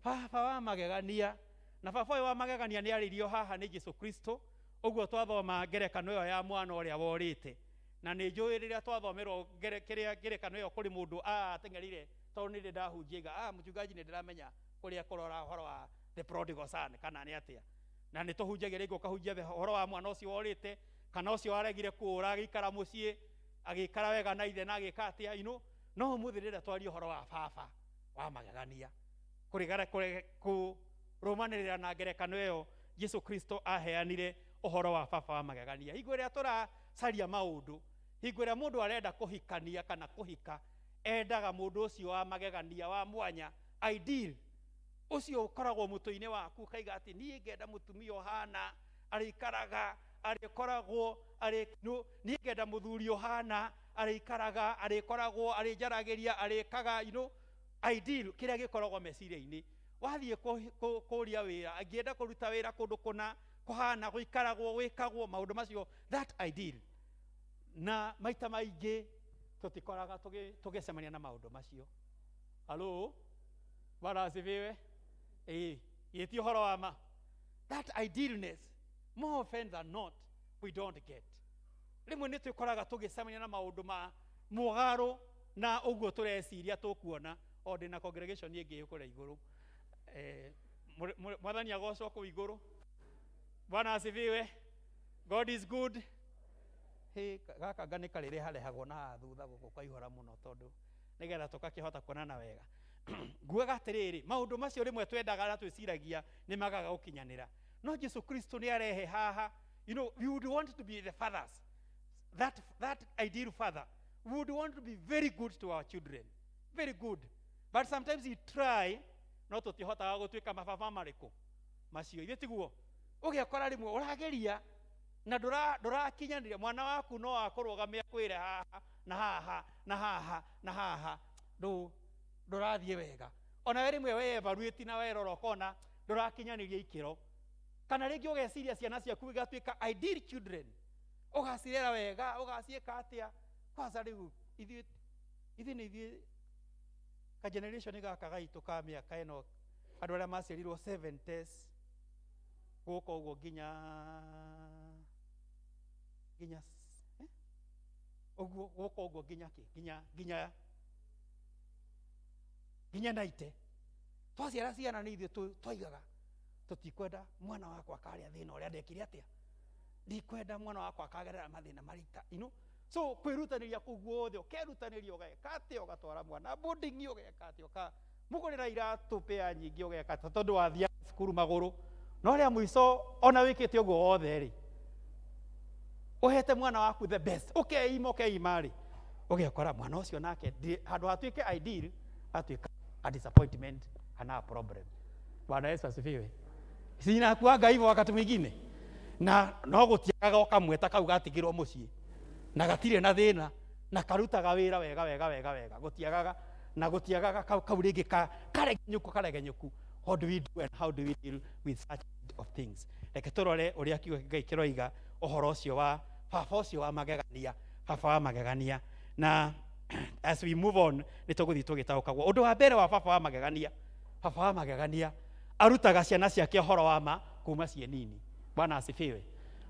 Baba wa magegania. Na baba ũyũ wa magegania nĩ arĩirio haha nĩ Jesu Kristo, ũguo twathoma ngerekano ĩyo ya mwana ũrĩa worĩte. Na nĩ njũĩ rĩrĩa twathomerwo kĩrĩa ngerekano ĩyo kũrĩ mũndũ ateng'erire tondũ nĩ ndĩ ndahunjia iga, mchungaji nĩ ndĩramenya kũrĩa kũrora ũhoro wa the prodigal son kana nĩ atĩa. Na nĩ tũhunjagia rĩngĩ ũkahunjia ũhoro wa mwana ũcio worĩte kana ũcio waregire kũũra agĩikara mũciĩ agĩikara wega na ithe na agĩka atĩa, you know. No ũmũthĩ ndĩrenda twarie ũhoro wa baba wa magegania kũrũmanĩrĩra na ngerekano ĩyo Jesu Kristo aheanire ũhoro wa baba wa magegania. Hingo ĩrĩa tũracaria maũndũ, hingo ĩrĩa mũndũ arenda kũhikania kana kũhika, endaga mũndũ ũcio wa magegania wa mwanya, ideal ũcio ũkoragwo mũtwe-inĩ waku, ũkaiga atĩ niĩ ngenda mũtumia ũhana, arĩikaraga, arĩkoragwo, arĩ, no, niĩ ngenda mũthuri ũhana, arĩikaraga, arĩkoragwo, arĩnjaragĩria, arĩkaga, you know, ideal kĩrĩa gĩkoragwo meciria-inĩ. Wathiĩ kũria wĩra, angĩenda kũruta wĩra kũndũ kũna, kũhana, gũikaragwo, gwĩkagwo, maũndũ macio, that ideal. Na maita maingĩ tũtikoraga tũgĩcemania na maũndũ macio. Hello? Bwana asifiwe. Ĩĩ ũhoro wa ma. That idealness, more often than not, we don't get. Rĩmwe nĩ twĩkoraga tũgĩcemania na maũndũ ma mũgarũ na ũguo tũreciria tũkuona. O ndĩna congregation ĩngĩ kũrĩa igũrũ. Mwathani agocwo kũu igũrũ. Bwana asifiwe. God is good. Hey, gaka nga nĩ karĩreharehagwo na haha thutha gũkũ kwaihũra mũno tondũ nĩgetha tũgakĩhota kuonana wega. Nguaga atĩrĩrĩ, maũndũ macio rĩmwe twendaga na twĩciragia nĩ magaga gũkinyanĩra. No Jesu Kristo nĩ arehe haha, you know, we would want to be the fathers. That ideal father. We would want to be very good to our children. Very good. But sometimes we try, no tũtihotaga gũtuĩka mababa marĩkũ macio. Ithuĩ tiguo. Ũgekora rĩmwe ũrageria na ndũrakinyanĩria. Mwana waku no akũrũgamia akwĩre haha na haha na haha na haha, ndũrathiĩ wega. Ona we rĩmwe we evaluate na werora ũkona ndũrakinyanĩria ikĩro. Kana rĩngĩ ũgeciria ciana ciaku igatuĩka ideal children, ũgacirera wega, ũgaciĩka atĩa. Kwanza rĩu ithuĩ nĩ ithuĩ ka generation gaka gaitũ ka mĩaka ĩno, andũ arĩa maciarirwo 70s gũka ũguo nginya ũguo gũka ũguo nginya kĩ? Nginya, nginya, nginya 90. Twaciara ciana nĩ ithuĩ twaigaga tũtikwenda mwana wakwa akarĩa thĩna ũrĩa ndekire atĩa, ndikwenda mwana wakwa akagerera mathĩna marita, you know. So kwĩrutanĩria kũu guothe, ũkerutanĩria ũgeka atĩa, ũgatwara mwana boarding, ũgeka atĩa, ũkamũgũrĩra iratũ pea nyingĩ, ũgeka atĩa, tondũ wathiaga cukuru magũrũ. No rĩa mũico ona wĩkĩte ũguo wothe rĩ, ũhete mwana waku the best, ũkeima, ũkeima rĩ, ũgekora mwana ũcio nake handũ hatuĩke ideal, atuĩka a disappointment kana a problem. Bwana Yesu asifiwe. Si inakuanga hivyo wakati mwingine? Na no gũtiagaga o kamwe ta kau gatigirwo mũciĩ na gatirĩ na thĩna na karutaga wĩra wega wega wega wega, gũtiagaga na gũtiagaga kau rĩngĩ karegenyũku, karegenyũku. What do we do and how do we deal with such of things? Reke tũrore ũrĩa kiugo kĩa Ngai kĩroiga ũhoro ũcio wa baba ũcio wa magegania, baba wa magegania. Na as we move on nĩ tũgũthiĩ tũgĩtaũkagwo. Ũndũ wa mbere wa baba wa magegania, baba wa magegania arutaga ciana ciake ũhoro wa ma kuma ciĩ nini. Bwana asifiwe.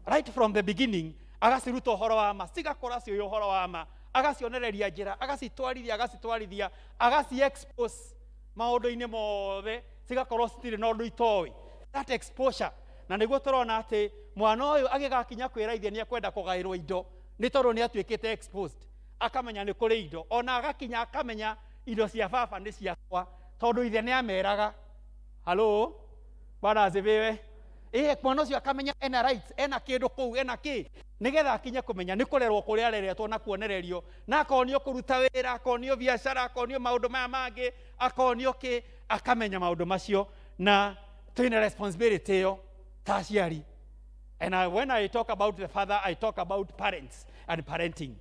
Right from the beginning agaciruta ũhoro wa ma, cigakũra ciũĩ ũhoro wa ma, agacionereria njĩra, agacitwarithia, agacitwarithia, agaci expose maũndũ-inĩ mothe, cigakorwo citirĩ na ũndũ itoĩ. That exposure. Na nĩguo tũrona atĩ mwana ũyũ agĩgakinya kwĩra ithe nĩ ekwenda kũgaĩrwo indo, nĩ tondũ nĩ atuĩkĩte exposed, akamenya nĩ kũrĩ indo, ona agakinya akamenya indo cia baba nĩ ciakwa, tondũ ithe nĩ ameraga. Hello? Bwana asifiwe. Mwana ũcio akamenya ena rights, ena kĩndũ kũu, ena kĩ, nĩgetha akinye kũmenya nĩ kũrerwo kũrĩa areretwo na kuonererio, na akonio kũruta wĩra, akonio biacara, akonio maũndũ maya mangĩ, akonio kĩ, akamenya maũndũ macio. Na twĩna responsibility ĩyo ta aciari. And when I talk about the father, I talk about parents and parenting.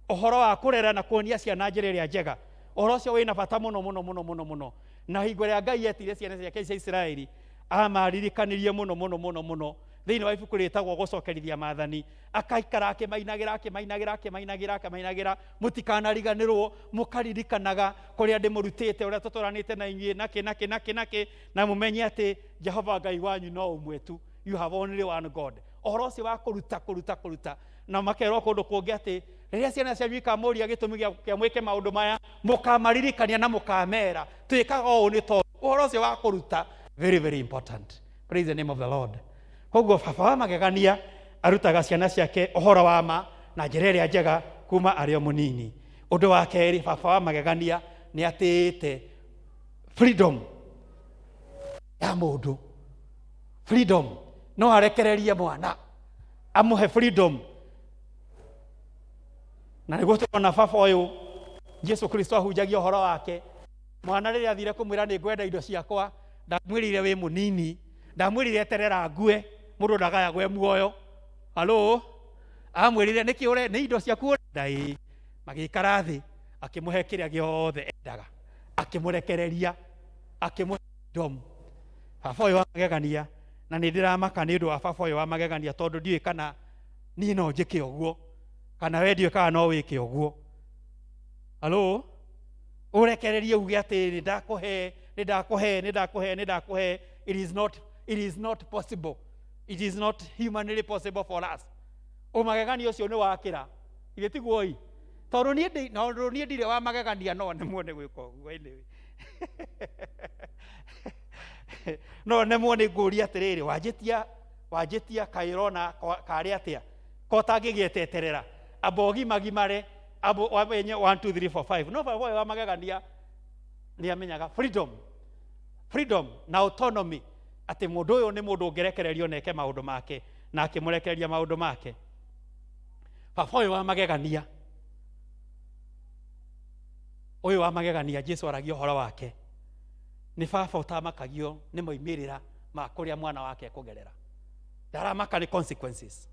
Ũhoro wa kũrera na kuonia ciana njĩra ĩrĩa njega, ũhoro ũcio wĩna bata mũno mũno mũno mũno mũno. Na hingo ĩrĩa Ngai etire ciana ciake cia Isiraeli, amaririkanirie mũno mũno mũno mũno Thĩinĩ wa ibuku rĩtagwo gũcokerithia maathani, akaikara akĩmainagĩra akĩmainagĩra akĩmainagĩra akĩmainagĩra, mũtikanariganĩrwo, mũkaririkanaga kũrĩa ndĩmũrutĩte, ũrĩa tũtũranĩte na inyuĩ, nakĩ nakĩ nakĩ nakĩ, na mũmenye atĩ Jehova Ngai wanyu no ũmwe tu. You have only one God. Ũhoro ũcio wa kũruta kũruta kũruta, na makerwo kũndũ kũngĩ atĩ rĩrĩa ciana cianyu ikamũria gĩtũmi kĩa mwĩke maũndũ maya, mũkamaririkania na mũkamera twĩkaga ũũ nĩ tondũ. Ũhoro ũcio wa kũruta, very very important. Praise the name of the Lord. Koguo baba wa magegania arutaga ciana ciake ũhoro wa ma na njĩra ĩrĩa njega kuma arĩ o mũnini. Ũndũ wa kerĩ, baba wa magegania nĩ atĩĩte freedom ya mũndũ. Freedom, no arekererie mwana amũhe freedom. Na nĩguo tũrona baba ũyũ Jesu Kristo ahunjagia ũhoro wake. Mwana rĩrĩa athire kũmwĩra nĩ ngwenda indo ciakwa, ndamwĩrire wĩ mũnini, ndamwĩrire eterera ngue, mũndũ ndagayagwo e muoyo. Halo, amwĩrire nĩkĩ ũre, nĩ indo ciaku ũrenda? Ĩĩ. Magĩikara thĩ, akĩmũhe kĩrĩa gĩothe endaga, akĩmũrekereria, akĩmũhe freedom. Baba ũyũ wa magegania, na nĩ ndĩramaka nĩ ũndũ wa baba ũyũ wa magegania, tondũ ndiũĩ kana niĩ no njĩke ũguo, kana we ndiũĩ kana no wĩke ũguo. Halo, ũrekererie uge atĩ nĩ ndakũhe, nĩ ndakũhe, nĩ ndakũhe, nĩ ndakũhe. It is not, it is not possible. It is not humanly possible for us. Ũmagegania ũcio nĩ wakĩra. Ithe tiguo ĩ? Tondũ niĩ ndĩ, tondũ niĩ ndirĩ wa magegania, no nemwo nĩ gwĩka ũguo anyway. No nemwo nĩ ngũria atĩrĩrĩ, wanjĩtia, wanjĩtia kaĩ ũrona karĩ atĩa? Ko ũtangĩgĩeteterera. Amba ũgimagimare, amba wamenye 1 2 3 4 5. No baba ũyũ wa magegania nĩ amenyaga freedom. Freedom na autonomy, atĩ mũndũ ũyũ nĩ mũndũ ũngĩrekererio na eke maũndũ make, na akĩmũrekereria maũndũ make. Baba ũyũ wa magegania, ũyũ wa magegania Jesu aragia ũhoro wake, nĩ baba ũtamakagio nĩ moimĩrĩra ma kũrĩa mwana wake ekũgerera. Ndaramaka nĩ consequences,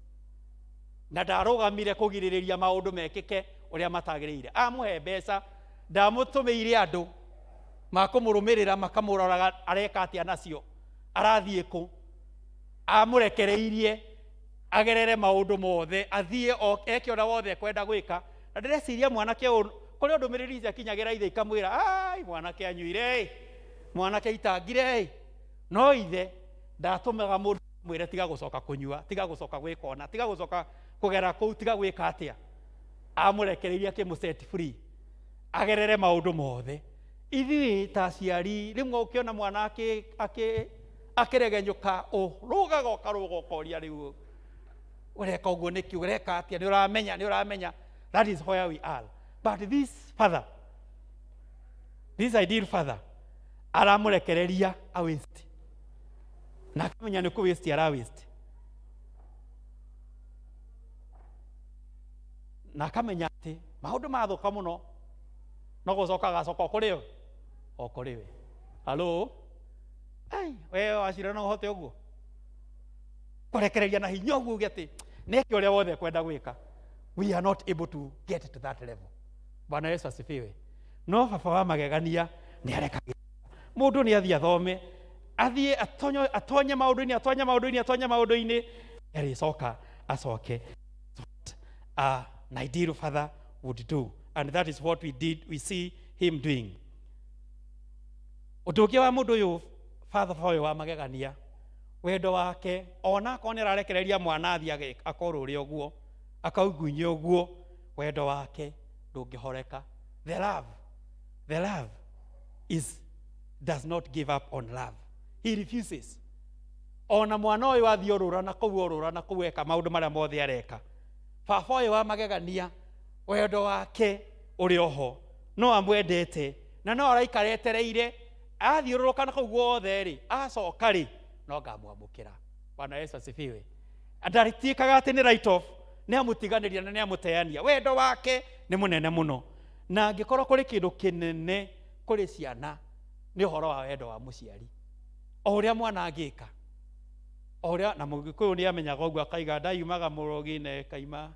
na ndarũgamire kũgirĩrĩria maũndũ mekĩke ũrĩa matagĩrĩire. Amũhe mbeca, ndamũtũmĩire andũ makũmũrũmĩrĩra makamũroraga areka atĩa nacio, arathiĩ kũ. Amũrekereirie agerere maũndũ mothe, athiĩ eke ũrĩa wothe ekwenda gwĩka. Na ndĩreciria mwanake ũyũ, kũrĩ ndũmĩrĩri ciakinyagĩra ithe ikamwĩra, ai, mwanake anyuire ĩ, mwanake itangire ĩ. No ithe ndatũmaga mũndũ mwĩre tiga gũcoka kũnyua, tiga gũcoka gwĩka ũna, tiga gũcoka kũgera kũu, tiga gwĩka atĩa. Amũrekereirie akĩmũ set free agerere maũndũ mothe. Ithuĩ ta aciari rĩmwe ũkĩona mwana akĩregenyũka, ũrũgaga ũkarũga ũkoria rĩu ũreka ũguo nĩkĩ, ũreka atĩa, nĩ ũramenya, nĩ ũramenya. That is where we are. But this father, this ideal father, aramũrekereria a waste, na akamenya nĩ kũ waste ara waste, na akamenya atĩ maũndũ mathũka mũno no gũcoka agacoka o kũrĩ we, o kũrĩ we. Halo, ai, we wacira no ũhote ũguo kũrekereria na hinya ũguo uge atĩ nĩeke ũrĩa wothe ekwenda gwĩka. We are not able to get to that level. Bwana Yesu asifiwe. No baba wa magegania nĩ arekagĩrĩria mũndũ nĩ athiĩ athome, athiĩ atonye, atonye maũndũ-inĩ, atonye maũndũ-inĩ, atonye maũndũ-inĩ, arĩcoka acoke. What an ideal father would do, and that is what we did, we see him doing. Ũndũ ũngĩ wa mũndũ ũyũ, father ũyũ wa magegania, wendo wake, ona akorwo nĩ ararekereria mwana athiĩ akorũre ũguo, akaugunye ũguo, wendo wake ndũngĩhoreka. The love, the love is does not give up on love. He refuses. Ona mwana ũyũ athiĩ orũra na kũu, orũra na kũu, eka maũndũ marĩa mothe areka, baba ũyũ wa magegania wendo wake ũrĩ oho, no amwendete na no araikara etereire athiũrũrũka na kũu guothe rĩ, acoka rĩ, no ngamwamũkĩra. Bwana Yesu asifiwe. Ndarĩtuĩkaga atĩ nĩ write off, nĩ amũtiganĩria na nĩ amũteania. Wendo wake nĩ mũnene mũno, na angĩkorwo kũrĩ kĩndũ kĩnene kũrĩ ciana nĩ ũhoro wa wendo wa mũciari, o ũrĩa mwana angĩka, o ũrĩa, na Mũgĩkũyũ nĩ amenyaga ũguo, akaiga ndayumaga mũrogi na ĩkaima,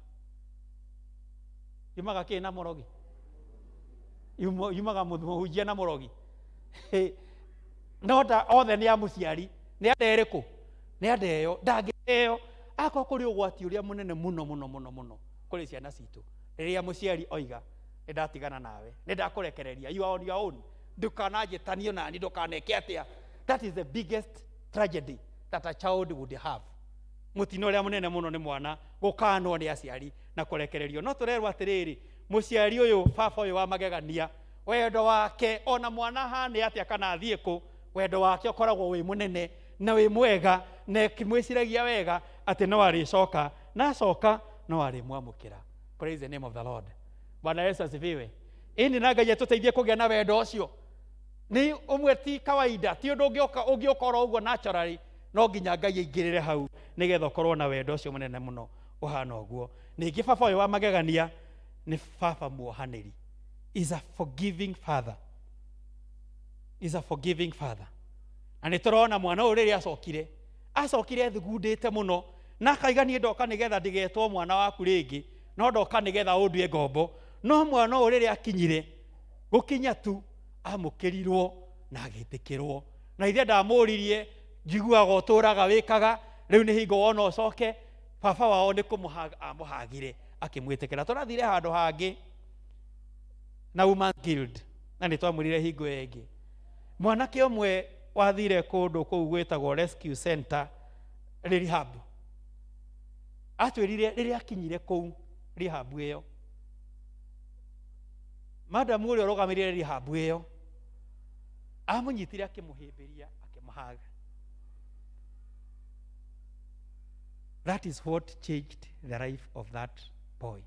yumaga kĩ na mũrogi, yumaga mũhunjia na mũrogi. No nda othe nĩ a mũciari, nĩ anda ĩrĩkũ? Nĩ anda ĩyo. Ndangĩteanĩria. Ĩyo akorwo kũrĩ ũgwati ũrĩa mũnene mũno mũno mũno mũno kũrĩ ciana citũ, rĩrĩa mũciari oiga nĩ ndatigana nawe, nĩ ndakũrekereria, you are on your own, ndũkananjĩtanio nani, ndũkaneke atĩa. That is the biggest tragedy that a child would have. Mũtino ũrĩa mũnene mũno nĩ mwana gũkanwo nĩ aciari na kũrekererio. No tũrerwo atĩrĩrĩ, mũciari ũyũ, baba ũyũ wa magegania, wendo wake ona mwana hane atĩa kana athiĩ kũ, wendo wake ũkoragwo wĩ mũnene na wĩ mwega, na ĩkĩmwĩciragia wega atĩ no arĩcoka, na acoka no arĩmwamũkĩra. Praise the name of the Lord. Bwana Yesu asifiwe. Ĩni na Ngai atũteithie kũgĩa na wendo ũcio. Nĩ ũmwe ti kawaida, ti ũndũ ũngĩũka ũngĩũka oro ũguo naturally, no nginya Ngai aingĩrĩre hau nĩgetha ũkorwo na wendo ũcio mũnene mũno ũhana ũguo. Ningĩ baba ũyũ wa magegania nĩ baba muohanĩri. Is a forgiving father. Is a forgiving father. Na nĩ tũrona mwana ũyũ rĩrĩa acokire, acokire ethugundĩte mũno na akaiga niĩ ndoka nĩgetha ndigetwo mwana waku rĩngĩ, no ndoka nĩgetha ũndue ngombo. No mwana ũyũ rĩrĩa akinyire, gũkinya tu amũkĩrirwo na agĩtĩkĩrwo. Na ithe ndamũririe, njiguaga ũtũraga wĩkaga, rĩu nĩ hingo wona ũcoke. Baba wao nĩ kũmũhaga amũhagire akĩmwĩtĩkĩra. Tũrathire handũ hangĩ na Women's Guild, na nĩ twamwĩrire hingo ĩyo ĩngĩ. Mwanake ũmwe wathire kũndũ kũu gwĩtagwo Rescue Center rehab, atwĩrire rĩrĩa akinyire kũu rehab ĩyo, madam ũrĩa ũrũgamĩrĩire rehab ĩyo amũnyitire akĩmũhĩmbĩria akĩmũhaga. That is what changed the life of that boy.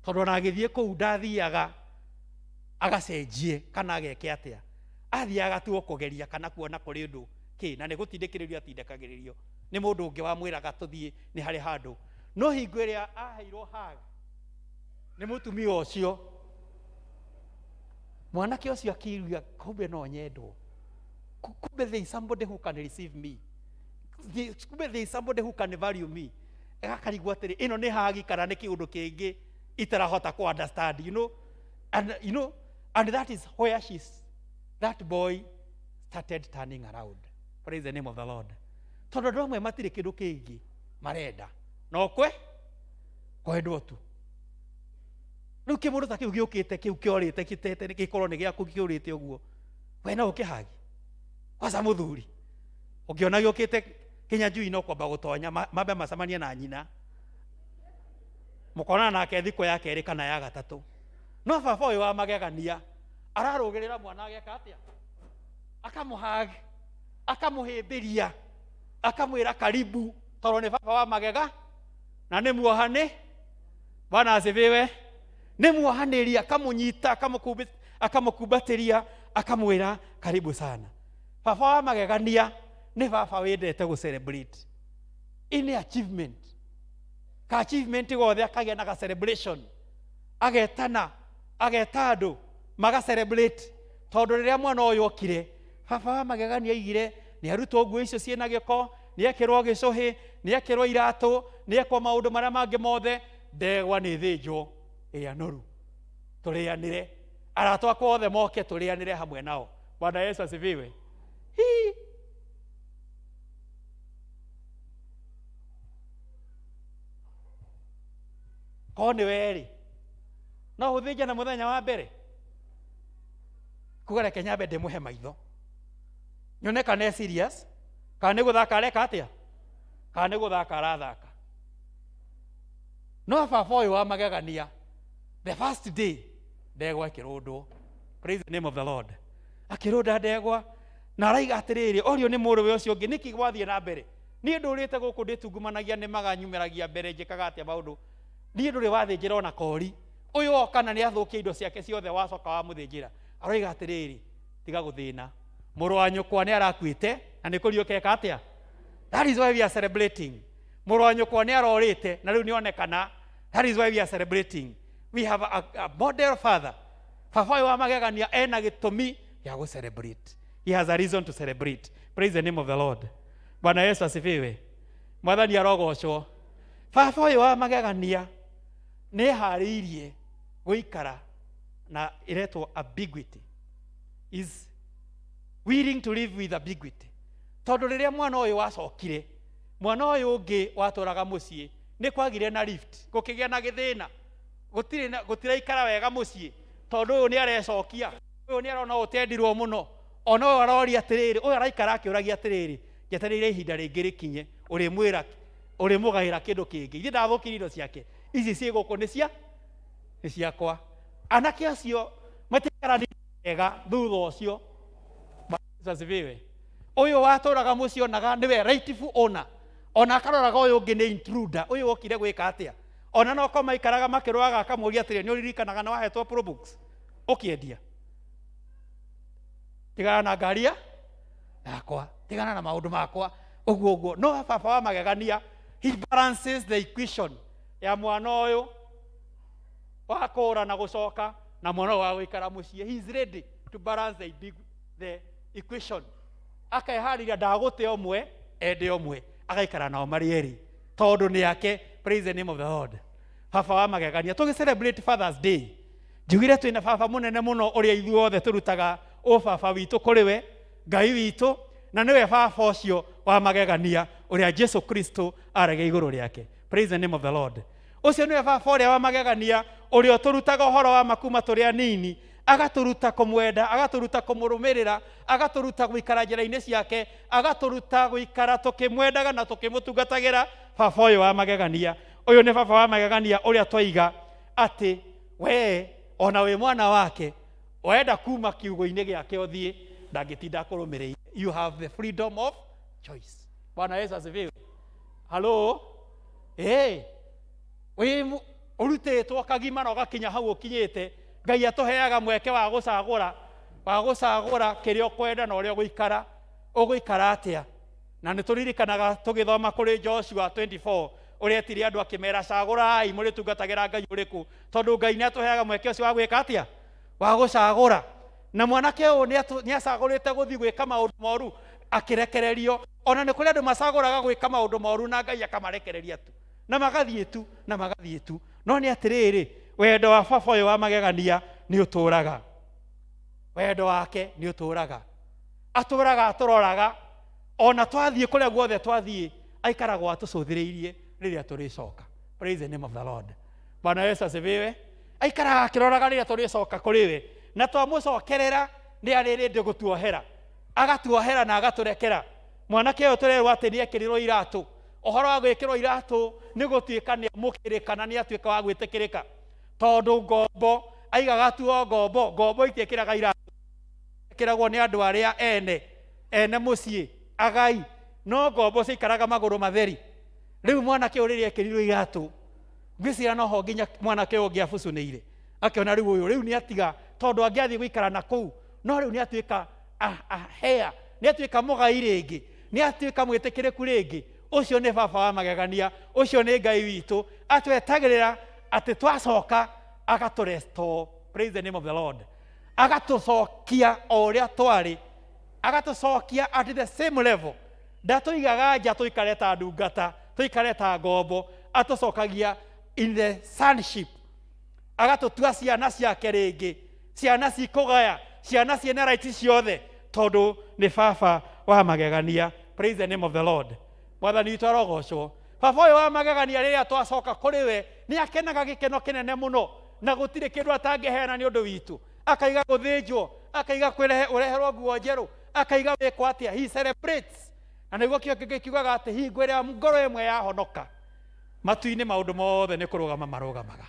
Tondũ ona agĩthiĩ kũu ndathiaga agacenjie kana ageke atĩa, athiaga tu o kũgeria kana kuona kũrĩ ũndũ kĩ, na nĩ gũtindĩkĩrĩrio atindĩkagĩrĩrio nĩ mũndũ ũngĩ wamwĩraga tũthiĩ nĩ harĩ handũ. No hingo ĩrĩa aheirwo hug nĩ mũtumia ũcio, mwanake ũcio akĩigua kumbe no nyendwo, kumbe there is somebody who can receive me, kumbe there is somebody who can value me. Akarigwo atĩrĩ, ĩno nĩ hagi kana nĩ kĩũndũ kĩngĩ itarahota ku understand, you know? And, you know, and that is where she's, that boy started turning around. Praise the name of the Lord. Tondũ andũ amwe matirĩ kĩndũ kĩngĩ marenda no kwe kwendwo tu. Rĩu kĩmũndũ ta kĩu gĩũkĩte kĩu kĩorĩte kĩtete gĩkorwo nĩ gĩaku kĩũrĩte ũguo, we no ũkĩhagi kwanza mũthuri ũngĩona gĩũkĩte Kĩnyanjui no kwamba gũtonya mambe macemanie na nyina, mũkonana nake thikũ ya kerĩ kana ya gatatũ. No baba ũyũ wa magegania ararũgĩrĩra mwana ageka atĩa? Akamũhag, akamũhĩmbĩria, akamwĩra karibu, tondũ nĩ baba wa magega na nĩ muohani. Bwana asifiwe. Nĩ muohanĩri, akamũnyita, akamũkumbatĩria, akamwĩra karibu sana. Baba wa magegania nĩ baba wendete gũ celebrate any achievement, ka achievement gothe akagĩa na ga celebration, agetana, ageta andũ maga celebrate. Tondũ rĩrĩa mwana ũyũ okire, baba wa magegania aigire nĩ arutwo nguo icio ciĩna gĩko, nĩ ekĩrwo gĩcũhĩ, nĩ ekĩrwo iratũ, nĩ ekwo maũndũ marĩa mangĩ mothe, ndegwa nĩ ĩthĩnjwo ĩrĩa noru, tũrĩanĩre, arata akwa othe moke tũrĩanĩre hamwe nao. Bwana Yesu asifiwe. Hii. Korwo nĩ werĩ no ũthĩnje na mũthenya wa mbere, kuga reke nyambe ndĩmũhe maitho nyone kana e serious, kana nĩ gũthaka areka atĩa, kana nĩ gũthaka arathaka. No baba ũyũ wa magegania, the first day ndegwa ĩkĩrũndwo. Praise the name of the Lord. Akĩrũnda ndegwa na araiga atĩrĩrĩ, orio nĩ mũrũwe ũcio ũngĩ, nĩkĩ gwathiĩ na mbere? Niĩ ndũrĩte gũkũ ndĩtungumanagia, nĩ maganyumĩragia mbere, njĩkaga atĩa maũndũ, niĩ ndũrĩ wathĩnjĩra ona kori. Ũyũ oka na nĩ athũkia indo ciake ciothe, wacoka wamũthĩnjĩra. Aroiga atĩrĩrĩ, tiga gũthĩna, mũrũ wa nyũkwa nĩ arakuĩte na nĩ kũriũka eka atĩa? That is why we are celebrating. Mũrũ wa nyũkwa nĩ arorĩte na rĩu nĩ onekana. That is why we are celebrating. We have a model father. Baba ũyũ wa magegania ena gĩtũmi gĩa gũ celebrate. He has a reason to celebrate. Praise the name of the Lord. Bwana Yesu asifiwe. Mwathani arogocwo. Baba ũyũ wa magegania nĩ eharĩirie gũikara na ĩretwo ambiguity. Is willing to live with ambiguity. Tondũ rĩrĩa mwana ũyũ wacokire, Mwana ũyũ ũngĩ watũraga mũciĩ nĩ kwagire na lift, gũkĩgĩa na gĩthĩna, gũtirĩ na gũtiraikara wega mũciĩ, tondũ ũyũ nĩ arecokia, ũyũ nĩ arona ũtendirwo mũno, ona ũyũ aroria atĩrĩrĩ, ũyũ araikara akĩũragia atĩrĩrĩ, njetereire ihinda rĩngĩ rĩkinye, ũrĩmwĩra ũrĩmũgaĩra kĩndũ kĩngĩ, ithuĩ ndathũkirie indo ciake, ici ciĩ gũkũ nĩ cia nĩ ciakwa. Anake acio matiaikaranirie wega thutha ũcio. Bwana Yesu asifiwe. Ũyũ watũraga mũciĩ onaga nĩwe rightful owner, ona akaroraga ũyũ ũngĩ nĩ intruder, ũyũ wokire gwĩka atĩa? Ona no ko maikaraga makĩrũaga akamũria atĩrĩ, nĩ ũririkanaga nĩ wahetwo Probox ũkĩendia? Tigana na ngari yakwa, tigana na maũndũ makwa, ũguo ũguo. No baba wa magegania, he balances the equation ya mwana ũyũ wa kũũra na gũcoka na mwana ũyũ wa gũikara mũciĩ. He is ready to balance the, big, the equation. Akeharĩria ndagũte ũmwe ende ũmwe, agaikara nao marĩ erĩ tondũ nĩ ake. Praise the name of the Lord. Baba wa magegania, tũgĩ celebrate Father's Day, njugire twĩna baba mũnene mũno ũrĩa ithuothe tũrutaga ũbaba witũ kũrĩ we, Ngai witũ, na nĩwe baba ũcio wa magegania ũrĩa Jesu Kristo aragia igũrũ rĩake. Praise the name of the Lord. Ũcio nĩwe baba ũrĩa wa magegania ũrĩa ũtũrutaga ũhoro wa ma kuma tũrĩ anini, agatũruta kũmwenda, agatũruta kũmũrũmĩrĩra, agatũruta gũikara njĩra-inĩ ciake, agatũruta gũikara tũkĩmwendaga na tũkĩmũtungatagĩra. Baba ũyũ wa magegania, ũyũ nĩ baba wa magegania ũrĩa twaiga atĩ we ona wĩ mwana wake wenda kuma kiugo-inĩ gĩake ũthiĩ, ndangĩtinda akũrũmĩrĩire. You have the freedom of choice. Bwana Yesu asifiwe. Halo, eh, wĩ ũrutĩtwo kagima na ũgakinya hau ũkinyĩte, Ngai atũheaga mweke wa gũcagũra, wa gũcagũra kĩrĩa ũkwenda na ũrĩa ũgũikara, ũgũikara atĩa. Na nĩ tũririkanaga tũgĩthoma kũrĩ Joshua 24 ũrĩa etire andũ akĩmera, cagũrai mũrĩtungatagĩra Ngai ũrĩkũ, tondũ Ngai nĩ atũheaga mweke ũcio wa gwĩka atĩa, wa gũcagũra. Na mwanake ũyũ nĩ acagũrĩte gũthiĩ gwĩka maũndũ moru akĩrekererio. Ona nĩ kũrĩ andũ macagũraga gwĩka maũndũ moru na Ngai akamarekereria tu, na magathiĩ tu, na magathiĩ tu. No nĩ atĩrĩrĩ, wendo wa baba ũyũ wa magegania nĩ ũtũraga, wendo wake nĩ ũtũraga, atũraga atũroraga, ona twathiĩ kũrĩa guothe twathiĩ, aikaragwo atũcũthĩrĩirie rĩrĩa tũrĩcoka. Praise the name of the Lord. Bwana Yesu asifiwe. Aikaraga akĩroraga rĩrĩa tũrĩcoka kũrĩ we, na twamũcokerera nĩ arĩ rĩndĩ gũtuohera, agatuohera na agatũrekera. Mwanake ũyũ tũrerwo atĩ nĩ ekĩrirwo iratũ. Ũhoro wa gwĩkĩrwo iratũ nĩ gũtuĩka nĩ amũkĩrĩka na nĩ atuĩka wa gwĩtĩkĩrĩka, tondũ ngombo aigaga tu o ngombo, ngombo itiĩkĩraga iratũ, ĩkĩragwo nĩ andũ arĩa ene ene mũciĩ agai, no ngombo ciikaraga magũrũ matheri. Rĩu mwanake ũyũ rĩrĩa ekĩrirwo iratũ, ngwĩciria noho nginya mwanake ũyũ ũngĩ abucunĩire, akĩona rĩu ũyũ rĩu nĩ atiga, tondũ angĩathiĩ gũikara na kũu, no rĩu nĩ atuĩka ahea, nĩ atuĩka mũgai rĩngĩ, nĩ atuĩka mwĩtĩkĩrĩku rĩngĩ. Ũcio nĩ baba wa magegania, ũcio nĩ Ngai witũ, atwetagĩrĩra atĩ twacoka agatũrestore. Praise the name of the Lord. Agatũcokia o ũrĩa twarĩ, agatũcokia at the same level. Ndatũigaga nja tũikare ta ndungata, tũikare ta ngombo, atũcokagia in the sonship, agatũtua ciana ciake rĩngĩ, ciana cikũgaya, ciana ciĩna rights ciothe, tondũ nĩ baba wa magegania. Praise the name of the Lord. Mwathani witũ arogocwo. Baba ũyũ wa magegania rĩrĩa twacoka kũrĩ we nĩ akenaga gĩkeno kĩnene mũno, na gũtirĩ kĩndũ atangĩheana nĩ ũndũ witũ. Akaiga gũthĩnjwo, akaiga ũreherwo nguo njerũ, akaiga wĩkwo atĩa. He celebrates. Na nĩguo kĩo kĩngĩ kiugaga atĩ hingo ĩrĩa ngoro ĩmwe yahonoka, matu-inĩ maũndũ mothe nĩ kũrũgama marũgamaga,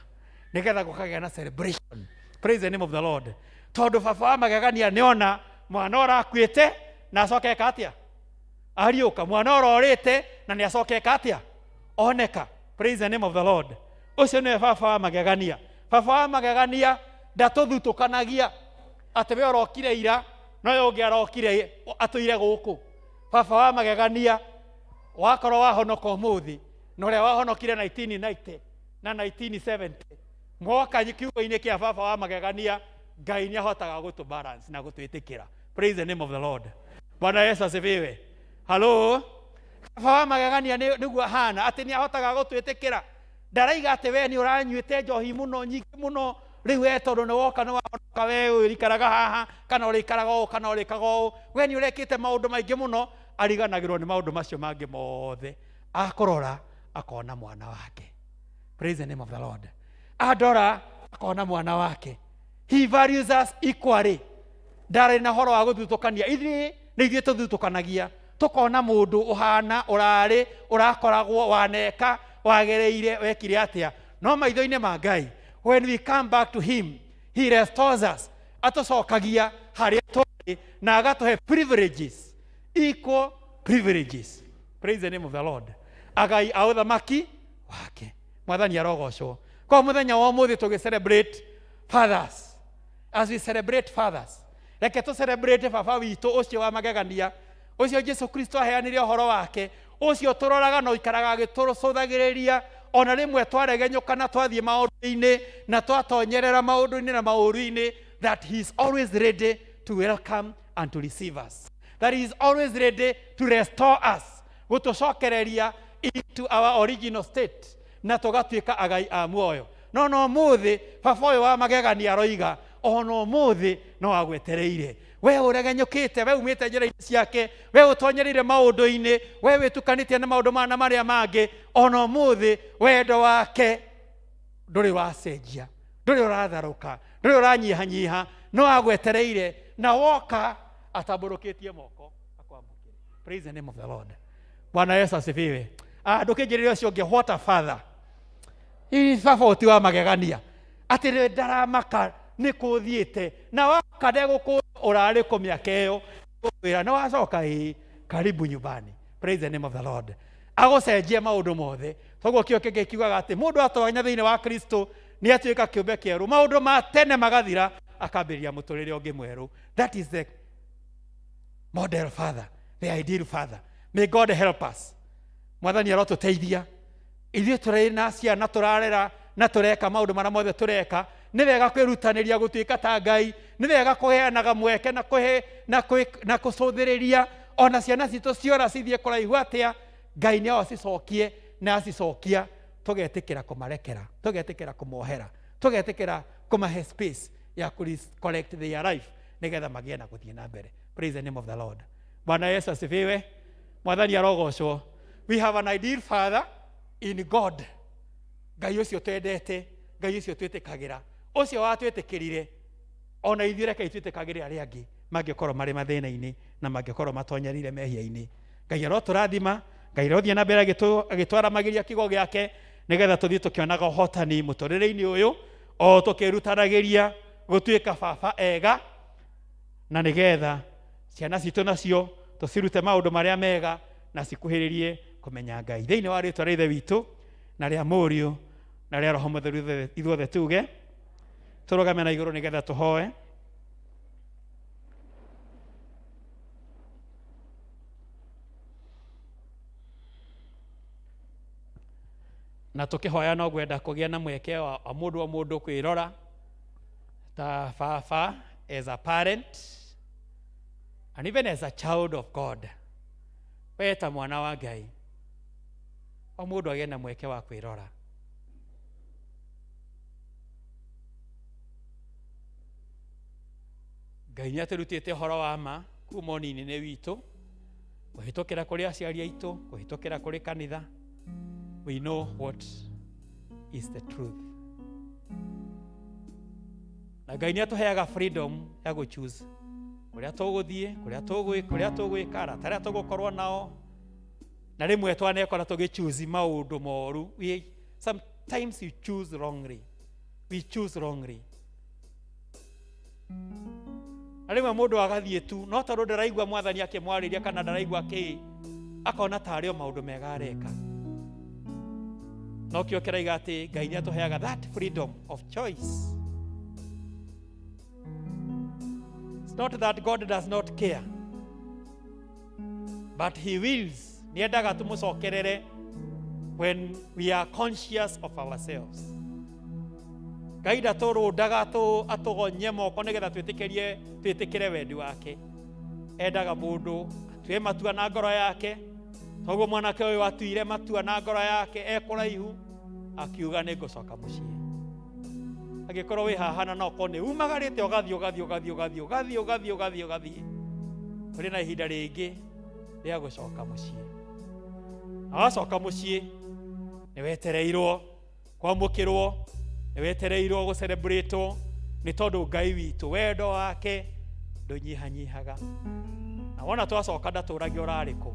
nĩgetha gũkagĩa na celebration. Praise the name of the Lord. Tondũ baba wa magegania nĩona mwana ũrakuĩte na acoke eka atĩa, ariũka, mwana ũrorĩte na nĩ acoke eka atĩa, oneka. Praise the name of the Lord. Ũcio nĩwe baba wa magegania. Baba wa magegania ndatũthutũkanagia atĩ we ũrokire ira na ũyũ ũngĩ arokire atũire gũkũ. Baba wa magegania, wakorwo wahonoka ũmũthĩ na ũrĩa wahonokire 1990 na 1970, mwoka kiugo-inĩ kĩa baba wa magegania, Ngai nĩ ahotaga gũtũ balance na gũtwĩtĩkĩra. Praise the name of the Lord. Bwana Yesu asifiwe. Halo, baba wa magegania nĩguo ahana, atĩ nĩ ahotaga gũtwĩtĩkĩra. Ndaraiga atĩ we nĩ ũranyuĩte njohi mũno nyingĩ mũno, rĩu we tondũ nĩ woka nĩ wahonoka, we ũrĩikaraga haha kana ũrĩikaraga ũũ kana ũrĩkaga ũũ, we nĩ ũrekĩte maũndũ maingĩ mũno. Ariganagĩrwo nĩ maũndũ macio mangĩ mothe, Akũrora akona mwana wake. Praise the name of the Lord. Andora akona mwana wake. He values us equally. Ndarĩ na horo wa gũthutũkania. Ithuĩ nĩ ithuĩ tũthutũkanagia, tũkona mũndũ ũhana ũrarĩ ũrakoragwo waneka wagereire wekire atĩa, no maitho-inĩ ma Ngai, when we come back to him, he restores us, atũcokagia harĩa tũrĩ na agatũhe privileges, equal privileges. Praise the name of the Lord. Agai a ũthamaki wake. Mwathani arogocwo. Kwa mũthenya wa ũmũthĩ tũgĩ celebrate fathers, as we celebrate fathers, reke tũ celebrate baba witũ ũcio wa magegania, ũcio Jesu Kristo aheanire ũhoro wake, ũcio tũroraga na ũikaraga agĩtũcũthagĩrĩria ona rĩmwe twaregenyũka na twathiĩ maũndũ-inĩ na twatonyerera maũndũ-inĩ na maũru-inĩ, that he is always ready to welcome and to receive us, that he is always ready to restore us, gũtũcokereria into our original state na tũgatuĩka agai a muoyo. No no mũthĩ baba ũyũ wa magegania aroiga ona ũmũthĩ no agwetereire. We ũregenyũkĩte, we umĩte njĩra-inĩ ciake, we ũtonyereire maũndũ-inĩ, we wĩtukanĩtie na maũndũ mana marĩa mangĩ, ona ũmũthĩ wendo wake ndũrĩ wacenjia, ndũrĩ ũratharũka, ndũrĩ ũranyihanyiha, no agwetereire na woka atambũrũkĩtie moko akwamũkĩre. Praise the name of the Lord. Bwana Yesu asifiwe. Ah, ndũkĩnjĩrĩre ũcio ũngĩ, what a father. Hihi baba ũti wa magegania atĩ rĩ ndaramaka nĩ kũthiĩte na waka ndegũkũ ũrarĩ kũ mĩaka ĩyo, wĩra nĩ wacoka, ĩĩ, karibu nyumbani. Praise the name of the Lord. Agũcenjia maũndũ mothe. Toguo kĩo kĩngĩ kiugaga atĩ mũndũ atonya thĩinĩ wa Kristo nĩ atuĩka kĩũmbe kĩerũ, maũndũ ma tene magathira, akambĩrĩria mũtũrĩre ũngĩ mwerũ. That is the model father, the ideal father. May God help us. Mwathani arotũteithia. Ithuĩ tũrĩ na ciana tũrarera na tũreka maũndũ marĩa mothe tũreka, nĩ wega kwĩrutanĩria gũtuĩka ta Ngai, nĩ wega kũheanaga mweke na kũhe na kwĩ na kũcũthĩrĩria ona ciana citũ ciora cithiĩ kũraihu atĩa, Ngai nĩ acicokie na acicokia tũgetĩkĩra kũmarekera, tũgetĩkĩra kũmohera, tũgetĩkĩra kũmahe space ya kũ correct their life nĩgetha magĩe na gũthiĩ na mbere. Praise the name of the Lord. Bwana Yesu asifiwe. Mwathani arogocwo. We have an ideal father in God. Ngai ũcio twendete, Ngai ũcio twĩtĩkagĩra, ũcio watwĩtĩkĩrire ona ithuĩ rekei twĩtĩkagĩre arĩa angĩ mangĩkorwo marĩ mathĩna-inĩ na mangĩkorwo matonyereire mehia-inĩ. Ngai arotũrathima, Ngai arothiĩ na mbere agĩtwaramagĩria kiugo gĩake nĩgetha tũthiĩ tũkĩonaga ũhotani mũtũrĩre-inĩ ũyũ o tũkĩrutanagĩria gũtuĩka baba ega, na nĩgetha ciana citũ nacio tũcirute maũndũ marĩa mega na cikuhĩrĩrie kũmenya Ngai. Thĩinĩ wa rĩtwa rĩa Ithe witũ na rĩa Mũriũ na rĩa Roho Mũtheru, ithuothe tuge tũrũgame na igũrũ nĩgetha tũhoe. Na tũkĩhoya no ngwenda kũgĩa na mweke wa mũndũ o mũndũ kwĩrora ta baba, as a parent and even as a child of God. We ta mwana wa Ngai, o mũndũ agĩe na mweke wa kwĩrora. Ngai nĩ atũrutĩte ũhoro wa ma kuma ũnini-inĩ witũ, kũhĩtũkĩra kũrĩ aciari aitũ, kũhĩtũkĩra kũrĩ kanitha. We know what is the truth. Na Ngai nĩ atũheaga freedom ya gũ choose kũrĩa tũgũthiĩ, kũrĩa kũrĩa tũgwĩka, arata arĩa tũgũkorwo nao. Na rĩmwe twanekora tũgĩ choose maũndũ moru. We sometimes you choose wrongly. We choose wrongly. Na rĩmwe mũndũ agathiĩ tu, no tondũ ndaraigua Mwathani akĩmwarĩria kana ndaraigua kĩ, akona tarĩ o maũndũ mega areka. No kĩo kĩraiga atĩ Ngai nĩ atũheaga that freedom of choice. It's not that God does not care, but he wills. Nĩ endaga tũmũcokerere when we are conscious of ourselves. Ngai ndatũrũndaga atũgonye moko nĩgetha twĩtĩkĩrie twĩtĩkĩre wendi wake. Endaga mũndũ atue matua na ngoro yake. Toguo mwanake ũyũ atuire matua na ngoro yake e kũraihu, akiuga nĩ ngũcoka mũciĩ. Angĩkorwo wĩ haha na no ũkorwo nĩ umagarĩte ũgathiĩ ũgathiĩ ũgathiĩ ũgathiĩ ũgathiĩ ũgathiĩ ũgathiĩ ũgathiĩ, kũrĩ na ihinda rĩngĩ rĩa gũcoka mũciĩ. Na wacoka mũciĩ nĩ wetereirwo kwamũkĩrwo, nĩ wetereirwo gũcerebratwo, nĩ tondũ Ngai witũ wendo wake ndũnyihanyihaga. Na wona twacoka ndatũragia ũrarĩ kũ,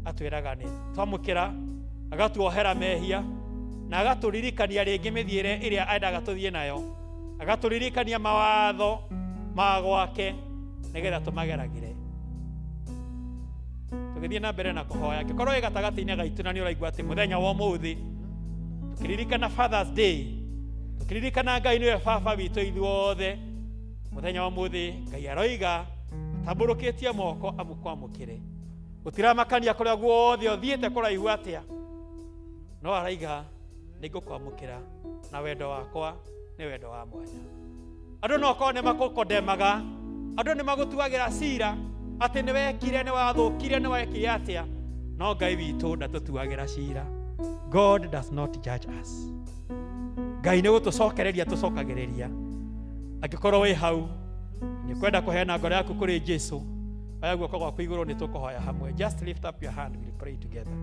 atwĩraga nĩ twamũkĩra, agatuohera mehia na agatũririkania rĩngĩ mĩthiĩre ĩrĩa endaga tũthiĩ nayo, agatũririkania mawatho ma gwake nĩgetha tũmageragĩre. Tũgĩthiĩ na mbere na kũhoya, angĩkorwo wĩ gatagatĩ-inĩ gaitũ na nĩ ũraigua atĩ mũthenya wa ũmũthĩ tũkĩririkana Father's Day, tũkĩririkana Ngai nĩwe baba witũ ithuothe, mũthenya wa ũmũthĩ Ngai aroiga atambũrũkĩtie moko amũkwamũkĩre. Gũtiramakania kũrĩa guothe ũthiĩte kũraihu atĩa, no araiga nĩngũkwamũkĩra na wendo wakwa nĩ wendo wa mwanya. Andũ no korwo nĩ makũkondemaga, andũ nĩ magũtuagĩra cira atĩ nĩ wekire, nĩ wathũkire, nĩ wekire atĩa, no Ngai witũ ndatũtuagĩra cira. God does not judge us. Ngai nĩ gũtũcokereria tũcokagĩrĩria. Angĩkorwo wĩ hau nĩ kwenda kũheana ngoro yaku kũrĩ Jesu, oya guoko gwaku igũrũ, nĩ tũkũhoya hamwe. Just lift up your hand, we'll pray together.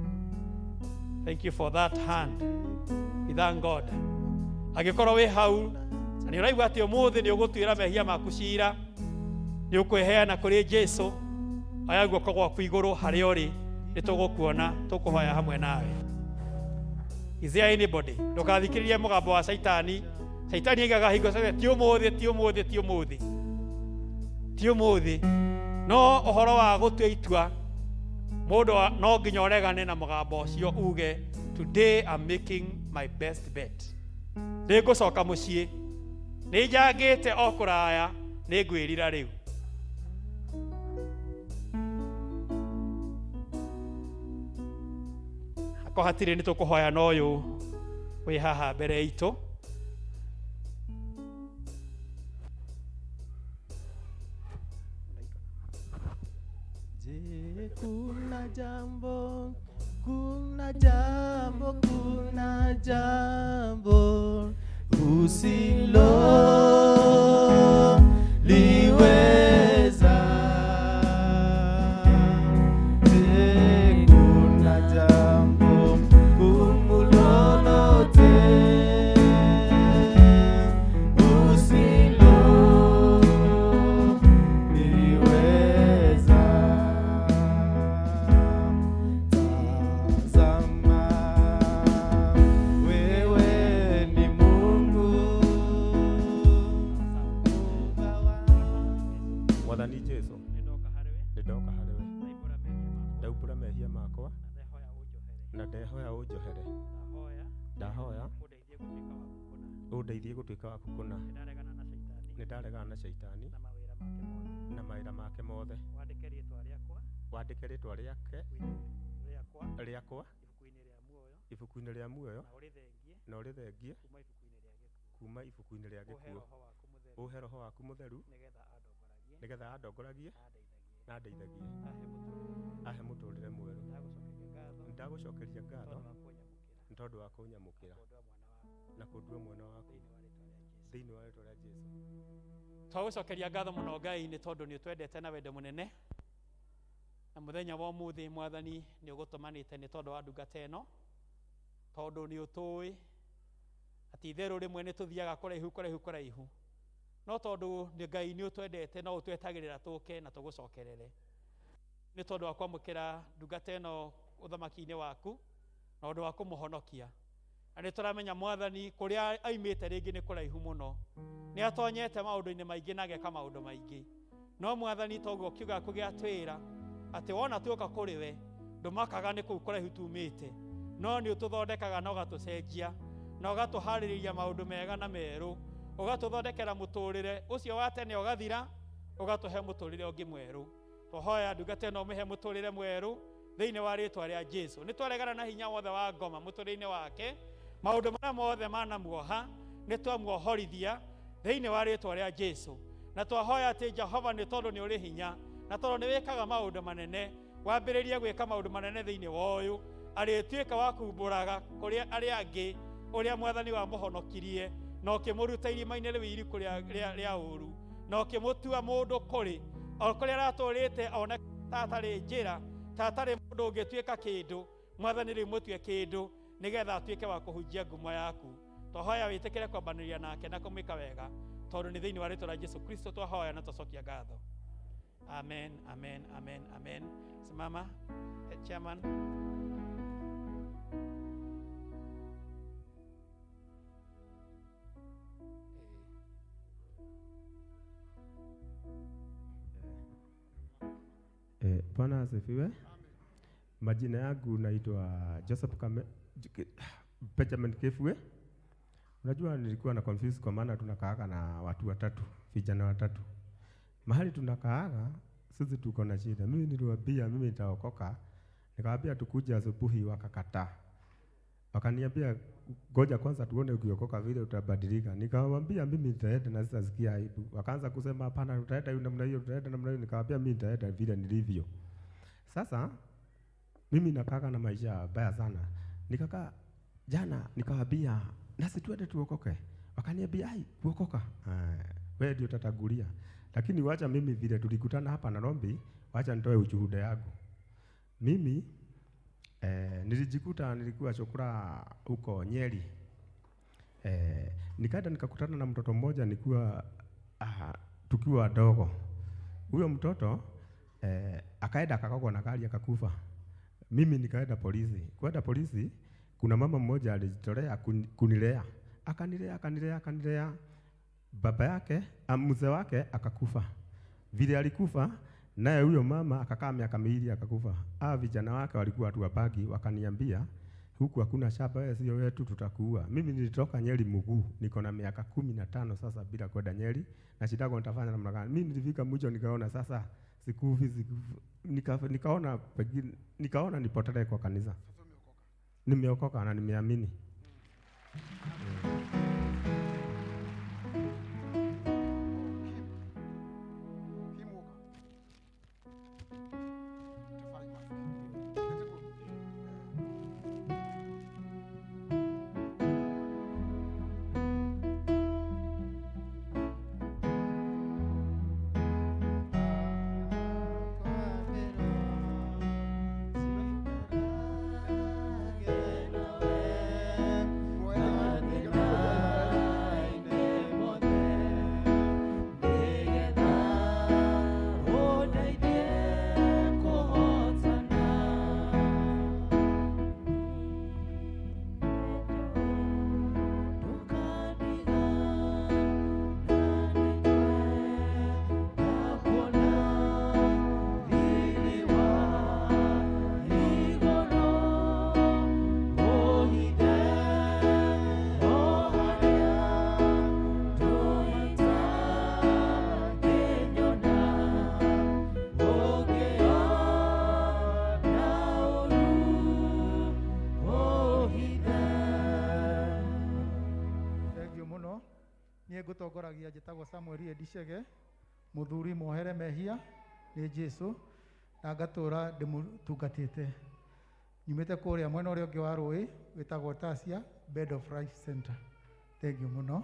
Thank you for that hand. We thank God. Angĩkorwo wĩ hau na nĩ ũraigua atĩ ũmũthĩ nĩ ũgũtuĩra mehia maku cira, nĩ ũkwĩheana kũrĩ Jesu, oya guoko gwaku igũrũ harĩa ũrĩ, nĩ tũgũkuona, tũkũhoya hamwe nawe. Is there anybody? Ndũkathikĩrĩrie mũgambo wa Caitani. Caitani aigaga hingo ciothe ti ũmũthĩ, ti ũmũthĩ, ti ũmũthĩ, ti ũmũthĩ. No ũhoro wa gũtua itua, mũndũ no nginya ũregane na mũgambo ũcio uge, today I'm making my best bet. Nĩngũcoka mũciĩ, nĩ njangĩte o kũraya, nĩ ngwĩrira rĩu. Akorwo hatirĩ, nĩ tũkũhoya na ũyũ wĩ haha mbere itũ. Je, kuna jambo, kuna jambo, kuna jambo usilo liweza? Je, kuna jambo gumu lolote usilo liweza? Tazama, wewe ni Mungu. Mwathani Jesu, nĩ ndoka harĩ we, ndaumbũra mehia makwa na ndehoya ũnjohere. Ndahoya ũndeithie gũtuĩka waku kũna. Nĩ ndaregana na caitani na mawĩra make mothe. Wandĩke rĩtwa rĩake rĩakwa ibuku-inĩ rĩa muoyo na ũrĩthengie kuma ibuku-inĩ rĩa gĩkuũ. Ũhe roho waku mũtheru nĩgetha andongoragie na andeithagie, ahe mũtũrĩre mwerũ. Ndagũcokeria ngatho nĩ tondũ wa kũnyamũkĩra na kũndua mwana waku thĩinĩ wa rĩtwa rĩa Jesu. Twagũcokeria ngatho mũno Ngai, nĩ tondũ nĩ ũtwendete na wendo mũnene, na mũthenya wa ũmũthĩ Mwathani nĩ ũgũtũmanĩte nĩ tondũ wa ndungata ĩno, tondũ nĩ ũtũĩ atĩ itherũ rĩmwe nĩ tũthiaga kũraihu kũraihu kũraihu, no tondũ nĩ Ngai nĩ ũtwendete no ũtwetagĩrĩra tũke na tũgũcokerere. Nĩ tondũ wa kwamũkĩra ndungata ĩno ũthamaki-inĩ waku na ũndũ wa kũmũhonokia. Na nĩ tũramenya Mwathani kũrĩa aimĩte rĩngĩ nĩ kũraihu mũno, nĩ atonyete maũndũ-inĩ maingĩ na ageka maũndũ maingĩ, no Mwathani toguo kiugo gĩaku gĩatwĩra atĩ wona tuoka kũrĩ we ndũmakaga nĩ kũu kũraihu tumĩte, no nĩ ũtũthondekaga na ũgatũcenjia na ũgatũharĩrĩria maũndũ mega na merũ, ũgatũthondekera mũtũrĩre ũcio wa tene ũgathira, ũgatũhe mũtũrĩre ũngĩ mwerũ. Twahoya ndungata ĩno ũmĩhe mũtũrĩre mwerũ thĩinĩ wa rĩtwa rĩa Jesu. Nĩ twaregana na hinya wothe wa ngoma mũtũrĩre-inĩ wake, maũndũ marĩa mothe manamuoha nĩ twamuohorithia thĩinĩ wa rĩtwa rĩa Jesu. Na twahoya atĩ Jehova, nĩ tondũ nĩ ũrĩ hinya na tondũ nĩ wĩkaga maũndũ manene, wambĩrĩrie gwĩka maũndũ manene thĩinĩ wa ũyũ, arĩtuĩka wa kumbũraga kũrĩ arĩa angĩ ũrĩa Mwathani wamũhonokirie na ũkĩmũruta irima-inĩ rĩu iriku rĩa ũru na ũkĩmũtua mũndũ kũrĩ o kũrĩa aratũrĩte, one ta atarĩ njĩra, ta atarĩ mũndũ ũngĩtuĩka kĩndũ. Mwathani rĩu mũtue kĩndũ nĩgetha atuĩke wa kũhunjia ngumo yaku. Twahoya wĩtĩkĩre kwambanĩria nake na kũmwĩka wega, tondũ nĩ thĩinĩ wa rĩtwa rĩa Jesu Kristo twahoya na twacokia ngatho. Amen, amen, amen, amen. Simama, head chairman. Bwana asifiwe. Majina yangu naitwa Joseph Benjamin Kefue. Unajua nilikuwa na confuse kwa maana tunakaaga na watu watatu, vijana watatu. Mahali tunakaaga sisi tuko na shida. Mimi niliwaambia mimi nitaokoka. Nikawaambia tukuje asubuhi, wakakataa. Wakaniambia ngoja kwanza tuone ukiokoka vile utabadilika. Nikawaambia mimi nitaenda na sitasikia aibu. Wakaanza kusema hapana, utaenda namna hiyo, utaenda namna hiyo. Nikawaambia mimi nitaenda vile nilivyo. Sasa mimi nakaka na maisha baya sana. Nikakaa jana nikawaambia nasi tuende tuokoke. Wakaniambia ai, kuokoka? Wewe ndio utatangulia. Lakini wacha mimi vile tulikutana hapa Nairobi, wacha nitoe ushuhuda yangu. Mimi nilijikuta nilikuwa chokora huko Nyeri. Nikaenda nikakutana na mtoto mmoja nilikuwa tukiwa wadogo. Huyo mtoto akaenda akakogwa na gari akakufa. Mimi nikaenda polisi. Kwenda polisi kuna mama mmoja alijitolea kunilea. Akanilea. Baba yake, mzee wake akakufa. Vile alikufa, naye huyo mama akakaa miaka miwili akakufa. Vijana wake walikuwa watu wabagi, wakaniambia huku hakuna shamba, wewe sio wetu, tutakuua. Mimi nilitoka Nyeri mguu, niko na miaka 15 sasa bila kwenda Nyeri, na shida nitafanya namna gani? Mimi nilifika mwisho nikaona sasa sikufi, nikaona pengine nikaona nipotelee kwa kanisa. Nimeokoka na nimeamini. Ngutongoragia njĩtagwo Samuel Edishege, muthuri mohere mehia nĩ Jesu, na ngatũra ndĩmũtungatĩte. Nyumĩte kũrĩa mwena ũrĩa ũngĩ wa rũĩ wĩtagwo Tasia Bed of Life Center. Thank you mũno.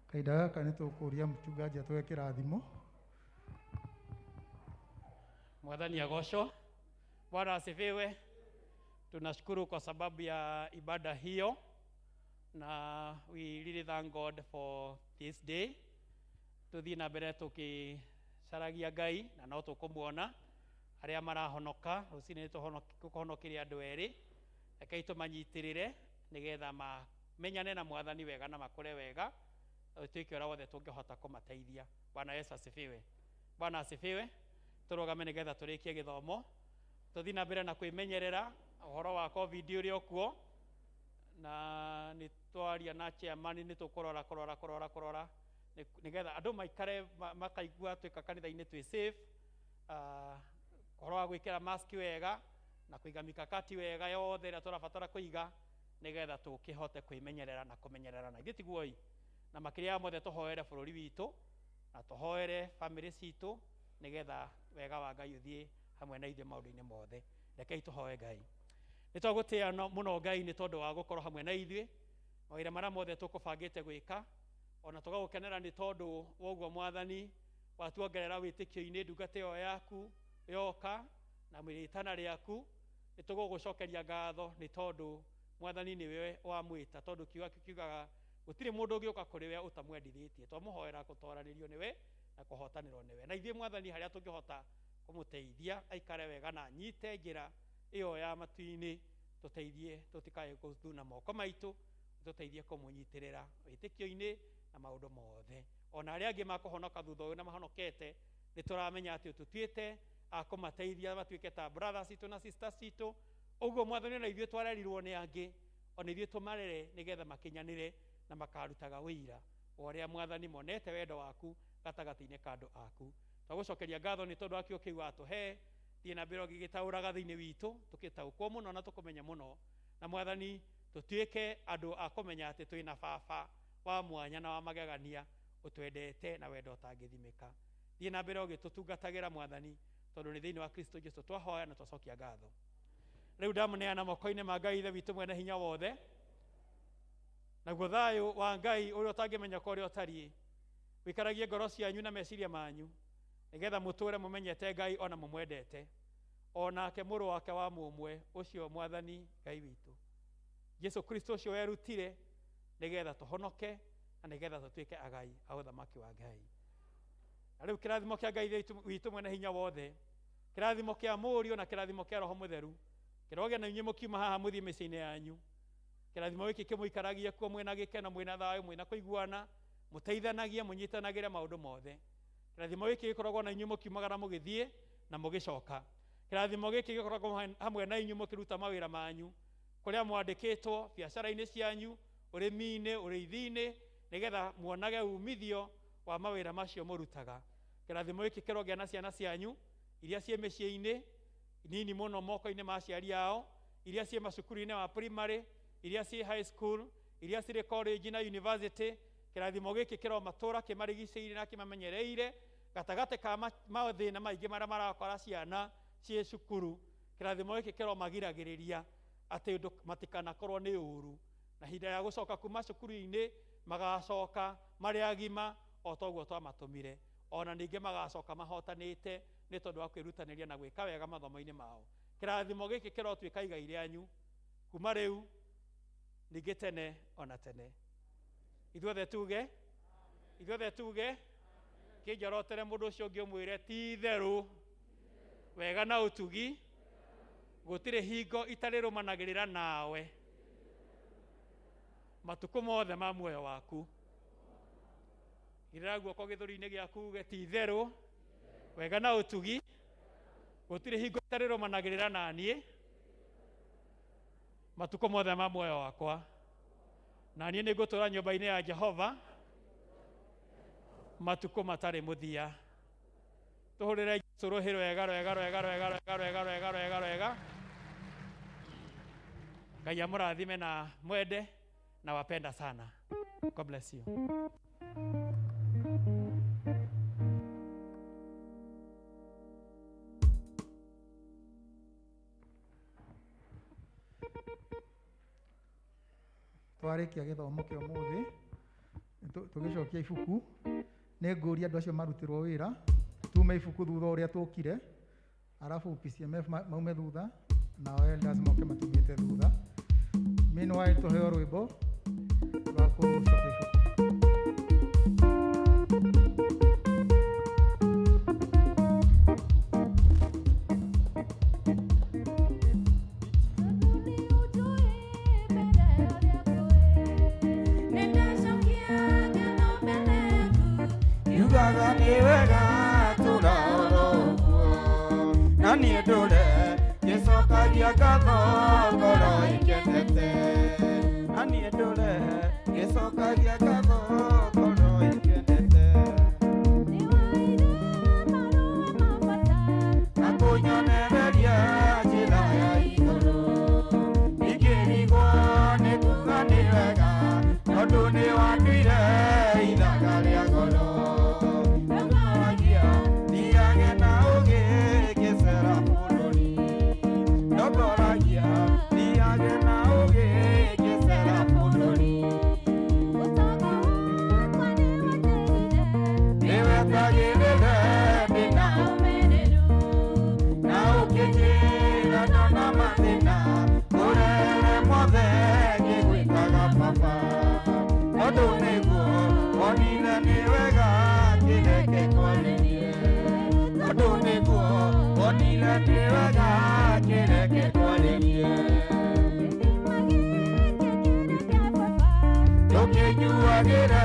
Kahinda gaka nĩ tũkũria mchungaji atũhe kĩrathimo. Mwathani agocwo. Bwana asifiwe. Tunashukuru kwa sababu ya ibada hiyo, na we really thank God for this day. Tuthi na mbere tukicaragia Ngai na no tukumuona aria marahonoka rucini tuhonokirie andu eri. Rekei tumanyitirire nigetha mamenyane na Mwathani wega na makure wega, tuike uria wothe tungihota kumateithia. Bwana Yesu asifiwe. Bwana asifiwe. Turugame nigetha turikie githomo. Tuthi na mbere na kwimenyerera uhoro wa COVID uria ukuo, na nĩ twaria na chairman nĩ tũkũrora kũrora kũrora kũrora nĩgetha andũ maikare makaigua twĩka kanitha-inĩ twĩ safe. Ũhoro wa gwĩkĩra mask wega na kũiga mikakati wega yothe ĩrĩa tũrabatara kũiga nĩgetha tũkĩhote kwĩmenyerera na kũmenyerera na ithuĩ tiguoi. Na makĩria ya mothe tũhoere bũrũri witũ na tũhoere famĩlĩ citũ nĩgetha wega wa Ngai ũthiĩ hamwe na ithuĩ maũndũ-inĩ mothe. Rekei tũhoe Ngai. Nĩ twagũtĩĩa mũno Ngai nĩ tondũ wa gũkorwo hamwe na ithuĩ mawĩra marĩa mothe tũkũbangĩte gwĩka, ona tũgagũkenera nĩ tondũ wa ũguo Mwathani watuongerera wĩtĩkio-inĩ ndungata ĩyo yaku yoka na rĩtana rĩaku. Nĩ tũgũgũcokeria ngatho nĩ tondũ Mwathani nĩwe wamwĩta, tondũ kiugo gĩaku kiugaga gũtirĩ mũndũ ũngĩũka kũrĩ we ũtamwendithĩtie. Twamũhoera gũtoranĩrio nĩwe na kũhotanĩrwo nĩwe, na ithuĩ Mwathani harĩa tũngĩhota kũmũteithia aikare wega na anyite njĩra ĩyo ya matu-inĩ, tũteithie tũtikae gũthuna moko maitũ, tũteithie kũmũnyitĩrĩra wĩtĩkio-inĩ na maũndũ mothe. Ona arĩa angĩ makũhonoka thutha ũyũ na mahonokete, nĩ tũramenya atĩ ũtũtuĩte a kũmateithia matuĩke ta brothers citũ na sisters citũ. Ũguo Mwathani, ona ithuĩ twarerirwo nĩ angĩ, ona ithuĩ tũmarere nĩgetha makinyanĩre na makarutaga wĩira wa ũrĩa Mwathani monete wendo waku gatagatĩ-inĩ ka andũ aku. Twagũcokeria ngatho nĩ tondũ wa kiugo kĩu watũhe. Thiĩ na mbere ũgĩgĩtaũraga thĩinĩ witũ, tũkĩtaũkwo mũno na tũkũmenya mũno, na Mwathani tũtuĩke andũ a kũmenya atĩ twĩna baba wa mwanya na wa magegania ũtwendete na wendo ũtangĩthimĩka. Thiĩ na mbere ũgĩtũtungatagĩra Mwathani, tondũ nĩ thĩinĩ wa Kristo Jesu twahoya na twacokia ngatho. Rĩu ndamũneana moko-inĩ ma Ngai Ithe witũ mwene hinya wothe, naguo thayũ wa Ngai ũrĩa ũtangĩmenyeka ũrĩa ũtariĩ wĩkaragie ngoro cianyu na meciria manyu, nĩgetha mũtũre mũmenyete Ngai ona mũmwendete, o nake mũrũ wake wa mũmwe ũcio Mwathani Ngai witũ Jesu Kristo, ũcio werutire nĩgetha tũhonoke na nĩgetha tũtuĩke agai a ũthamaki wa Ngai. Na rĩu kĩrathimo kĩa Ngai Ithe witũ mwene hinya wothe, kĩrathimo kĩa Mũriũ na kĩrathimo kĩa Roho Mũtheru kĩrogĩa na inyuĩ mũkiuma haha mũthiĩ mĩciĩ-inĩ yanyu. Kĩrathimo gĩkĩ kĩmũikaragie kuo mwĩna gĩkeno, mwĩna thayũ, mwĩna kũiguana, mũteithanagie, mũnyitanagĩre maũndũ mothe. Kĩrathimo gĩkĩ gĩkoragwo na inyuĩ mũkiumagara mũgĩthiĩ na mũgĩcoka. Kĩrathimo gĩkĩ gĩkoragwo hamwe na inyuĩ mũkĩruta mawĩra manyu kũrĩa mwandĩkĩtwo, biacara-inĩ cianyu, ũrĩmi-inĩ, ũrĩithi-inĩ, nĩgetha muonage umithio wa mawĩra macio mũrutaga. Kĩrathimo gĩkĩ kĩrogĩa na ciana cianyu iria ciĩ mĩciĩ-inĩ nini mũno moko-inĩ ma aciari ao, iria ciĩ macukuru-inĩ ma primary, iria ciĩ high school, iria cirĩ college na university. Kĩrathimo gĩkĩ kĩromatũra kĩmarigicĩirie na kĩmamenyereire gatagatĩ ka mathĩna maingĩ marĩa marakora ciana ciĩ cukuru. Kĩrathimo gĩkĩ kĩromagiragĩrĩria atĩ matikanakorwo nĩ ũru, na ihinda rĩa gũcoka kuma cukuru-inĩ magacoka marĩ agima o toguo twamatũmire, ona ningĩ magacoka mahotanĩte nĩ tondũ wa kwĩrutanĩria na gwĩka wega mathomo-inĩ mao. Kĩrathimo gĩkĩ kĩrotuĩka igai rĩanyu kuma rĩu ningĩ tene ona tene. Ithuothe tuge, ithuothe tuge, kĩnjorotere mũndũ ũcio ũngĩ ũmwĩre ti itherũ wega na ũtugi gũtirĩ hingo itarĩrũmanagĩrĩra nawe matukũ mothe ma muoyo waku. Igĩrĩra guoko gĩthũri-inĩ gĩaku uge ti itherũ wega na ũtugi gũtirĩ hingo itarĩrũmanagĩrĩra na niĩ matukũ mothe ma muoyo wakwa, na niĩ nĩngũtũũra nyũmba-inĩ ya Jehova matukũ matarĩ mũthia. Tũhũrĩre Jesũ rũhĩ rwega rwega rwega rwega rwega rwega rwega rwega rwega. Ngai amũrathime na mwende na wapenda sana. God bless you. Twarĩkia gĩthomo kĩa ũmũthĩ, tũgĩcokia ibuku, nĩ ngũria andũ acio marutirwo wĩra tume ibuku thutha ũrĩa tũkire, arabu PCMF maume thutha, nao elders moke matumĩte thutha. Meanwhile tũheo rwĩmbo rwa kũcokia ibuku. Yugaga nĩ wega tũraoro ũguo, na niĩ ndũre ngĩcokagia ngatho ngoro ĩkenete, na niĩ ndũre ngĩcokagia ngatho ngoro ĩkenete, na kũnyonereria njĩra ya igũrũ, ingĩrigwo nĩ kuga nĩ wega tondũ nĩ wanduire ithaga rĩa goro. Ndongoragia thiage na ũũgĩ ngĩcera bũrũri, ndongoragia thiage na ũũgĩ ngĩcera bũrũri, nĩwetagĩrĩre ndĩna ũmĩrĩru na ũkĩnjĩra ndona mathĩna. Kwarĩ niĩ tondũ nĩguo wonire nĩ wega kĩreke kwarĩ niĩ tũkĩnyuagĩra.